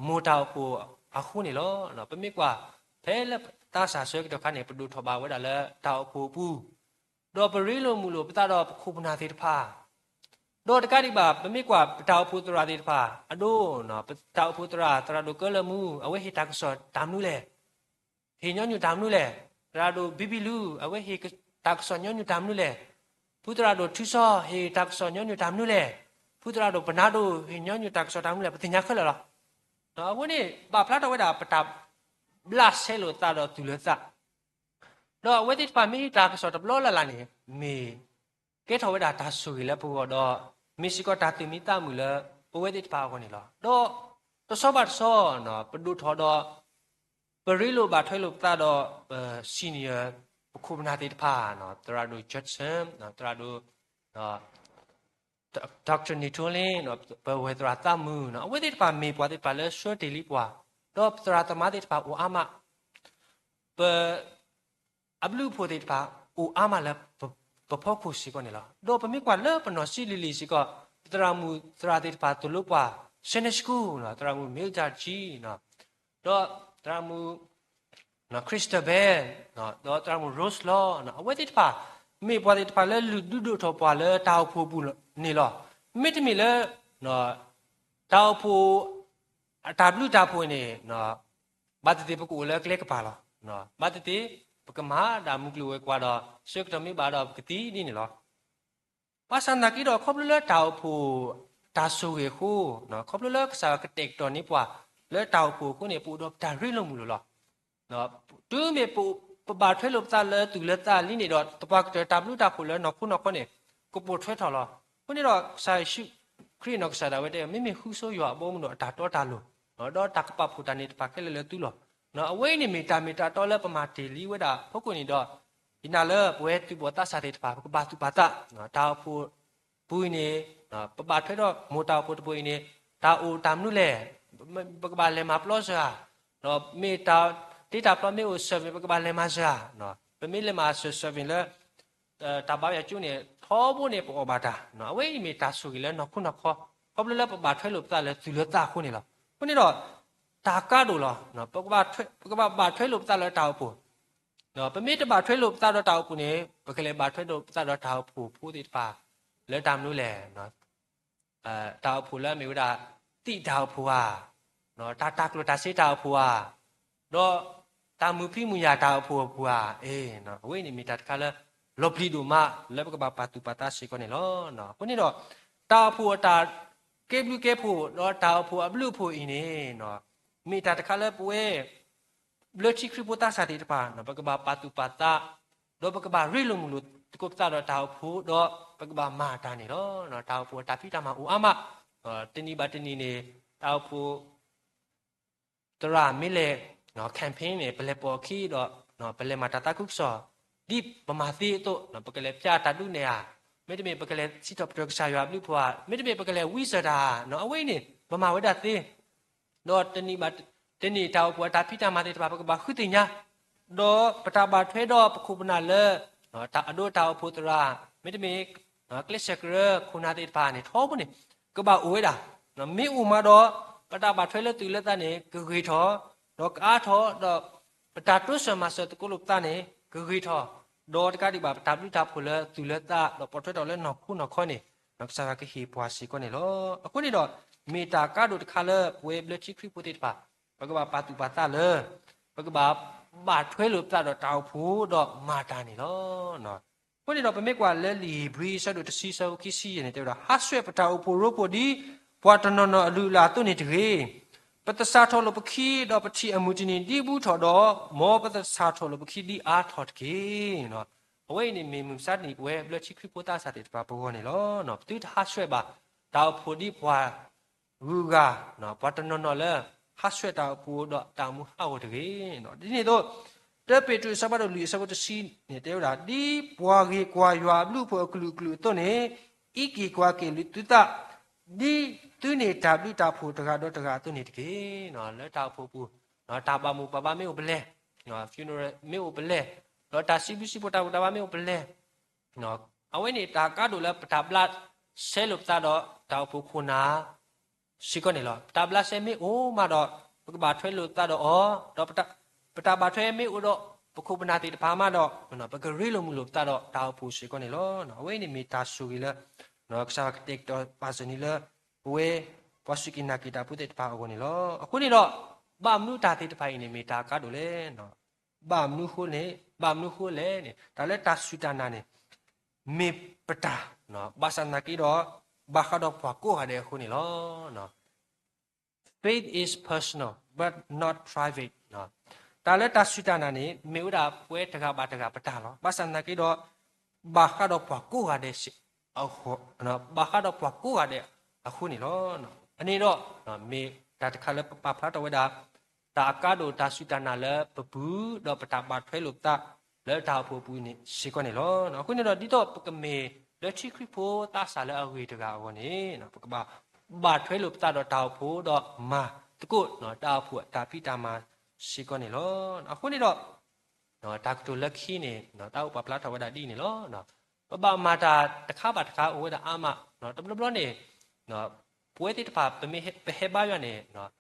မိၢ်တၢ်အိၣ်ဖှိၣ်အဃိန့ၣ်လီၤ. ပမ့ၢ်ကွၢ် ဖဲလၢသးစၢ်ဆၢကတီၢ်ခါန့ၣ် ပဒိၣ်ထီၣ်ဘၣ်ဝဲဒၣ်လၢတၢ်အိၣ်ဖှိၣ်အပူၤ ဒီးပရ့လိာ်မုာ်လိာ်ပသးဒီးပခိၣ်ပနၢ်သ့ၣ်တဖၣ်, ဒီးတကးဒံးဘၣ် ပမ့ၢ်ကွၢ်ပတၢ်အိၣ်ဖှိၣ်သရၣ်သ့ၣ်တဖၣ် အဒိ ပတၢ်အိၣ်ဖှိၣ်သရၣ် သရၣ်ဒိၣ်ကၢလၢမူ အဝဲဟ့ၣ်တၢ်ကစီၣ်တၢ်မနုၤလဲၣ်, ဟ့ၣ်ညီနုၢ်တၢ်မနုၤလဲၣ်, သရၣ်ဒိၣ်ဘံဘံလူ အဝဲဟ့ၣ်တၢ်ကစီၣ်ညီနုၢ်တၢ်မနုၤလဲၣ်, ဖုသရၣ်ဒိၣ်ထူစီ ဟ့ၣ်တၢ်ကစီၣ်ညီနုၢ်တၢ်မနုၤလဲၣ်, ဖုသရၣ်ဒိၣ်ပနၢ်ဒိၣ် ဟ့ၣ်ညီနုၢ်တၢ်ကစီၣ်တၢ်မနုၤလဲၣ် ပသ့ၣ်ညါခဲလၢာ်လီၤ. အဃိန့ၣ် ပာ်ဖျါထီၣ်ဝဲဒၣ်ပတၢ်ဘျးစဲလိာ်သးဒီးသူၣ်လၢသး ဒီးအဝဲသ့ၣ်တဖၣ်မ့ၢ်ဟ့ၣ်တၢ်ကစီၣ်တဘျီလၢ်လၢ်န့ၣ် မ့ၢ်ကဲထီၣ်ဝဲဒၣ်တၢ်ဆိၣ်ဂ့ၤလၢပဂီၢ်ဒီး မ့ၢ်စ့ၢ်ကီးတၢ်သူၣ်မံသးမုာ်လၢပဝဲသ့ၣ်တဖၣ်အဂီၢ်န့ၣ်လီၤ. ဒီးတဆီဘၣ်တဆီ ပဒိၣ်ထီၣ်ဒီး ပရ့လိာ်ဘၣ်ထွဲလိာ်ပသးဒီး ပ senior ပခိၣ်ပနၢ်သ့ၣ်တဖၣ် သရၣ်ဒိၣ် Judson သရၣ်ဒိၣ် Doctor Newton လ့ ပဝဲၢ်သရၣ်သးမုာ် အဝဲသ့ၣ်တဖၣ်မ့ၢ်ပှၤသ့ၣ်တဖၣ်လၢဆှၢတ့ၢ်လံပှၤ, ဒီးပသရၣ်သမါသ့ၣ်တဖၣ်အိၣ်အါမး, ပ အဘျုးအဖှိၣ်သ့ၣ်တဖၣ်အိၣ်အါမးလၢပဖီခိၣ်စ့ၢ်ကီးန့ၣ်လီၤ. ဒီးပမ့ၢ်ကွၢ်လၢပနီၢ်ဆံးလံၤလံၤစ့ၢ်ကီး ပသရၣ်မုၣ်သရၣ်သ့ၣ်တဖၣ်သိၣ်လိပှၤ Sunday School သရၣ်မုၣ် Mildred G ဒီးသရၣ်မုၣ် Christabel ဒီးသရၣ်မုၣ် Rose လီၤ. အဝဲသ့ၣ်တဖၣ် မ့ၢ်ပှၤသ့ၣ်တဖၣ်လၢလုၢ်ဒုးဒိၣ်ထီၣ်ပှၤလၢတၢ်အိၣ်ဖှိၣ်အပူၤန့ၣ်လီၤ. မ့တမ့ၢ်လၢ တၢ်အိၣ်ဖှိၣ် အတၢ်ဘျုးတၢ်ဖှိၣ်န့ၣ် ဘၣ်သ့ၣ်သ့ၣ်ပကအိၣ်လၢကျဲကပၤလီၤ. ဘၣ်သ့ၣ်သ့ၣ် ပကမၤဒၣ်မုၢ်ကျိၤဝဲၤကွာ်ဒီး ဆၢကတီၢ်မ့ၢ်ဘၣ်ဒီးပကသံဒ်န့ၣ်လီၤ. ဘၣ်ဆၣ်သနာ်က့ဒီး ခီဖျိလၢတၢ်အိၣ်ဖှိၣ် တၢ်ဆိၣ်ဂ့ၤအဃိ, ခီဖျိလၢကစၢ်ယွၤကတဲာ်ကတီၤန့ၢ်ပှၤ လၢတၢ်အိၣ်ဖှိၣ်အဃိန့ၣ် ပအိၣ်ဒီးပတၢ်ရ့လိာ်မုာ်လိာ်လီၤ. တုၤမ့ၢ်ပဘၣ်ထွဲလိာ်ပသးလၢသူၣ်လၢသးလံန့ၣ်ဒီး သပှၢ်ကတၢၢ်တၢ်ဘျုးတၢ်ဖှိၣ်လၢနီၢ်ခိနီၢ်ခီန့ၣ် ကပိာ်ထွဲထီၣ်လီၤ. အဃိန့ၣ်ဒီး ကစၢ်ယ့ၣ်ၡူးခရံာ်အနီၢ်ကစၢ်ဒၣ်ဝဲတဲ မ့မ့ၢ်ဃုဆိယွၤအဘီအမုၢ်ဒီးအတၢ်တီတၢ်လိၤ, ဒီးတၢ်ကပာ်ဖှိၣ်တၢ်န့ၣ်တဖၣ်ခဲလၢာ်လၢသုလီၤ. အဝဲအံၤန့ၣ်မ့ၢ်တၢ်မ့ၢ်တၢ်တီလၢပမၤတ့ၢ်လံဝဲဒၣ်ဖီခိၣ်န့ၣ်ဒီး ယနာ်လၢပဝဲသူၣ်ဘီၣ်သးစၢ်သ့ၣ်တဖၣ် ပကဘၣ်သူၣ်ပာ်သး, တၢ်အိၣ်ဖှိၣ်ပူၤအံၤန့ၣ် ပဘၣ်ထွဲဒီးမိၢ်တၢ်အိၣ်ဖှိၣ်တဘိအံၤန့ၣ် တၢ်အိၣ်တၢ်မနုၤလဲၣ်, ပကဘၣ်လဲၤမၤပျီစှၤဧါ, ဒီးမ့ၢ်တၢ်တ့တၢ်ဖျီမ့ၢ်အိၣ် service ပကဘၣ်လဲၤမၤစှၤဧါ, ပမ့ၢ်လဲၤမၤစှၤ service လၢ တၢ်ဘါယွၤကၠိန့ၣ် ထီဘိန့ၣ်ပအီၣ်ဘၣ်တၢ်, အဝဲအံၤမ့ၢ်တၢ်ဆိၣ်ဂ့ၤလၢနီၢ်ခိနီၢ်ခီ, ခီဖျိလၢပဘၣ်ထွဲလိာ်ပသးလၢသူၣ်လၢသးအဃိန့ၣ်လီၤ. အဃိန့ၣ်ဒီး တၢ်ကါဒိၣ်လီၤ. ပကဘၣ်ထွဲ ပကဘၣ်ဘၣ်ထွဲလိာ်ပသးလၢတၢ်အိၣ်ဖှိၣ်, ပမ့ၢ်တဘၣ်ထွဲလိာ်ပသးဒီးတၢ်အိၣ်ဖှိၣ်န့ၣ် ပကလဲၤဘၣ်ထွဲလိာ်ပသးဒီးတၢ်အိၣ်ဖှိၣ်ဖိသ့ၣ်တဖၣ် လၢတၢ်မနုၤလဲၣ် တၢ်အိၣ်ဖှိၣ်လၢအမ့ၢ်ဝဲဒၣ် သံၣ်တၢ်အိၣ်ဖှိၣ်ဧါ, တၢ်တၤကျိၣ်တၤစ့တၢ်အိၣ်ဖှိၣ်ဧါ, ဒီးတၢ်မုာ်ဖံးမုာ်ယာ်တၢ်အိၣ်ဖှိၣ်အပူၤဧါ, အဝဲအံၤန့ၣ်မ့ၢ်တၢ်တခါလၢ လီၤပျံၤဒိၣ်မးလၢပကဘၣ်ပာ်သူၣ်ပာ်သးစ့ၢ်ကီးန့ၣ်လီၤ. အဃိန့ၣ်ဒီး တၢ်အိၣ်ဖှိၣ်အတၢ်ကဲဘျုးကဲဖှိၣ် ဒီးတၢ်အိၣ်ဖှိၣ်အဘျုးအဖှိၣ်အံၤန့ၣ် မ့ၢ်တၢ်တခါလၢပဝဲ ဘျၢထံခရံာ်ဖိသးစၢ်သ့ၣ်တဖၣ် ပကဘၣ်ပာ်သူၣ်ပာ်သး ဒီးပကဘၣ်ရ့လိာ်မုာ်လိာ်သကိးပသးဒီးတၢ်အိၣ်ဖှိၣ် ဒီးပကဘၣ်မၤတၢ်န့ၣ်လီၤ. တၢ်အိၣ်ဖှိၣ်အတၢ်ဖံးတၢ်မၤအိၣ်အါမး, တနံၤဘၣ်တနံၤန့ၣ် တၢ်အိၣ်ဖှိၣ်သရၣ်မ့ၢ်လဲၤ campaign န့ၣ် ပလဲၤပိာ်အခံဒီး ပလဲၤမၤတၢ်သးခုကစီၣ် ဒ်ပမၤသ့အသိး ပကလဲၤဖျါတၢ်ဒုးနဲၣ်ဧါ, မ့တမ့ၢ်ပကလဲၤစံးထီၣ်ပတြၢၤကစၢ်ယွၤအဘျုးအဖှိၣ်ဧါ, မ့တမ့ၢ်ပကလဲၤဝံစၢၤတၢ်ဧါ, အဝဲအံၤန့ၣ် ပမၤဝဲဒၣ်သ့ ဒီးတနံၤဘၣ်တနံၤ တၢ်အိၣ်ဖှိၣ်အတၢ်ဖံးတၢ်မၤသ့ၣ်တဖၣ် ပကဘၣ်ဃုသ့ၣ်ညါ, ဒီးပတၢ်ဘၣ်ထွဲဒီးပခိၣ်ပနၢ်လၢ တၢ်အဒိတၢ်အိၣ်ဖှိၣ်သရၣ် မ့တမ့ၢ် ကျဲးစၢးကရၢခိၣ်နၢ်သ့ၣ်တဖၣ်န့ၣ် ထီဘိန့ၣ် ကဘၣ်အိၣ်ဝဲဒၣ်, မ့ၢ်အိၣ်မးဒီး ပတၢ်ဘၣ်ထွဲလၢသူၣ်လၢသးန့ၣ် ကဂ့ၤထီၣ်, ဒီးကအါထီၣ်, ဒီးပတၢ်တိစၢၤမၤစၢၤသကိးလိာ်ပသးန့ၣ် ကဂ့ၤထီၣ်, ဒီးတကးဒံးဘၣ် ပတၢ်ဘျုးတၢ်ဖှိၣ်လၢသူၣ်လၢသး ဒီးပိာ်ထွဲထီၣ်လၢနီၢ်ခိနီၢ်ခီန့ၣ် ကစၢ်ယွၤကဟ့ၣ်ပှၤစ့ၢ်ကီးန့ၣ်လီၤ. အဃိန့ၣ်ဒီး မ့ၢ်တၢ်ကါဒိၣ်တခါလၢပဝဲဘျၢထံခရံာ်ဖိသ့ၣ်တဖၣ် ပကဘၣ်ပာ်သူၣ်ပာ်သးလၢ ပကဘၣ်ဘၣ်ထွဲလိာ်ပသးဒီးတၢ်အိၣ်ဖှိၣ်ဒီးမၤတၢ်န့ၣ်လီၤ. အဃိန့ၣ်ဒီး ပမ့ၢ်ကွၢ်လၢလံာ်ဧ့ၤဘြံၤအဆၢဒိၣ်တဆံ အဆၢဖိခံဆံယဲၢ်န့ၣ် တဲဝဲဒၣ်, ဟးဆှဲးပတၢ်အိၣ်ဖှိၣ်ရိဖှိၣ်ဒ်ပှၤတနီၤနီၤအလုၢ်အလၢ်အသိးန့ၣ်တဂ့ၤ. ပသဆၣ်ထီၣ်လိာ်ပခံ ဒီးပထံၣ်အမုၢ်တနံၤဒ်ဘူးထီၣ်ဒီး, မ်ပသဆၣ်ထီၣ်လိာ်ပခံဒ်အါထီၣ်တက့ၢ်. အဝဲအံၤန့ၣ်မ့ၢ်မုၢ်မဆါတနံၤ ပဝဲဘျၢထံခရံာ်ဖိသးစၢ်သ့ၣ်တဖၣ်ပဂီၢ်န့ၣ်လီၤ. ပသုတဟးဆှဲးဘၣ် တၢ်အိၣ်ဖှိၣ်ဒ်ပှၤ ဂုၤဂၤ, ပှၤတနီၤနီၤလၢ ဟးဆှဲးတၢ်အိၣ်ဖှိၣ်ဒီးတၢ်အိၣ်မူဟးဂီၤတဂ့ၤ. ဒ်န့ၣ်အသိး တၢပ့းတရူးအဆၢဖးဒိၣ်လွံၢ်အဆၢဖိတဆံန့ၣ် တဲဝဲဒၣ်, ဒ်ပှၤဂ့ၤကွၢ်ယွၤအဘျုးအဖှိၣ်အကလုာ်ကလုာ်အသိးန့ၣ်, အံးက့ၤကွၢ်က့ၤသုသး, ဒ်သုန့ၢ်တၢ်ဘျုးတၢ်ဖှိၣ်တဂၤဒီးတဂၤအသိးန့ၣ်တက့ၢ်. လၢတၢ်အိၣ်ဖှိၣ်ပူၤ တၢ်ဘၣ်မိၣ်ပှၤဘါမ့ၢ်အိၣ်ပလဲၢ်, funeral မ့ၢ်အိၣ်ပလဲၢ်, ဒီးတၢ်စံးဘျုးစံးဖှိၣ်တၢ်ဘူၣ်တၢ်ဘါမ့ၢ်အိၣ်ပလဲၢ်, အဝဲန့ၣ်တၢ်ကါဒိၣ်လၢပတၢ်ဘျးစဲလိာ်ပသးဒီးတၢ်အိၣ်ဖှိၣ်ခိၣ်နၢ် စ့ၢ်ကီးန့ၣ်လီၤ. ပတၢ်ဘျးစဲမ့ၢ်အိၣ်မးဒီး ပကဘၣ်ထွဲလိာ်ပသးဒီးအီၤ, ဒီးပတၢ်ဘၣ်ထွဲမ့ၢ်အိၣ်ဒီးပခိၣ်ပနၢ်သ့ၣ်တဖၣ်မးဒီး ပကရ့လိာ်မုာ်လိာ်ပသးဒီးတၢ်အိၣ်ဖှိၣ်စ့ၢ်ကီးန့ၣ်လီၤ. အဝဲန့ၣ်မ့ၢ်တၢ်ဆိၣ်ဂ့ၤလၢ ကစၢ်ယွၤကတဲာ်ကတီၤပာ်စၢၤန့ၣ်လၢ ပဝဲပှၤစူၢ်က့ၤနာ်က့ၤတၢ်ဖိသ့ၣ်တဖၣ်အဂီၢ်န့ၣ်လီၤ. အဃိန့ၣ်ဒီး ဘၣ်မနုၤတၢ်သ့ၣ်တဖၣ်အံၤန့ၣ် မ့ၢ်တၢ်ကါဒိၣ်လဲၣ်. ဘၣ်မနုၤဃိလဲၣ်, ဘၣ်မနုၤဃိလဲၣ်န့ၣ် တၢ်လၢတၢ်စူၢ်တၢ်နာ်န့ၣ် မ့ၢ်ပတၢ်, ဘၣ်ဆၣ်သနာ်က့ဒီး ဘၣ်ဃးဒီးပှၤကိးဂၤဒဲးအဃိန့ၣ်လီၤ. Faith is personal but not private. တၢ်လၢတၢ်စူၢ်တၢ်နာ်န့ၣ် မ့ၢ်ဝဲဒၣ်ပဝဲတဂၤဘၣ်တဂၤပတၢ်လီၤ. ဘၣ်ဆၣ်သနာ်က့ဒီး ဘၣ်ဃးဒီးပှၤကိးဂၤဒဲး ဘၣ်ဃးဒီးပှၤကိးဂၤဒဲးအဃိန့ၣ်လီၤ. အန့ၣ်ဒီး မ့ၢ်တၢ်တခါလၢပပာ်ဖျါထီၣ်ဝဲဒၣ် တၢ်အကါဒိၣ်တၢ်စူၢ်တၢ်နာ်လၢပပူၤ ဒီးပတၢ်ဘၣ်ထွဲလိာ်ပသးလၢတၢ်အိၣ်ဖှိၣ်အပူၤန့ၣ်စ့ၢ်ကီးန့ၣ်လီၤ. အဃိန့ၣ်ဒီး ဒ်သိးပကမ့ၢ်လၢထံခရံာ်ဖိသးစၢ်လၢအဂ့ၤတဂၤအဂီၢ်န့ၣ် ပကဘၣ်ဘၣ်ထွဲလိာ်ပသးဒီးတၢ်အိၣ်ဖှိၣ်ဒီးမၤသကိးတၢ်အိၣ်ဖှိၣ်တၢ်ဖံးတၢ်မၤစ့ၢ်ကီးန့ၣ်လီၤ. အဃိန့ၣ်ဒီး တၢ်ကတိၤလၢခံန့ၣ် တၢ်အိၣ်ပာ်ဖျါထီၣ်ဝဲဒၣ်ဒ်အံၤန့ၣ်လီၤ. ပဘၣ်မၤတၢ်တခါဘၣ်တခါအိၣ်ဝဲဒၣ်အါမး, တဘျီဘျီန့ၣ် ပဝဲသ့ၣ်တဖၣ် ပမ့ၢ်ပဟဲဘါယွၤန့ၣ်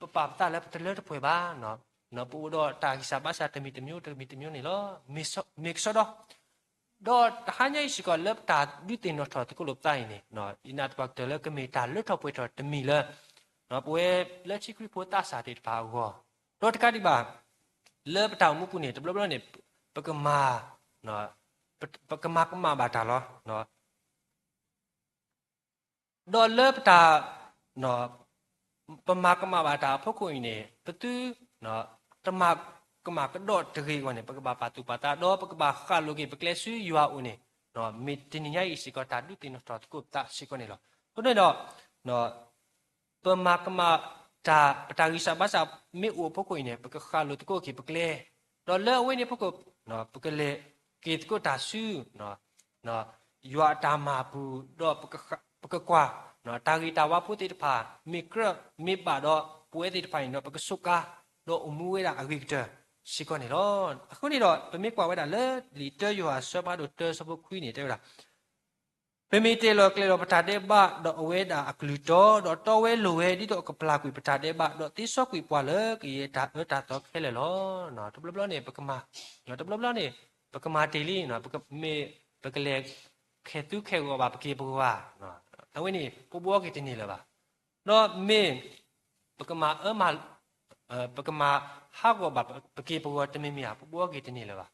ပပာ်ပသးလၢပတလၢတပှဲၤဘၣ်, ပအိၣ်ဒီးတၢ်ဂံၢ်စၢ်ဘါစၢ်တမံၤတမံၤတမံၤတမံၤန့ၣ်လီၤ. မ့ၢ်ကစီဒီ, ဒီးတဟါညါအံၤစ့ၢ်ကီးလၢပတၢ်ဒုးသ့ၣ်နီၣ်ထီၣ်သကိးလိာ်ပသးအံၤန့ၣ် ယနာ်သပှၢ်ကတၢၢ်လၢကမ့ၢ်တၢ်လၢထီၣ်ပှဲၤထီၣ်တမံၤလၢ ပဝဲလၢထံခရံာ်ဖိသးစၢ်သ့ၣ်တဖၣ်အဂီၢ်, ဒီးတကးဒံးဘၣ် လၢပတၢ်အိၣ်မူပူၤန့ၣ် တဘျီဘျီန့ၣ် ပကမၤ ပကမၤကမၣ်ဘၣ်တၢ်လီၤ. ဒီးလၢပတၢ် ပမၤကမၣ်ဘၣ်တၢ်အဖီခိၣ်အံၤန့ၣ် ပသု တမၤကမၣ်ကဒီးတဂ့ၤအဂီၢ်န့ၣ် ပကဘၣ်ပာ်သူၣ်ပာ်သး ဒီးပကဘၣ်ဃၣ်လိာ်က့ၤပကျဲဆူယွၤအအိၣ်န့ၣ် မ့ၢ်တနံၤညါအံၤစ့ၢ်ကီးတၢ်ဒုးသ့ၣ်နီၣ်ထီၣ်သကိးပသးစ့ၢ်ကီးန့ၣ်လီၤ. အဃိန့ၣ်ဒီး ပမၤကမၣ်တၢ် ပတၢ်ဂံၢ်စၢ်ဘါစၢ်မ့ၢ်အိၣ်အဖီခိၣ်အံၤန့ၣ် ပကဃၣ်လိာ်သကိးက့ၤပကျဲ, ဒီးလၢအဝဲန့ၣ်အဖီခိၣ် ပကလဲၤက့ၤသကိးတၢ်ဆူ ယွၤအတၢ်မၤပူၤ ဒီးပကကွၢ် တၢ်ဂ့ၤတၢ်ဝါဖိသ့ၣ်တဖၣ် မ့ၢ်ကြၢးမ့ၢ်ဘၣ်ဒီး ပဝဲသ့ၣ်တဖၣ်အံၤဒီး ပကစူးကါ ဒီးအိၣ်မူဝဲဒၣ်အဂ့ၤကတၢၢ်စ့ၢ်ကီးန့ၣ်လီၤ. အဃိန့ၣ်ဒီး ပမ့ၢ်ကွၢ်ဝဲဒၣ်လၢလံာ်တၢယိၤဟၣ်အဆၢဖးဒိၣ်တၢအဆၢဖိခွံန့ၣ် တဲဝဲဒၣ် ပမ့ၢ်တဲလီၤကျဲၤလီၤပတၢ်ဒဲးဘး ဒီးအဝဲဒၣ်အကလုၢ်တီ ဒီးတီဝဲလိၤဝဲ ဒ်သိးအကပျၢ်ကွံာ်ပတၢ်ဒဲးဘး ဒီးသ့စီကွံာ်ပှၤလၢကယဲၢ်တၢ်အၢတၢ်သီခဲလၢာ်လီၤ. တဘျီဘျီန့ၣ် ပကမၤ တဘျီဘျီန့ၣ် ပကမၤတ့ၢ်လံ, မ့ၢ်ပကလဲၤခဲသူခဲဂီၤဘၣ်ပက့ၢ်ပဂီၤဧါ, အဝဲန့ၣ် ပဘှီက့ၤတန့ၢ်လၢၤဘၣ်. ဒီးမ့ၢ် ပကမၤအၢမၤ ပကမၤဟးဂီၤဘၣ်ပက့ၢ်ပဂီၤတမံၤမံၤဧါ, ပဘှီက့ၤတန့ၢ်လၢၤဘၣ်.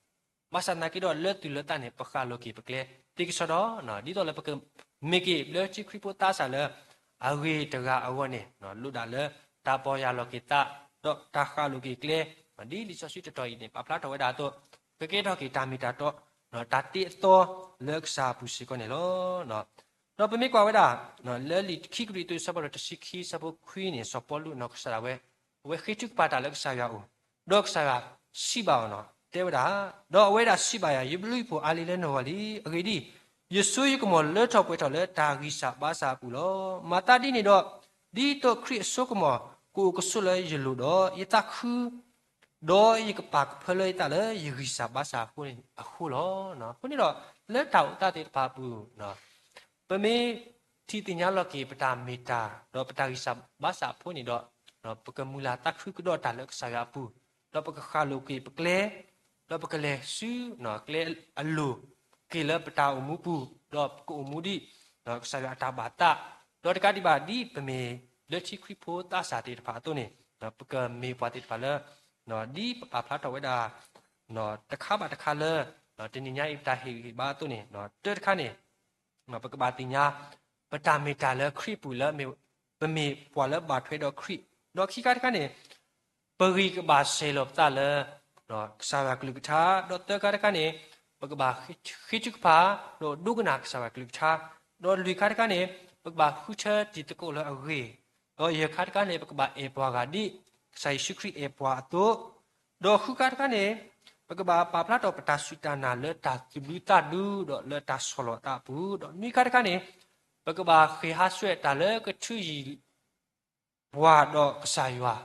ဘၣ်ဆၣ်သနာ်က့ဒီး လၢသူၣ်လၢသးန့ၣ် ပဃၣ်လိာ်က့ၤပကျဲ သ့ကစီဒီ, ဒ်သိးလၢပကမ့ၢ်က့ၤလၢထံခရံာ်ဖိသးစၢ်လၢ အဂ့ၤတဂၤအဂီၢ်န့ၣ် လိၣ်ဒၣ်လၢတၢ်ပီၢ်ယၢ်လီၤက့ၤသး ဒီးတၢ်ဃၣ်လိာ်က့ၤကျဲ, ဒ်လံာ်စီဆှံတတီၤအံၤန့ၣ် ပာ်ဖျါထီၣ်ဝဲဒၣ်အသိး ကကဲထီၣ်က့ၤတၢ်မ့ၢ်တၢ်တီ တၢ်တ့အသီလၢကစၢ်အပူၤစ့ၢ်ကီးန့ၣ်လီၤ. ဒီးပမ့ၢ်ကွၢ်ဝဲဒၣ် လၢလံာ်ခံကရံၣ်သူး အဆၢဖးဒိၣ်တဆံခံ အဆၢဖိခွံန့ၣ် စီၤပီလူးနီၢ်ကစၢ်ဒၣ်ဝဲ အဝဲဃ့ထုကဖၣ်တၢ်လၢကစၢ်ယွၤအအိၣ်, ဒီးကစၢ်ယွၤစံးဘၣ်အီၤန့ၣ် တဲဝဲဒၣ်, ဒီးအဝဲဒၣ်စံးဘၣ်ယၤ, ယဘျုးယဖှိၣ်အါလံလၢနဂီၢ်လံ. အဂ့ၢ်ဒ်အံၤ, ယဆိယကမီၤလၢထီၣ်ပှဲၤထီၣ်လၢတၢ်ဂံၢ်စၢ်ဘါစၢ်အပူၤလီၤ. မၤသးဒ်န့ၣ်ဒီး, ဒ်သိးခရံာ်အစိကမီၤ ကအိၣ်ကဆိးလၢယလိၤဒီး, ယသးခု ဒီးယကပာ်ကဖၢလၢယသးလၢယဂံၢ်စၢ်ဘါစၢ်အဃိန့ၣ်အဃိလီၤ. အဃိန့ၣ်ဒီး လၢတၢ်အိၣ်သးသ့ၣ်တဖၣ်အပူၤ ပမ့ၢ်ထံၣ်သ့ၣ်ညါလီၤက့ၤပတၢ်မ့ၢ်တၢ် ဒီးပတၢ်ဂံၢ်စၢ်ဘါစၢ်အဖိန့ၣ်ဒီး ပကမုၢ်လၢ်သးခုကဒီးတၢ်လၢကစၢ်ယွၤအပူၤ, ဒီးပကဃၣ်လိာ်က့ၤပကျဲ, ဒီးပကလဲၤဆူ ကျဲအလိၤက့ၤလၢပတၢ်အိၣ်မူပူၤ, ဒီးပကအိၣ်မူဒ် ကစၢ်ယွၤအတၢ်ဘၣ်သး, ဒီးတကးဒံးဘၣ်ဒ်ပမ့ၢ်လၢထံခရံာ်ဖိသးစၢ်သ့ၣ်တဖၣ်အသိးန့ၣ် ပကမ့ၢ်ပှၤသ့ၣ်တဖၣ်လၢ ဒ်ပပာ်ဖျါထီၣ်ဝဲဒၣ် တခါဘၣ်တခါလၢ တနံၤညါအံၤပတၢ်ဟ့ၣ်ဂံၢ်ဟ့ၣ်ဘါအသိးန့ၣ် တၢတခါန့ၣ် ပကဘၣ်သ့ၣ်ညါ ပတၢ်မ့ၢ်တၢ်လၢခရံာ်အပူၤလၢ ပမ့ၢ်ပှၤလၢဘၣ်ထွဲဒီးခရံာ်, ဒီးခံခါတခါန့ၣ် ပဂံၢ်ကဘၣ်ဆဲးလီၤပသးလၢ ကစၢ်ယွၤကလုၢ်ကထါ, ဒီးသၢခါတခါန့ၣ် ပကဘၣ်ဃ့ထုကဖၣ် ဒီးဒိကနၣ်ကစၢ်ယွၤကလုၢ်ကထါ, ဒီးလွံၢ်ခါတခါန့ၣ် ပကဘၣ်ဃုထၢတံၤသကိးလၢအဂ့ၤ, ဒီးယဲၢ်ခါတခါန့ၣ် ပကဘၣ်အဲၣ်ပှၤဂၤဒ် ကစၢ်ယ့ၣ်ၡူးခရံာ်အဲၣ်ပှၤအသိး, ဒီးဃုခါတခါန့ၣ် ပကဘၣ်ပာ်ဖျါထီၣ်ပတၢ်စူၢ်တၢ်နာ်လၢတၢ်သူၣ်ဒူသးဒူ ဒီးလၢတၢ်ဆီၣ်လီၤအသးအပူၤ, ဒီးနွံခါတခါန့ၣ် ပကဘၣ်ဃ့ၢ်ဟးဆှဲးတၢ်လၢကထုးယံၤ ပှၤဒီးကစၢ်ယွၤ,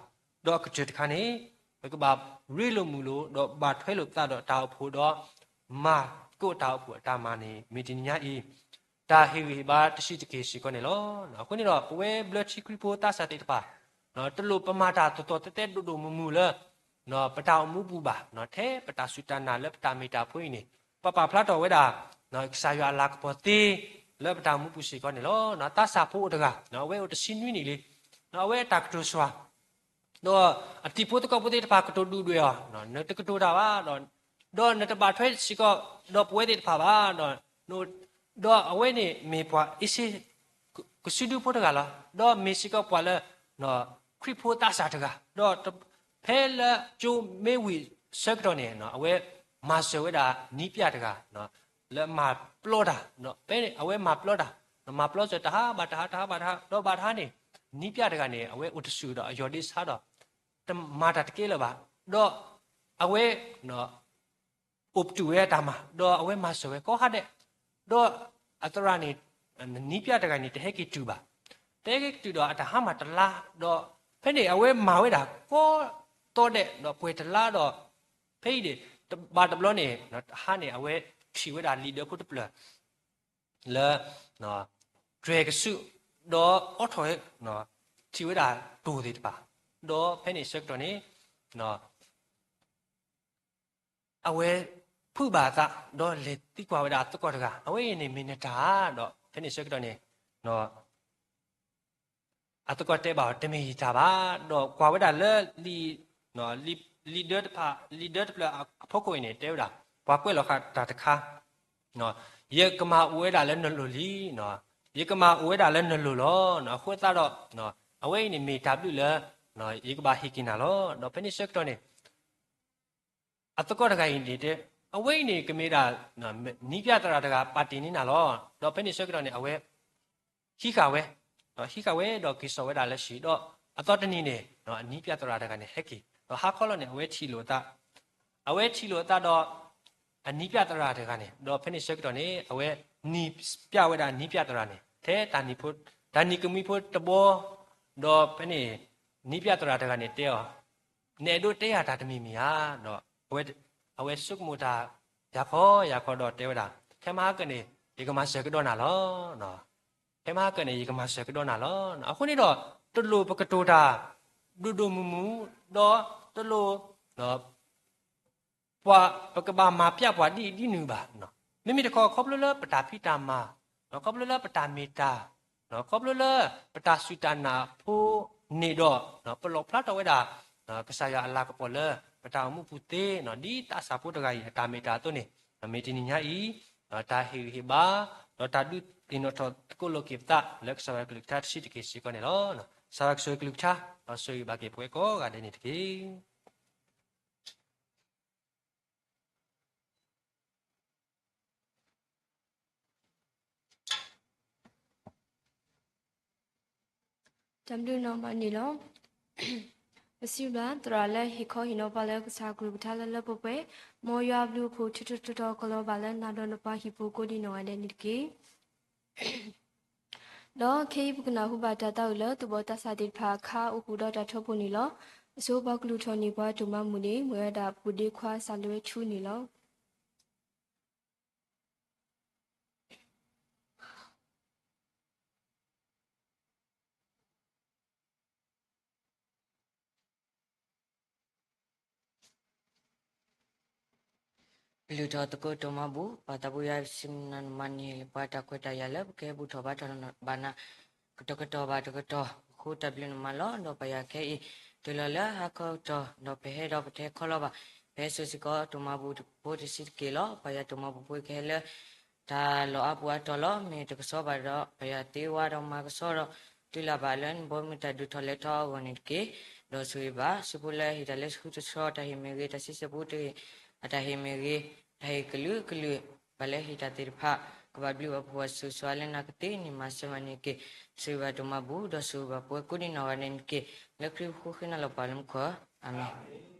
ဒီးအကတၢၢ်တခါန့ၣ် ပကဘၣ်ရ့လိာ်မုာ်လိာ် ဒီးဘၣ်ထွဲလိာ်ပသးဒီးတၢ်အိၣ်ဖှိၣ်ဒီး မၤသကိးတၢ်အိၣ်ဖှိၣ်အတၢ်မၤန့ၣ် မ့ၢ်တနံၤညါအံၤ တၢ်ဟ့ၣ်ဂံၢ်ဟ့ၣ်ဘါတဆံးတက့ၢ်စ့ၢ်ကီးန့ၣ်လီၤ. အဃိန့ၣ်ဒီး ပဝဲဘျၢထံခရံာ်ဖိသးစၢ်သ့ၣ်တဖၣ် တလိၣ်ပမၤတၢ်သီသီတဲတဲဒိၣ်ဒိၣ်မုၢ်မုၢ်လၢ ပတၢ်အိၣ်မူပူၤဘၣ်, ထဲပတၢ်စူၢ်တၢ်နာ်လၢပတၢ်မ့ၢ်တၢ်ဖိအံၤန့ၣ် ပပာ်ဖျါထီၣ်ဝဲဒၣ် ကစၢ်ယွၤအလၤကပီၤသ့ လၢပတၢ်အိၣ်မူပူၤစ့ၢ်ကီးန့ၣ်လီၤ. သးစၢ်ဖိအိၣ်တဂၤ အဝဲအိၣ်တဆံနွံနံၣ်လံ, အဝဲအတၢ်ကတိၤစှၤ ဒီးအတံၤဖိသကိးဖိသ့ၣ်တဖၣ်ကတိၤဒုၣ်ဒွဲၣ်အီၤ, နတကတိၤတၢ်ဘၣ်, ဒီးနတဘၣ်ထွဲစ့ၢ်ကီး ဒီးပဝဲသ့ၣ်တဖၣ်ဘၣ်, ဒီး ဒီးအဝဲန့ၣ်မ့ၢ်ပှၤအ့စ့ ကစုဒုဖိတဂၤလီၤ. ဒီးမ့ၢ်စ့ၢ်ကီးပှၤလၢ ခရံာ်ဖိသးစၢ်တဂၤ, ဒီးဖဲလၢကၠိမ့ၢ်ဝံၤဆၢကတီၢ်န့ၣ် အဝဲမၤစၢၤဝဲဒၣ်နံၣ်ပျၢ်တဂၤ လၢမၤပျီတၢ်, ဖဲန့ၣ် အဝဲမၤပျီတၢ်, မၤပျီစၢၤတဟါဘၣ်တဟါ တဟါဘၣ်တဟါ ဒီးဘၣ်တဟါန့ၣ် နံၣ်ပျၢ်တဂၤန့ၣ် အဝဲအိၣ်တဆူၣ်ဒီးအယီၢ်ဒ့ဆါဒီး တမၤတၢ်တကဲလၢၤဘၣ်, ဒီးအဝဲ အိၣ်ပတုာ်ဝဲအတၢ်မၤ, ဒီးအဝဲမၤစၢၤဝဲကိးဂၤဒဲး, ဒီးအသရၣ်န့ၣ် နံၣ်ပျၢ်တဂၤန့ၣ် တဟဲက့ၤတုၤဘၣ်, တဟဲက့ၤတုၤဒီးအတဟါမးတလါ, ဒီးဖဲန့ၣ် အဝဲမၤဝဲဒၣ်ကိးတီဒဲး ဒီးပှဲၤတလါဒီး ဖဲအံၤန့ၣ် တဘၣ်တဘျီန့ၣ် တဟါန့ၣ် အဝဲထံၣ်ဝဲဒၣ်လံာ်ဒၢဖိတဖျၢၣ် လၢ တြဲၤကစုၣ် ဒီးအိးထီၣ် ထံၣ်ဝဲဒၣ်တိၢ်သ့ၣ်တဖၣ်, ဒီးဖဲန့ၣ်ဆၢကတီၢ်န့ၣ် အဝဲဖုးဘၣ်အသး ဒီးလဲၤသံကွၢ်ဝဲဒၣ်အသကိးတဂၤ အဝဲအံၤန့ၣ်မ့ၢ်နတၢ်ဧါ, ဒီးဖဲန့ၣ်ဆၢကတီၢ်န့ၣ် အသကိးတဲဘၣ်အီၤ တမ့ၢ်ယတၢ်ဘၣ်, ဒီးကွၢ်ဝဲဒၣ်လၢ လံာ်ဒၢတဖၣ် လံာ်ဒၢတဖျၢၣ်အဖီခိၣ်အံၤန့ၣ် တဲဝဲဒၣ် ပှၤကွဲးလီၤဃာ်တၢ်တခါ ယကမၤအိၣ်ဝဲဒၣ်လၢနလိၤလံ, ယကမၤအိၣ်ဝဲဒၣ်လၢနလိၤလီၤ. အဃိသတးဒီး အဝဲအံၤန့ၣ်မ့ၢ်တၢ်ဘျုးလၢ ယကဘၣ်ဟ့ၣ်က့ၤနၤလီၤ. ဒီးဖဲန့ၣ်ဆၢကတီၢ်န့ၣ် အသကိးတဂၤအံၤန့ၣ်တဲ အဝဲအံၤန့ၣ် ကမ့ၢ်ဒၣ် နံၣ်ပျၢ်သရၣ်တဂၤပာ်တ့ၢ်န့ၢ်နၤလီၤ. ဒီးဖဲန့ၣ်ဆၢကတီၢ်န့ၣ် အဝဲ ဟံးဃာ်ဝဲ, ဒီးဟံးဃာ်ဝဲဒီးက့ၤစိာ်ဝဲဒၣ်လၢဟံၣ်ဒီး အသီတနံၤန့ၣ် အနံၣ်ပျၢ်သရၣ်တဂၤန့ၣ် ဟဲက့ၤ ဒီးဟါခီလီၤန့ၣ် အဝဲထံၣ်လိာ်အသး, အဝဲထံၣ်လိာ်အသးဒီး အနံၣ်ပျၢ်သရၣ်တဂၤန့ၣ် ဒီးဖဲန့ၣ်ဆၢကတီၢ်န့ၣ် အဝဲနံၤပျၢ်ဝဲဒၣ်နံၣ်ပျၢ်သရၣ်န့ၣ် ထဲတၢ်နံၤဖိ တၢ်နံၤကမှံဖိတဘီ, ဒီးဖဲန့ၣ် နံၣ်ပျၢ်သရၣ်တဂၤန့ၣ်တဲအီၤ, နအဲၣ်ဒိးတဲယၤတၢ်တမံၤမံၤဧါ, ဒီး အဝဲဆိကမိၣ်တၢ် ယၤခီယၤခီဒီးတဲဝဲဒၣ် ခဲမဟါကၢန့ၣ် ယကမၤစၢၤကဒီးနၤလီၤ. ခဲမဟါကၢန့ၣ် ယကမၤစၢၤကဒီးနၤလီၤ. အဃိန့ၣ်ဒီး တလိၣ်ပကတိၤတၢ် ဒိၣ်ဒိၣ်မုၢ်မုၢ်, ဒီးတလိၣ် ပှၤ ပကဘၣ်မၤပျၢ်ပှၤဒ်အံၤဒ်နုၤဘၣ်. မ့မ့ၢ်တခီ ခီဖျိလၢပတၢ်ဖံးတၢ်မၤ, ခီဖျိလၢပတၢ်မ့ၢ်တၢ်, ခီဖျိလၢပတၢ်စူၢ်တၢ်နာ်ဖိန့ၣ်ဒီး ပလီၣ်ဖျါထီၣ်ဝဲဒၣ် ကစၢ်ယွၤအလၤကပီၤလၢ ပတၢ်အိၣ်မူပူၤသ့, ဒ်သးစၢ်ဖိတဂၤအံၤ အတၢ်မ့ၢ်တၢ်အသိးန့ၣ်, မ့ၢ်တနံၤညါအံၤ တၢ်ဟ့ၣ်ဂံၢ်ဟ့ၣ်ဘါ ဒီးတၢ်ဒုးသ့ၣ်နီၣ်ထီၣ်သကိးလိာ်က့ၤပသး လၢကစၢ်ယွၤကလုၢ်ကထါတဆံးတက့ၢ်စ့ၢ်ကီးန့ၣ်လီၤ. ကစၢ်ယွၤကဆိၣ်ဂ့ၤကလုၢ်ကထါ ဒီးဆိၣ်ဂ့ၤဘၣ်က့ၤပဝဲကိးဂၤဒဲးန့ၣ်တက့ၢ်. တၢ်ဘျုးနီၢ်မးန့ၣ်လီၤ. ပစံးဘျုးသရၣ်လၢဟ့ၣ်ခီဟ့ၣ်နီၤပှၤလၢကစၢ်ကလုၢ်ကထါလၢလၢပှဲၤပှဲၤ, မ်ယွၤအဘျုးအဖှိၣ်ထီထီထီထီကလီၤဘၣ်လၢနၤဒီးနပှၤဟံၣ်ဖိကိးဒံးနီၢ်ဂၤဒဲးန့ၣ်တက့ၢ်. ဒီးခဲအံၤပကနၢ်ဟူဘၣ်တၢ်သးဝံၣ်လၢသူၣ်ဘီၣ်သးစၢ်သ့ၣ်တဖၣ်အခါအိၣ်ဃုာ်ဒီးတၢ်ထီဘိန့ၣ်လီၤ. အဆိပှၤကလုၢ်ထီၣ်န့ၢ်ပှၤဒိၣ်မးမုၢ်န့ၣ် မ့ၢ်ဝဲဒၣ်ဖိဒ့ခွါစၢ်လၢဝဲဆူန့ၣ်လီၤ. Lutho thoko tomabou, pata buya simna mani le pata kweta yale, ke buto bato bana, kato kato bato kato, kuta blin malo, do paya ke i, tula le hako to, do pehe do pete koloba, peso siko tomabou, pote sitkelo, paya tomabou pui kele, တၢ်လီၢ်အါပူၤအါတီၤလီၤ. မ့ၢ်တကဆှီဘၣ်ဒီး ပယီၤသ့ဝါဒီးမၤကဆှီဒီး တုၤလၢဘၣ်လၢနဘီမုၢ်တၢ်ဒုးထီၣ်လဲၤထီၣ်အဂီၢ်န့ၣ်တက့ၢ်. ဒီးဆိၣ်ဂ့ၤဘၣ် ဆူဖိလၢဟ့ၣ်တၢ်လၢဆူတဆီ တၢ်ဟ့ၣ်မ့ၢ်ဂ့ၤ, တၢ်ဆံဆဲပူတဂ့ၤ, အတၢ်ဟ့ၣ်မ့ၢ်ဂ့ၤ, တၢ်ဟ့ၣ်ကလုာ်ကလုာ်, ပှၤလၢဟ့ၣ်တၢ်သ့ၣ်တဖၣ်, ကဘၣ်ဘျုးဘၣ်ဖှိၣ်ဘၣ်ဆိၣ်ဂ့ၤလၢနၤကသ့န့ၣ် မၤစၢၤမၤန့ၢ်က့ၤ, ဆိၣ်ဂ့ၤဘၣ်ဒိၣ်မးဘူး, ဒီးဆိၣ်ဂ့ၤဘၣ်ပဝဲကိးဒံးနီၢ်ဂၤဒဲးန့ၣ်တက့ၢ်. လၢခရံာ်အဃိဃ့နၤလီၤပှၤလၢမူခိၣ်, အၤမ့ၣ်.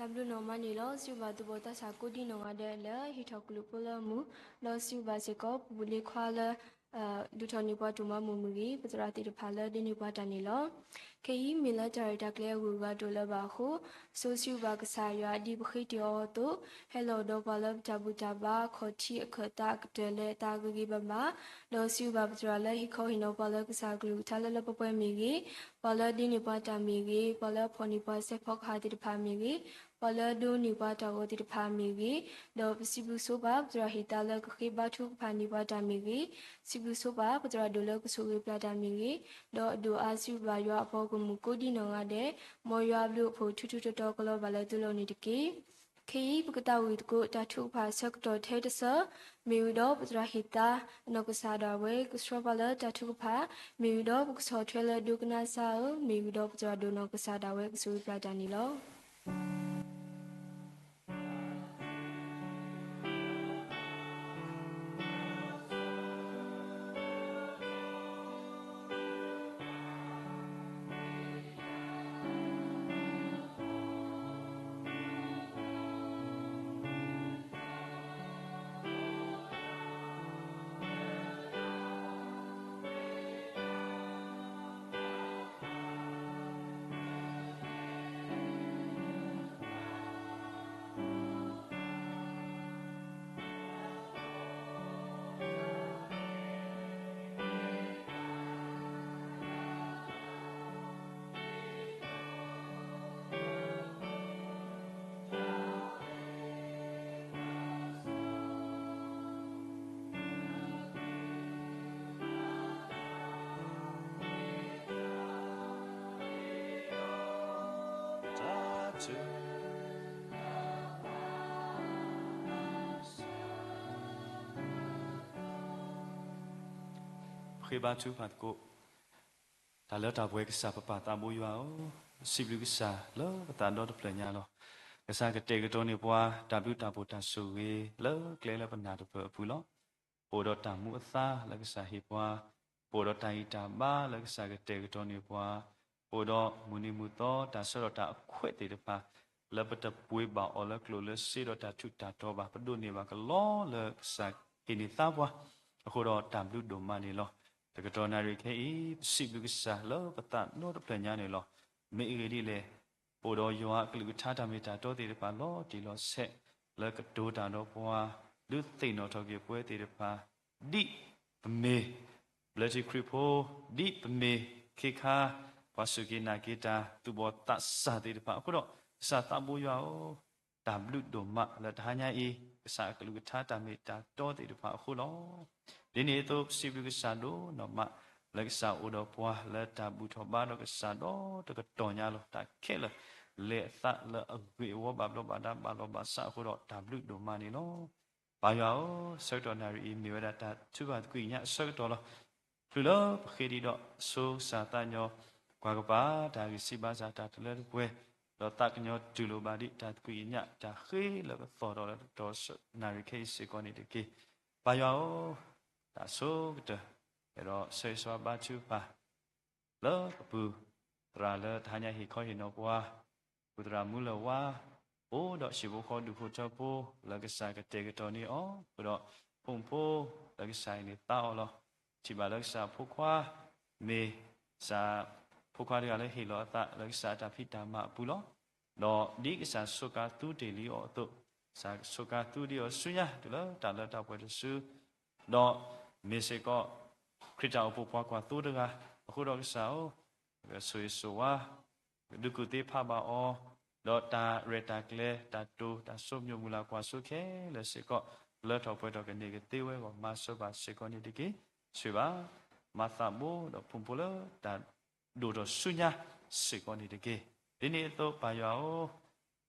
တၢ်ဘျုးနီၢ်မးန့ၣ်လီၤ. စံးဘျုးဘၣ်သူၣ်ဘီၣ်သးစၢ်ကိးဒံနီၢ်ဂၤဒဲးလၢဟံးထီၣ်ကလုၢ်ဖိလၢအမုာ်, ဒီးစံးဘျုးဘၣ်စ့ၢ်ကီးပူၤလ့ခွါလၢ ဒုးထီၣ်န့ၢ်ပှၤတၢ်မၤမုာ်မ့ၢ်ဂ့ၤ, ပသရၣ်သ့ၣ်တဖၣ်လၢဒုးန့ၢ်ပှၤတၢ်န့ၣ်လီၤ. ခဲအံၤမ့ၢ်လၢတၢ်ရဲၣ်တၢ်ကျဲၤအဂုၤအဂၤဒိၣ်လၢၤဘၣ်အဃိ, စိၤစံးဘျုးဘၣ်ကစၢ်ယွၤဒ်ပဃ့တ့ၢ်အီၤအသိး, ဟဲလီၤဒီးပှၤလၢပတၢ်ဘူၣ်တၢ်ဘါ အခီၣ်ထံးအခၢၣ်သးအကတၢၢ်လၢအသးဂ့ၤဂ့ၤဘၣ်ဘၣ်, ဒီးစံးဘျုးဘၣ်ပသရၣ်လၢဟ့ၣ်ခီဟ့ၣ်နီၤပှၤလၢကစၢ်အကလုၢ်ကထါလၢလၢပှဲၤပှဲၤမ့ၢ်ဂ့ၤ, ပှၤလၢဒုးန့ၢ်ပှၤတၢ်မ့ၢ်ဂ့ၤ, ပှၤလၢအဖီၣ်န့ၢ်ပှၤစဲးဖီကဟၣ်သ့ၣ်တဖၣ်မ့ၢ်ဂ့ၤ, ပှၤလၢဒိးန့ၢ်ပှၤတၢ်ဂီၤသ့ၣ်တဖၣ်မ့ၢ်ဂ့ၤ, ဒီးပစံးဘျုးဆိပာ်ပသရၣ်ဟ့ၣ်သါလၢကဃ့ဘါထုကဖၣ်န့ၢ်ပှၤတၢ်မ့ၢ်ဂ့ၤ, စံးဘျုးဆိပာ်ပသရၣ်ဒိၣ်လၢကဆိၣ်ဂ့ၤပျၢ်တၢ်မ့ၢ်ဂ့ၤ, ဒီးအဒိၣ်အါစံးဘျုးဘၣ်ယွၤအပှၤဂီၢ်မုၢ်ကိးဒံနီၢ်ဂၤဒဲး, မ်ယွၤအဘျုးအဖှိၣ်ထူထူတီတီကလီၤဘၣ်လၢသုလိၤန့ၣ်တက့ၢ်. ခဲအံၤပကသးဝံၣ်သကိးတၢ်ထုကဖၣ်အဆၢကတီၢ်ထဲတဆၢ, မ့ၢ်ဝံၤဒီးပသရၣ်ဟ့ၣ်သါနီၢ်ကစၢ်ဒၣ်ဝဲကဆှီပှၤလၢတၢ်ထုကဖၣ်, မ့ၢ်ဝံၤဒီးပကဆီၣ်ထွဲလၢဒိကနၣ်စၢ်ဧၢ, မ့ၢ်ဝံၤဒီးပသရၣ်ဒိၣ်နီၢ်ကစၢ်ဒၣ်ဝဲကဆိၣ်ဂ့ၤပျၢ်တၢ်န့ၣ်လီၤ. ပဃ့ဘါထုကဖၣ်သကိး တၢ်လၢတၢ်ပှဲၤကစၢ်ပပၢ်သးဘိယွၤဧၢ, စံးဘျုးကစၢ်လၢပသးဒီတဖျၢၣ်ညါလီၤ. ကစၢ်ကတဲာ်ကတီၤန့ၢ်ပှၤ တၢ်ဘျုးတၢ်ဖှိၣ်တၢ်ဆိၣ်ဂ့ၤလၢကျဲလၢပနၢ်တဖျၢၣ်အပူၤလီၤ. ပအိၣ်ဒီးတၢ်မူအသါလၢကစၢ်ဟ့ၣ်ပှၤ, ပအိၣ်ဒီးတၢ်ဂံၢ်တၢ်ဘါလၢကစၢ်ကတဲာ်ကတီၤန့ၢ်ပှၤ, ပအိၣ်ဒီးမုၢ်နံၤမုၢ်သီတၢ်ဆၢထၢၣ်တၢ်အခွဲးသ့ၣ်တဖၣ် လၢပတပှ့ၤဘၣ်အီၤလၢကျိၣ်လၢစ့ဒီးတၢ်ထူးတၢ်တီၤဘၣ်, ပဒိးန့ၢ်ဘၣ်ကလီလၢကစၢ်ဟ့ၣ်န့ၢ်သါပှၤ, အဃိဒီးတၢ်ဘျုးဒိၣ်မးန့ၣ်လီၤ. တကတီၢ်နၣ်ရံၣ်ခဲအံၤ ပစံးဘျုးကစၢ်လၢပသးဒီတဖျၢၣ်ညါန့ၣ်လီၤ. မ့ၢ်အဂ့ၢ်ဒ်လဲၣ်, ပအိၣ်ဒီးယွၤအကလုၢ်ကထါတၢ်မ့ၢ်တၢ်တီသ့ၣ်တဖၣ်လီၤတံၢ်လီၤဆဲး လၢကတိၤတၢ်ဒီးပှၤ, ဒုးသ့ၣ်နီၣ်ထီၣ်က့ၤပဝဲသ့ၣ်တဖၣ်, ဒ်ပမ့ၢ်ဘျၢထံခရံာ်ဖိ, ဒ်ပမ့ၢ်ခ့ခါ ပှၤစူၢ်က့ၤနာ်က့ၤတၢ်သူၣ်ဘီၣ်သးစၢ်သ့ၣ်တဖၣ်အဃိဒီး, ကစၢ်သးဘိယွၤဧၢ, တၢ်ဘျုးဒိၣ်မးလၢတဟါညါအံၤ ကစၢ်အကလုၢ်ကထါတၢ်မ့ၢ်တၢ်တီသ့ၣ်တဖၣ်အဃိလီၤ. ဒ်န့ၣ်အသိး ပစံးဘျုးကစၢ်ဒိၣ်နီၢ်မး လၢကစၢ်အိၣ်ဒီးပှၤလၢတၢ်ဘူၣ်ထီၣ်ဘါဒီးကစၢ်ဒီတကတီၢ်ညါလီၤ. တၢ်ခဲလၢာ် လဲၤအသးလၢအဂ့ၢ်အဝီဘၣ်ဘျီးဘၣ်ဒါဘၣ်လီၤဘၣ်စးအဃိဒီး တၢ်ဘျုးဒိၣ်မးန့ၣ်လီၤ. ပၢ်ယွၤဧၢ, ဆၢကတီၢ်နၣ်ရံၣ်အံၤ မ့ၢ်ဝဲဒၣ်တၢ်ထုကဖၣ်သကွံာ်ကညးအဆၢကတီၢ်လီၤ. ချုးလၢပဃ့ဒံးဒီးဆိကစၢ်သးညီ, ကွၢ်ကပၤတၢ်ဂံၢ်စၢ်ဘါစၢ်တၢ်တလၢတပှဲၤ, ဒီးသးကညီၤတူၢ်လိာ်ဘၣ်ဒံးတၢ်သကွံာ်ကညးတၢ်ဃ့လၢပသီၣ်ဒီးလၢတတီၤနၣ်ရံၣ်ခဲအံၤစ့ၢ်ကီးန့ၣ်တက့ၢ်. ပၢ်ယွၤဧၢ, တၢ်ဆိကတၢၢ် အဲၣ်ဒိးဆၢဂ့ၤဆၢဝါဘါထုကဖၣ် လၢပပုၢ်သရၣ်လၢတဟါညါဟ့ၣ်ခီဟ့ၣ်နီၤပှၤ, ပုၢ်သရၣ်မူလၢၢ်ဝါ, အိၣ်ဒီးဟံၣ်ဖိဃီဒူၣ်ဖိထၢဖိ လၢကစၢ်ကတဲာ်ကတီၤန့ၢ်အီၤ, ဃုာ်ဒီးဖိမုၣ်ဖိ လၢကစၢ်ဟ့ၣ်န့ၢ်သါအီၤလီၤ. ထံၣ်ဘၣ်လၢကစၢ်ဖိခွါ မ့ၢ်ကစၢ်ဖိခွါတဂၤလၢဟ့ၣ်လီၤအသးလၢကစၢ်အတၢ်ဖံးတၢ်မၤအပူၤလီၤ. ဒီးဒ်ကစၢ်ဆိးကါသူတ့ၢ်လံအီၤအသိး, ကစၢ်ဆိးကါသူဒံးအီၤဆူညါ တုၤလၢတၢ်လၢတၢ်ပှဲၤတစု, ဒီးမ့ၢ်စ့ၢ်ကီး ခရံာ်တၢ်အိၣ်ဖှိၣ်ပှၤကွၢ်သိတဂၤ, အဃိဒီးကစၢ်ဧၢ, ကဆိၣ်ဂ့ၤဆိၣ်ဝါ, ကဒုးကူၣ်သ့ဖးဘၣ်အီၤ, ဒီးတၢ်ရဲၣ်တၢ်ကျဲၤ တၢ်တိာ်တၢ်ဆိမိၣ်မုၢ်လၢ်ကွၢ်စိခဲလၢာ်စ့ၢ်ကီး လၢထီၣ်ပှဲၤထီၣ်ကန့ၢ်ကသ့ဝဲအဂီၢ် မၤစၢၤဘၣ်စ့ၢ်ကီးန့ၣ်တက့ၢ်. ဆိၣ်ဂ့ၤဘၣ် မၤသးဘိဒီးဖိမုၣ်ဖိလၢတၢ်ဒိၣ်ထီၣ်ဆူညါစ့ၢ်ကီးန့ၣ်တက့ၢ်. ဒ်န့ၣ်အသိးပၢ်ယွၤဧၢ,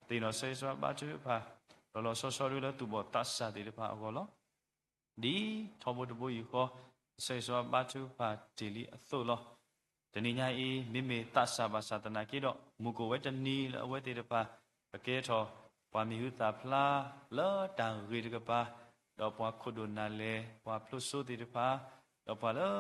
သ့ၣ်နီၣ်ဆၢဂ့ၤဆၢဝါဘါထုကဖၣ် လီၤလီၤဆီဆီဒၣ်လၢသူၣ်ဘီၣ်သးစၢ်သ့ၣ်တဖၣ်အဂီၢ်လီၤ. ဒ်ထီဘိတဘိယူၢ်ဃီ ဆၢဂ့ၤဆၢဝါဘါထုကဖၣ်တ့ၢ်လံအသိးလီၤ. တနံၤညါအံၤ မ့မ့ၢ်သးစၢ်ဘၣ်ဆၣ်သနာ်က့ဒီး မုၢ်ကိၣ်ဝဲတနံၤလၢအဝဲသ့ၣ်တဖၣ် ကကဲထီၣ်ပှၤမံၤဟူသၣ်ဖျါလၢတၢ်ဂ့ၤတကပၤ, ဒီးပှၤခိၣ်ဒိၣ်နၢ်လဲၢ် ပှၤဖျိးစိသ့ၣ်တဖၣ်, ဒီးပှၤလၢ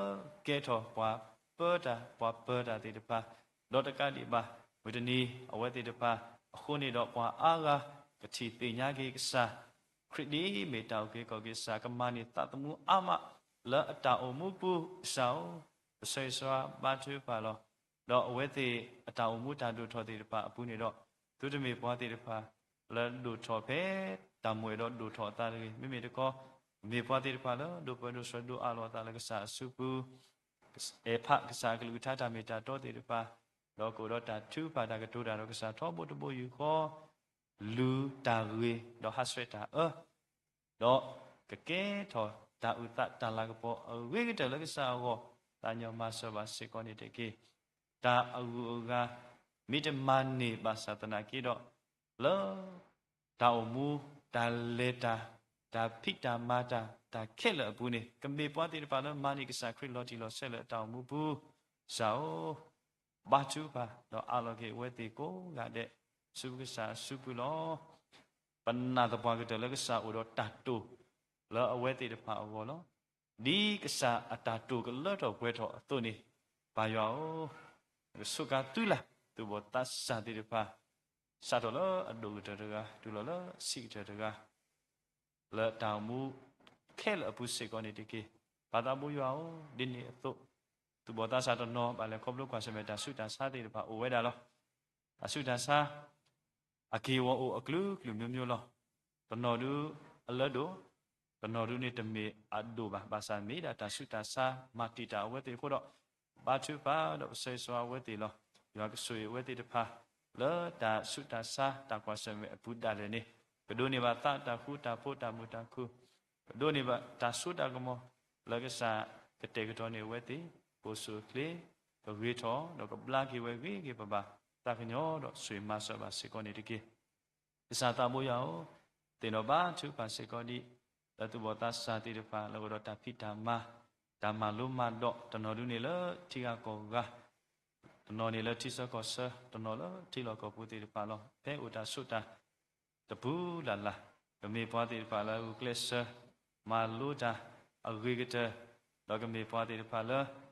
ကဲထီၣ်ပှၤပၢတၢ် ပှၤပၢတၢ်သ့ၣ်တဖၣ်, ဒီးတကးဒံးဘၣ် မုၢ်တနံၤအဝဲသ့ၣ်တဖၣ် အဃိန့ၣ်ဒီးပှၤအါဂၤကထံၣ်သ့ၣ်ညါက့ၤကစၢ်ခရံာ်ဒ်မ့ၢ်တၢ်အုၣ်က့ၤခီၣ်က့ၤကစၢ် ကမၤန့ၢ်သးသမူအါမးလၢအတၢ်အိၣ်မူပူၤ ကစၢ်ဧၢ, ပဆၢဂ့ၤဆၢဝါဘါထုကဖၣ်လီၤ. ဒီးအဝဲသ့ၣ်အတၢ်အိၣ်မူတၢ်ဒိၣ်ထီၣ်သ့ၣ်တဖၣ်အပူၤန့ၣ်ဒီး သုတမ့ၢ်ပှၤသ့ၣ်တဖၣ်လၢဒိၣ်ထီၣ်ဖဲတၢ်မိၣ်အဲၣ်ဒိးဒိၣ်ထီၣ်အသးတဂ့ၤ. မ့မ့ၢ်တခီ မ့ၢ်ပှၤသ့ၣ်တဖၣ်လၢဒိးပၢဒိးဆှၢဒိးအးလီၤအသးလၢကစၢ်အစုပူၤ အဲၣ်ဖးကစၢ်အကလုၢ်ကထါတၢ်မ့ၢ်တၢ်တီသ့ၣ်တဖၣ်, ဒီးကအိၣ်ဒီးတၢ်ထုကဖၣ်တၢ်ကတိၤတၢ်ဒီးကစၢ်ထီဘိတဘိယူၢ်ဃီ, လူၤတၢ်ဂ့ၤဒီးဟးဆှဲးတၢ်အၢ, ဒီးကကဲထီၣ်တၢ်အုၣ်သးတၢ်လၤကပီၤအဂ့ၤကတၢၢ်လၢကစၢ်အဂီၢ်, သးညီမၤစၢၤဘၣ်စ့ၢ်ကီးန့ၣ်တက့ၢ်. တၢ်အဂုၤအဂၤ မ့ၢ်တမၤန့ၢ်ဘၣ်ဆၣ်သနာ်က့ဒီး လၢ တၢ်အိၣ်မူ, တၢ်လဲၤတၢ်, တၢ်ဖံးတၢ်မၤတၢ်, တၢ်ခဲလၢာ်အပူၤန့ၣ် ကမ့ၢ်ပှၤသ့ၣ်တဖၣ်လၢမၤန့ၢ်ကစၢ်ခရံာ်လီၤတံၢ်လီၤဆဲးလၢအတၢ်အိၣ်မူပူၤ, ကစၢ်ဧၢ, ဘါထုကဖၣ် ဒီးအးလီၤက့ၤအဝဲသ့ၣ်ကိးဂၤဒဲး ဆူကစၢ်အစုပူၤလီၤ. ပနာ်သပှၢ်ကတၢၢ်လၢကစၢ်အိၣ်ဒီးတၢ်တိာ်လၢအဝဲသ့ၣ်တဖၣ်အဂီၢ်လီၤ. ဒ်ကစၢ်အတၢ်တိာ်ကလၢထီၣ်ပှဲၤထီၣ်အသိးန့ၣ်, ပၢ်ယွၤဧၢ, နကဆိးကါသုလၢ် သူၣ်ဘီၣ်သးစၢ်သ့ၣ်တဖၣ်, စးထီၣ်လၢအဒိၣ်ကတၢၢ်တဂၤ တုၤလီၤလၢအဆံးကတၢၢ်တဂၤ လၢတၢ်အိၣ်မူခဲလၢာ်အပူၤစ့ၢ်ကီးန့ၣ်တက့ၢ်. ပၢ်သးဘိယွၤဧၢ, ဒ်န့ၣ်အသိး သူၣ်ဘီၣ်သးစၢ်တနီၤ ဘၣ်လဲၤခီဖျိကွၢ်ဆၢၣ်မဲာ်တၢ်ဆူးတၢ်ဆါသ့ၣ်တဖၣ်အိၣ်ဝဲဒၣ်လီၤ. တၢ်ဆူးတၢ်ဆါ အက့ၢ်အဂီၤအိၣ်အကလုာ်ကလုာ်မျိုးမျိုးလီၤ. တနီၤဒုအလၢဒိၣ်, တနီၤဒုန့ၣ်တမ့ၢ်အဒိၣ်ဘၣ်. ဘၣ်ဆၣ်မ့ၢ်ဒၣ်တၢ်ဆူးတၢ်ဆါ မၤတံာ်တာ်အဝဲသ့ၣ်အဃိဒီး, ဘါထုကဖၣ်ဒီးပဆၢဂ့ၤဆၢဝါအဝဲသ့ၣ်လီၤ. ယွၤကဆိၣ်ဂ့ၤအဝဲသ့ၣ်တဖၣ် လၢတၢ်ဆူးတၢ်ဆါတၢ်ကွၢ်ဆၢၣ်မဲာ်အပူၤဒၣ်လဲာ်န့ၣ်, ကဒိးန့ၢ်ဘၣ်သးတၢ်ဃူတၢ်ဖိးတၢ်မုာ်တၢ်ခုၣ်, ကဒိးန့ၢ်ဘၣ်တၢ်စိတၢ်ကမီၤ လၢကစၢ်ကတဲာ်ကတီၤန့ၢ်အဝဲသ့ၣ်, ကအိၣ်ဆူၣ်အိၣ်ချ့, ကဂ့ၤထီၣ်, ဒီးကဘျါက့ၤဝဲဂ့ၤဂ့ၤဘၣ်ဘၣ်, သးကညီၤဒီးဆိၣ်ဂ့ၤမၤစၢၤဘၣ်စ့ၢ်ကီးန့ၣ်တက့ၢ်. ကစၢ်သးဘိယွၤဧၢ, သ့ၣ်နီၣ်ဘါထုကဖၣ်စ့ၢ်ကီးဒ် လၢသူၣ်ဘီၣ်သးစၢ်သ့ၣ်တဖၣ် လၢအိၣ်ဒီးတၢ်ဖံးတၢ်မၤ, တၢ်မၤလိမၤဒိး, တနီၤဒုန့ၣ်လၢထံဂၤကီၢ်ဂၤ, တနီၤန့ၣ်လၢထံဆၢကီၢ်ဆၢ, တနီၤလၢထံလီၢ်ကီၢ်ပူၤသ့ၣ်တဖၣ်လီၤ. ဖဲအိၣ်တၢ်ဆိးတၢ် တပူၤလၢ်လၢ်, ကမ့ၢ်ပှၤသ့ၣ်တဖၣ်လၢဂုာ်ကျဲးစၢး မၤလိတၢ်အဂ့ၤကတၢၢ်, ဒီးကမ့ၢ်ပှၤသ့ၣ်တဖၣ်လၢ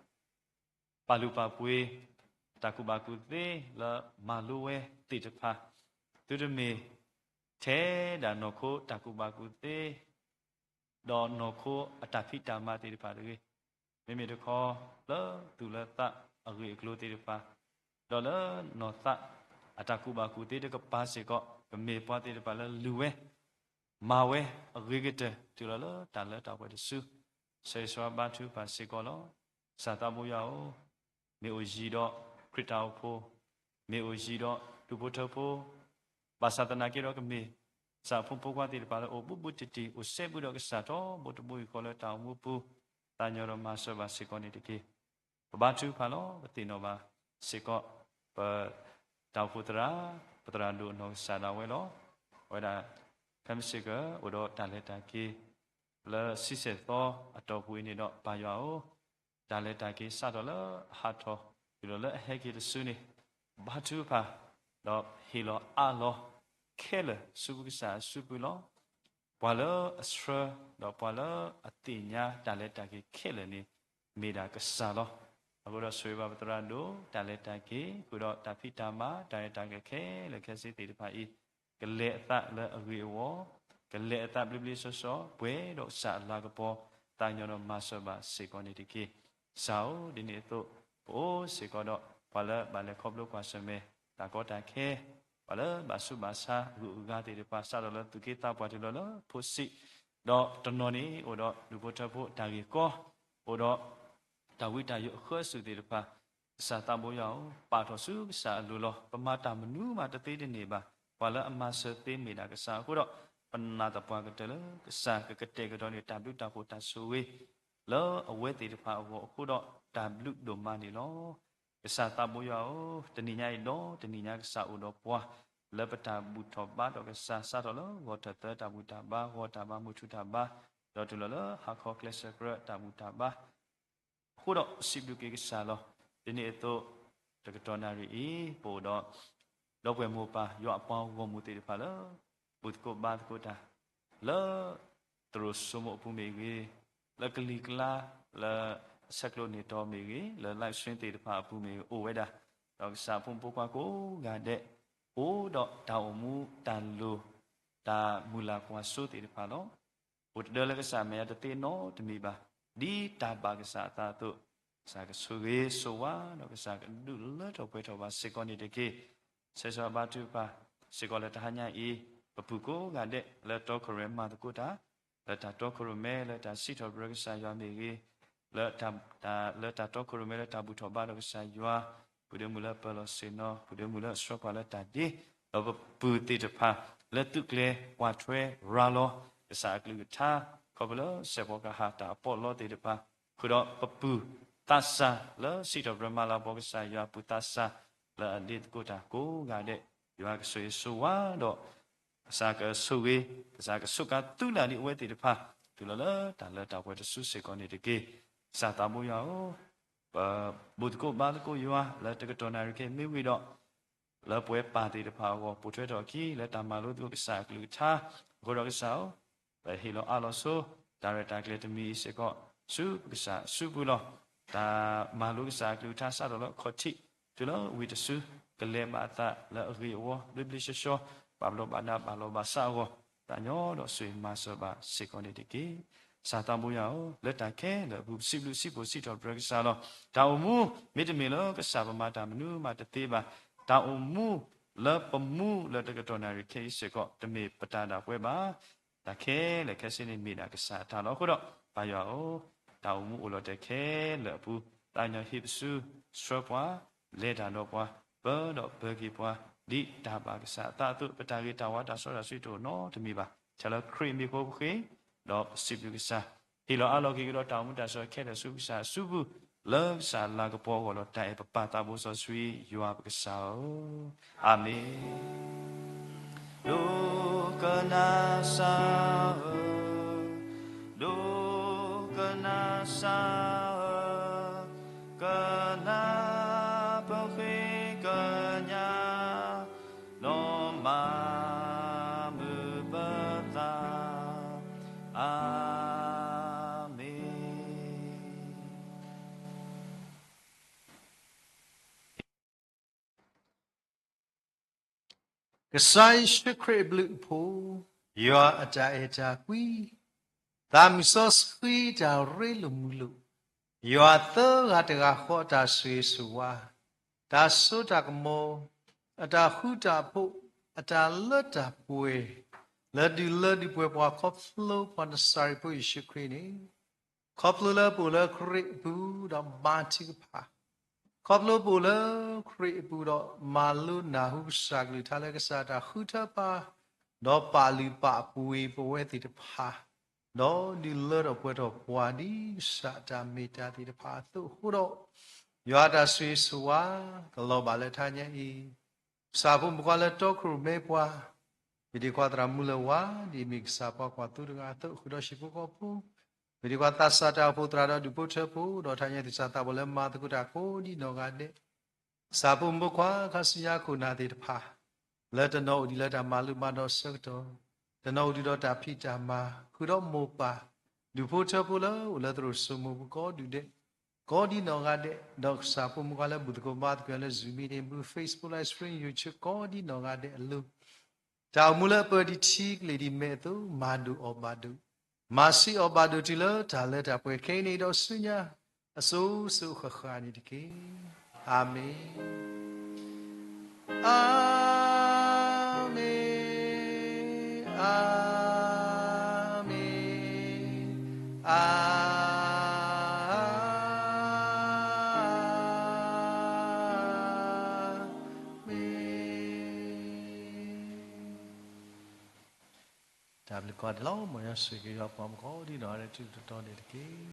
ပာ်လုၢ်ပာ်ပှ့ၤ တၢ်ကူၣ်ဘၣ်ကူၣ်သ့လၢမၤလိဝဲသ့ၣ်တဖၣ်, သုတမ့ၢ်ထဲဒၣ်နီၢ်ခိတၢ်ကူၣ်ဘၣ်ကူၣ်သ့ ဒီးနီၢ်ခိအတၢ်ဖံးတၢ်မၤသ့ၣ်တဖၣ်တဂ့ၤ. မ့မ့ၢ်တခီ လၢသူၣ်လၢသးအဂ့ၢ်အကျိၤသ့ၣ်တဖၣ်, ဒီးလၢနီၢ်သးအတၢ်ကူၣ်ဘၣ်ကူၣ်သ့တကပၤစ့ၢ်ကီး, ကမ့ၢ်ပှၤသ့ၣ်တဖၣ်လၢလုၢ်ဝဲ မၤဝဲအဂ့ၤကတၢၢ် တုၤလီၤလၢတၢ်လၢတၢ်ပှဲၤတစု, ဆၢဂ့ၤဆၢဝါဘါထုကဖၣ်စ့ၢ်ကီးလီၤ. ကစၢ်သးဘိယွၤဧၢ, မ့ၢ်အိၣ်ယံၤဒီးခရံာ်တၢ်အိၣ်ဖှိၣ်, မ့ၢ်အိၣ်ယံၤဒီးဒူၣ်ဖိထၢဖိ, ဘၣ်ဆၣ်သနာ်က့ဒီးကမ့ၢ် ကစၢ်အဖိမုၣ်ဖိခွါသ့ၣ်တဖၣ်လၢအိၣ်ဘူးဘူးတံၢ်တံၢ် အိၣ်စဲဘူးဒီးကစၢ်ထီဘိတဘိယူၢ်ဃီလၢတၢ်အိၣ်မူပူၤ, သးကညီၤဒီးမၤစၢၤဘၣ်စ့ၢ်ကီးန့ၣ်တက့ၢ်. ပဘါထုကဖၣ်လီၤ. ပသ့ၣ်နီၣ်ဘၣ်စ့ၢ်ကီး ပတၢ်အိၣ်ဖှိၣ်သရၣ်, ပသရၣ်ဒိၣ်အနီၢ်ကစၢ်ဒၣ်ဝဲလီၤ. အဝဲဒၣ် ခဲမုၢ်ဆ့ၣ်ကီး အိၣ်ဒီးတၢ်လဲၤတၢ်က့ၤ လၢဆံဆဲၣ်သီအတီၢ်ပူၤအံၤန့ၣ်ဒီး ပၢ်ယွၤဧၢ, တၢ်လဲၤတၢ်က့ၤစးထီၣ်လၢအဟးထီၣ် တုၤလီၤလၢအဟဲက့ၤတစုန့ၣ်, ဘါထုကဖၣ် ဒီးဟ့ၣ်လီၤအးလီၤခဲလၢာ်ဆူကစၢ်အစုပူၤလီၤ. ပှၤလၢအဆှၢ ဒီးပှၤလၢအသ့ၣ်ညါတၢ်လဲၤတၢ်က့ၤခဲလၢာ်န့ၣ် မ့ၢ်ဒၣ်ကစၢ်လီၤ. အဃိဒီးဆိၣ်ဂ့ၤဘၣ်ပသရၣ်ဒိၣ် တၢ်လဲၤတၢ်က့ၤ ဃုာ်ဒီးတၢ်ဖံးတၢ်မၤ တၢ်ရဲၣ်တၢ်ကျဲၤခဲလၢာ်ခဲဆ့သ့ၣ်တဖၣ်အံၤ ကလဲၤအသးလၢအဂ့ၤအဝီ, ကလဲၤအသးဘျ့ဘျ့ဆှီဆှီ ပှဲၤဒီးကစၢ်အလၤကပီၤ, သးကညီၤဒီးမၤစၢၤဘၣ်စ့ၢ်ကီးန့ၣ်တက့ၢ်. ကစၢ်ဧၢ, ဒ်န့ၣ်အသိး ပအိၣ်စ့ၢ်ကီးဒီး ပှၤလၢဘၣ်လဲၤခီဖျိကွၢ်ဆၢၣ်မဲာ် တၢ်ကီတၢ်ခဲ, ပှၤလၢဘၣ်ဆူးဘၣ်ဆါ ဂုၤအဂၤသ့ၣ်တဖၣ် စးထီၣ်လၢသူၣ်က့သးပှၢ်တုၤလီၤလၢဖိဆံး, ဒီးတနီၤန့ၣ် အိၣ်ဒီးဒူၣ်ဖိထၢဖိတၢ်ဂ့ၢ်ကီ, အိၣ်ဒီး တၢ်ဝံတၢ်ယိးအဃၢအစုးသ့ၣ်တဖၣ်, ကစၢ်သးဘိယွၤဧၢ, ပာ်ထီၣ်ဆူကစၢ်အလိၤလီၤ. ပမၤတၢ်မနုၤမးတသ့တန့ၢ်ဘၣ်. ပှၤလၢအမၤစၢၤသ့မ့ၢ်ဒၣ်ကစၢ်အဃိဒီး, ပနာ်သပှၢ်ကတၢၢ်လၢကစၢ်ကကတဲာ်ကတီၤန့ၢ်တၢ်ဘျုးတၢ်ဖှိၣ်တၢ်ဆိၣ်ဂ့ၤ လၢအဝဲသ့ၣ်တဖၣ်အဂီၢ်အဃိဒီး, တၢ်ဘျုးဒိၣ်မးန့ၣ်လီၤ. ကစၢ်သးဘိယွၤဧၢ, တနံၤညါအံၤဒီးတနံၤညါကစၢ်အိၣ်ဒီးပှၤ လၢပတၢ်ဘူၣ်ထီၣ်ဘါဒီးကစၢ် စးထီၣ်လၢဂီၤထၢၣ်သၢတၢ်ဘူၣ်တၢ်ဘါ, ဂီၤတၢ်ဘါ, မုၢ်ထူၣ်တၢ်ဘါ, ဒီးတုၤလီၤလၢဟါခီကျဲးစၢးကြၢးတၢ်ဘူၣ်တၢ်ဘါ အဃိဒီးစံးဘျုးက့ၤကစၢ်လီၤ. ဒ်န့ၣ်အသိး တကတီၢ်နၣ်ရံၣ်အံၤ ပအိၣ်ဒီး ဒီပုၢ်ဝဲၢ်မိၢ်ပၢ် ယွၤအပှၤဂီၢ်မုၢ်သ့ၣ်တဖၣ်လၢ ဘူၣ်သကိးဘါသကိးတၢ် လၢ သရိာ်စိမိၣ်အပူၤမ့ၢ်ဂ့ၤ, လၢကလံၤကျါ လၢအဆဲးကျိးန့ၢ်တီမ့ၢ်ဂ့ၤ, လၢ live stream သ့ၣ်တဖၣ်အပူၤမ့ၢ်ဂ့ၤ အိၣ်ဝဲဒၣ်, ဒီးကစၢ်အဖိမုၣ်ဖိခွါကိးဂၤဒဲး အိၣ်ဒီးတၢ်အိၣ်မူတၢ်လိၣ် တၢ်မုၢ်လၢ်ကွၢ်စိသ့ၣ်တဖၣ်လီၤ. အိၣ်တဒၢလၢကစၢ်မဲာ်ညါတသ့နီတမံၤဘၣ်. ဒ်တၢ်ဘၣ်ကစၢ်အသးအသိး, ကစၢ်ကဆိၣ်ဂ့ၤဆိၣ်ဝါ ဒီးကစၢ်ကဒုးလၢထီၣ်ပှဲၤထီၣ်ဘၣ်စ့ၢ်ကီးန့ၣ်တက့ၢ်. ဆၢဂ့ၤဆၢဝါဘါထုကဖၣ်စ့ၢ်ကီးလၢတဟါညါအံၤ, ပပုၢ်ကိးဂၤဒဲးလၢတီခိၣ်ရိၣ်မဲမၤသကိးတၢ် လၢတၢ်တီခိၣ်ရိၣ်မဲ လၢတၢ်စံးထီၣ်ပတြၢၤကစၢ်ယွၤမ့ၢ်ဂ့ၤ, လၢတၢ်တီခိၣ်ရိၣ်မဲ လၢတၢ်ဘူၣ်ထီၣ်ဘါထီၣ်ကစၢ်ယွၤ, ပုၢ်ဒ့မုၣ်လၢပၢၤလီၢ်ဆ့ၣ်နီၤ, ပုၢ်ဒ့မုၣ်လၢအဆှၢပှၤလၢတၢ်ဒ့, ဒီးပပုၢ်သ့ၣ်တဖၣ်လၢသုးကျဲၤကွၢ်ထွဲရၤလီၤ ကစၢ်အကလုၢ်ကထါ, ခီဖျိလၢစဲးဖီကဟၣ်တၢ်အပီးအလီသ့ၣ်တဖၣ်, ဃုာ်ဒီးပပုၢ်သးစၢ်လၢစံးထီၣ်ပတြၢၤမၤလၤကပီၤကစၢ်ယွၤ ပုၢ်သးစၢ်လၢအဒ့သကိးတၢ်ကိးဂၤဒဲး, ယွၤကဆိၣ်ဂ့ၤဆိၣ်ဝါဒီး ကစၢ်ကဆိၣ်ဂ့ၤ, ကစၢ်ကဆိၣ်ကါသုလၢ်ဒ်အဝဲသ့ၣ်တဖၣ် တုၤလီၤလၢတၢ်လၢတၢ်ပှဲၤတစုစ့ၢ်ကီးန့ၣ်တက့ၢ်. ကစၢ်သးဘိယွၤဧၢ, ပဘူၣ်သကိးဘါသကိးယွၤ လၢတကတီၢ်နၣ်ရံၣ်ခဲအံၤမ့ၢ်ဝံၤဒီး လၢပှၤပၢ်သ့ၣ်တဖၣ်အဂီၢ် ပိာ်ထွဲထီၣ်အခံ လၢတၢ်မၤလိသကိးကစၢ်အကလုၢ်ကထါ, အဃိဒီးကစၢ်ဧၢ, ပဟ့ၣ်လီၤအးလီၤဆိ တၢ်ရဲၣ်တၢ်ကျဲၤတမံၤအံၤစ့ၢ်ကီး ဆူပကစၢ်အစုပူၤလီၤ. တၢ်မၤလိကစၢ်အကလုၢ်ကထါစးထီၣ်လၢအခီၣ်ထံး တုၤလၢဝံၤတစု ကလဲၤဘၣ်အသးလၢအဂ့ၤအဝီ ဘျ့ဘျ့ဆှီဆှီ ပာ်ဘျီးဘၣ်ဒါ ပာ်လီၤဘၣ်စးအဂီၢ်, သးညီဒီးဆိၣ်ဂ့ၤမၤစၢၤဘၣ်စ့ၢ်ကီးန့ၣ်တက့ၢ်. ကစၢ်သးဘိယွၤဧၢ, လၢတၢ်ခဲလၢာ်အပူၤ ပစံးဘျုးစံးဖှိၣ်စံးထီၣ်ပတြၢၤကစၢ်လီၤ. တၢ်အိၣ်မူ မ့တမ့ၢ်လၢကစၢ်ပမၤတၢ်မနုၤမးတသ့ဘၣ်. တၢ်အိၣ်မူလၢပမူလၢတကတီၢ်နၣ်ရံၣ်ခဲအံၤစ့ၢ်ကီး တမ့ၢ်ပတၢ်ဒၣ်ပှဲၤဘၣ်. တၢ်ခဲလၢာ်ခဲဆ့န့ၣ်မ့ၢ်ဒၣ်ကစၢ်အတၢ်လီၤ. အဃိဒီး ပၢ်ယွၤဧၢ, တၢ်အိၣ်မူအိၣ်လီၤတဲာ်ခဲလၢာ်အပူၤ သးကညီၤဟ့ၣ်ပစု ဆှၢပှၤ လဲၤတၢ်ဒီးပှၤ ပၢဒီးပၢက့ၤပှၤ ဒ်တၢ်ဘၣ်ကစၢ်အသးအသိး ပတၢ်ဂ့ၤတၢ်ဝါတၢ်စီတၢ်ဆှံတအိၣ်နီတမံၤဘၣ်. ထဲလၢခရံာ်မံၤဖိပဃ့ ဒီးပစံးဘျုးကစၢ်, ဟ့ၣ်လီၤအးလီၤက့ၤကဒီးတၢ်အိၣ်မူတၢ်ဆၢခဲလၢာ်ဆူကစၢ်အစုပူၤ လၢကစၢ်လၤကပီၤအဂီၢ်ဒီးတၢ်အဲၣ်ပပၢ်သးဘိစီဆှံယွၤပကစၢ်ဧၢ, အၤမ့ၣ်. ဒိကနၣ်စၢ်ဧၢ, ဒိကနၣ်စၢ်ဧၢ, ကနၣ်ပဃ့ကညး နီၢ်မၤမုာ်ပသး, အၤမ့ၣ်. ကစၢ်ယ့ၣ်ၡူးခရံာ်အဘျုးအဖှိၣ်, ယွၤအတၢ်အဲၣ်တၢ်ကွံ, သးမုၢ်စီဆှံတၢ်ရ့လိာ်မုာ်လိာ်, ယွၤသၢဂၤတဂၤဃီအတၢ်ဆိၣ်ဂ့ၤဆိၣ်ဝါ, တၢ်စိတၢ်ကမီၤ, အတၢ်ဃူတၢ်ဖိး, အတၢ်လၢတၢ်ပှဲၤ, လၢဒုးလၢဒုးပှဲၤပှၤခီဖျိပှၤနစၤရ့းဖိယ့ၣ်ၡူးခရံာ်န့ၣ်, ခီဖျိလၢပအိၣ်လၢခရံာ်အပူၤဒီးမၤထုကဖၣ်, ခီဖျိပအိၣ်လၢခရံာ်အပူၤဒီးမၤလိနၢ်ဟူကစၢ်ကလုၢ်ကထါလၢကစၢ်အတၢ်ဃုထၢပှၤ, ဒီးပာ်လုၢ်ပာ်ပှ့ၤပဝဲသ့ၣ်တဖၣ်, ဒီးဒုးလၢထီၣ်ပှဲၤထီၣ်ပှၤဒ်ကစၢ်အတၢ်မ့ၢ်တၢ်သ့ၣ်တဖၣ်အသိးအဃိဒီး, ယွၤအတၢ်ဆိၣ်ဂ့ၤဆိၣ်ဝါ ကလီၤဘၣ်လၢတဟါညါအံၤ, ကစၢ်ဖိမုၣ်ခွါလၢတီခိၣ်ရိၣ်မဲပှၤ, မ့ၢ်ဒ်ခွါသရၣ်မူလၢၤဝါဒ်အမ့ၢ်ကစၢ်ပှၤကွၢ်သိတဂၤအသိးဃုာ်ဒီးဟံၣ်ဖိဃီဖိ, မ့ၢ်ဒ်ခွါသးစၢ်တၢ်အိၣ်ဖှိၣ်သရၣ်ဒီးဒူၣ်ဖိထၢဖိ, ဒီးတဟါညါအံၤကစၢ်သးဘိလၢမၤသကိးတၢ်ကိးဒ်နီၢ်ဂၤဒဲး, ကစၢ်ဖိမုၣ်ဖိခွါခါဆူညါခိၣ်နၢ်သ့ၣ်တဖၣ်, လၢတနီၤအိၣ်ဒံးလၢတၢ်မၤလိမၤဒိးအဆၢကတီၢ်, တနီၤအိၣ်ဒံးဒီးတၢ်ဖံးတၢ်မၤ, ဃုာ်ဒီးမိၢ်ပၢ်, ဒူၣ်ဖိထၢဖိလၢအိၣ်လၢသရိာ်စိမိၤပူၤကိးဒူၣ်ဒဲး, ကိးဒ်နီၢ်ဂၤဒဲး, ဒီးကစၢ်ဖိမုၣ်ခွါလၢဘူၣ်သကိးဘါသကိးလၢ Zoom meeting ပူၤ Facebook Live Stream YouTube ကိးဒ်နီၢ်ဂၤဒဲးအလိၤ, တၢ်အိၣ်မူလၢအပၢၢ်ဒံးထံကလ့ၢ်ဒံးမဲာ်အသိး မၤဒိၣ်အီၣ်ဘၣ်ဒိၣ်, မၤဆံးအီၣ်ဘၣ်ဒိၣ်တုၤလၢတၢ်လၢတၢ်ပှဲၤခဲအံၤန့ၣ်ဒီးဆူညါ အစိၤစိၤဃၣ်ဃၣ်န့ၣ်တက့ၢ်. အၤမ့ၣ်, အၤမ့ၣ်, အၤမ့ၣ်, အၤမ့ၣ်. တၢ်ဘျုးကိးဂၤဒဲးလီၤ. မ်ယွၤဆိၣ်ဂ့ၤက့ၤယွၤပှၤမုၣ်ကိးဒ်နီၢ်ဂၤဒဲး တုၤတတီၤန့ၣ်တက့ၢ်.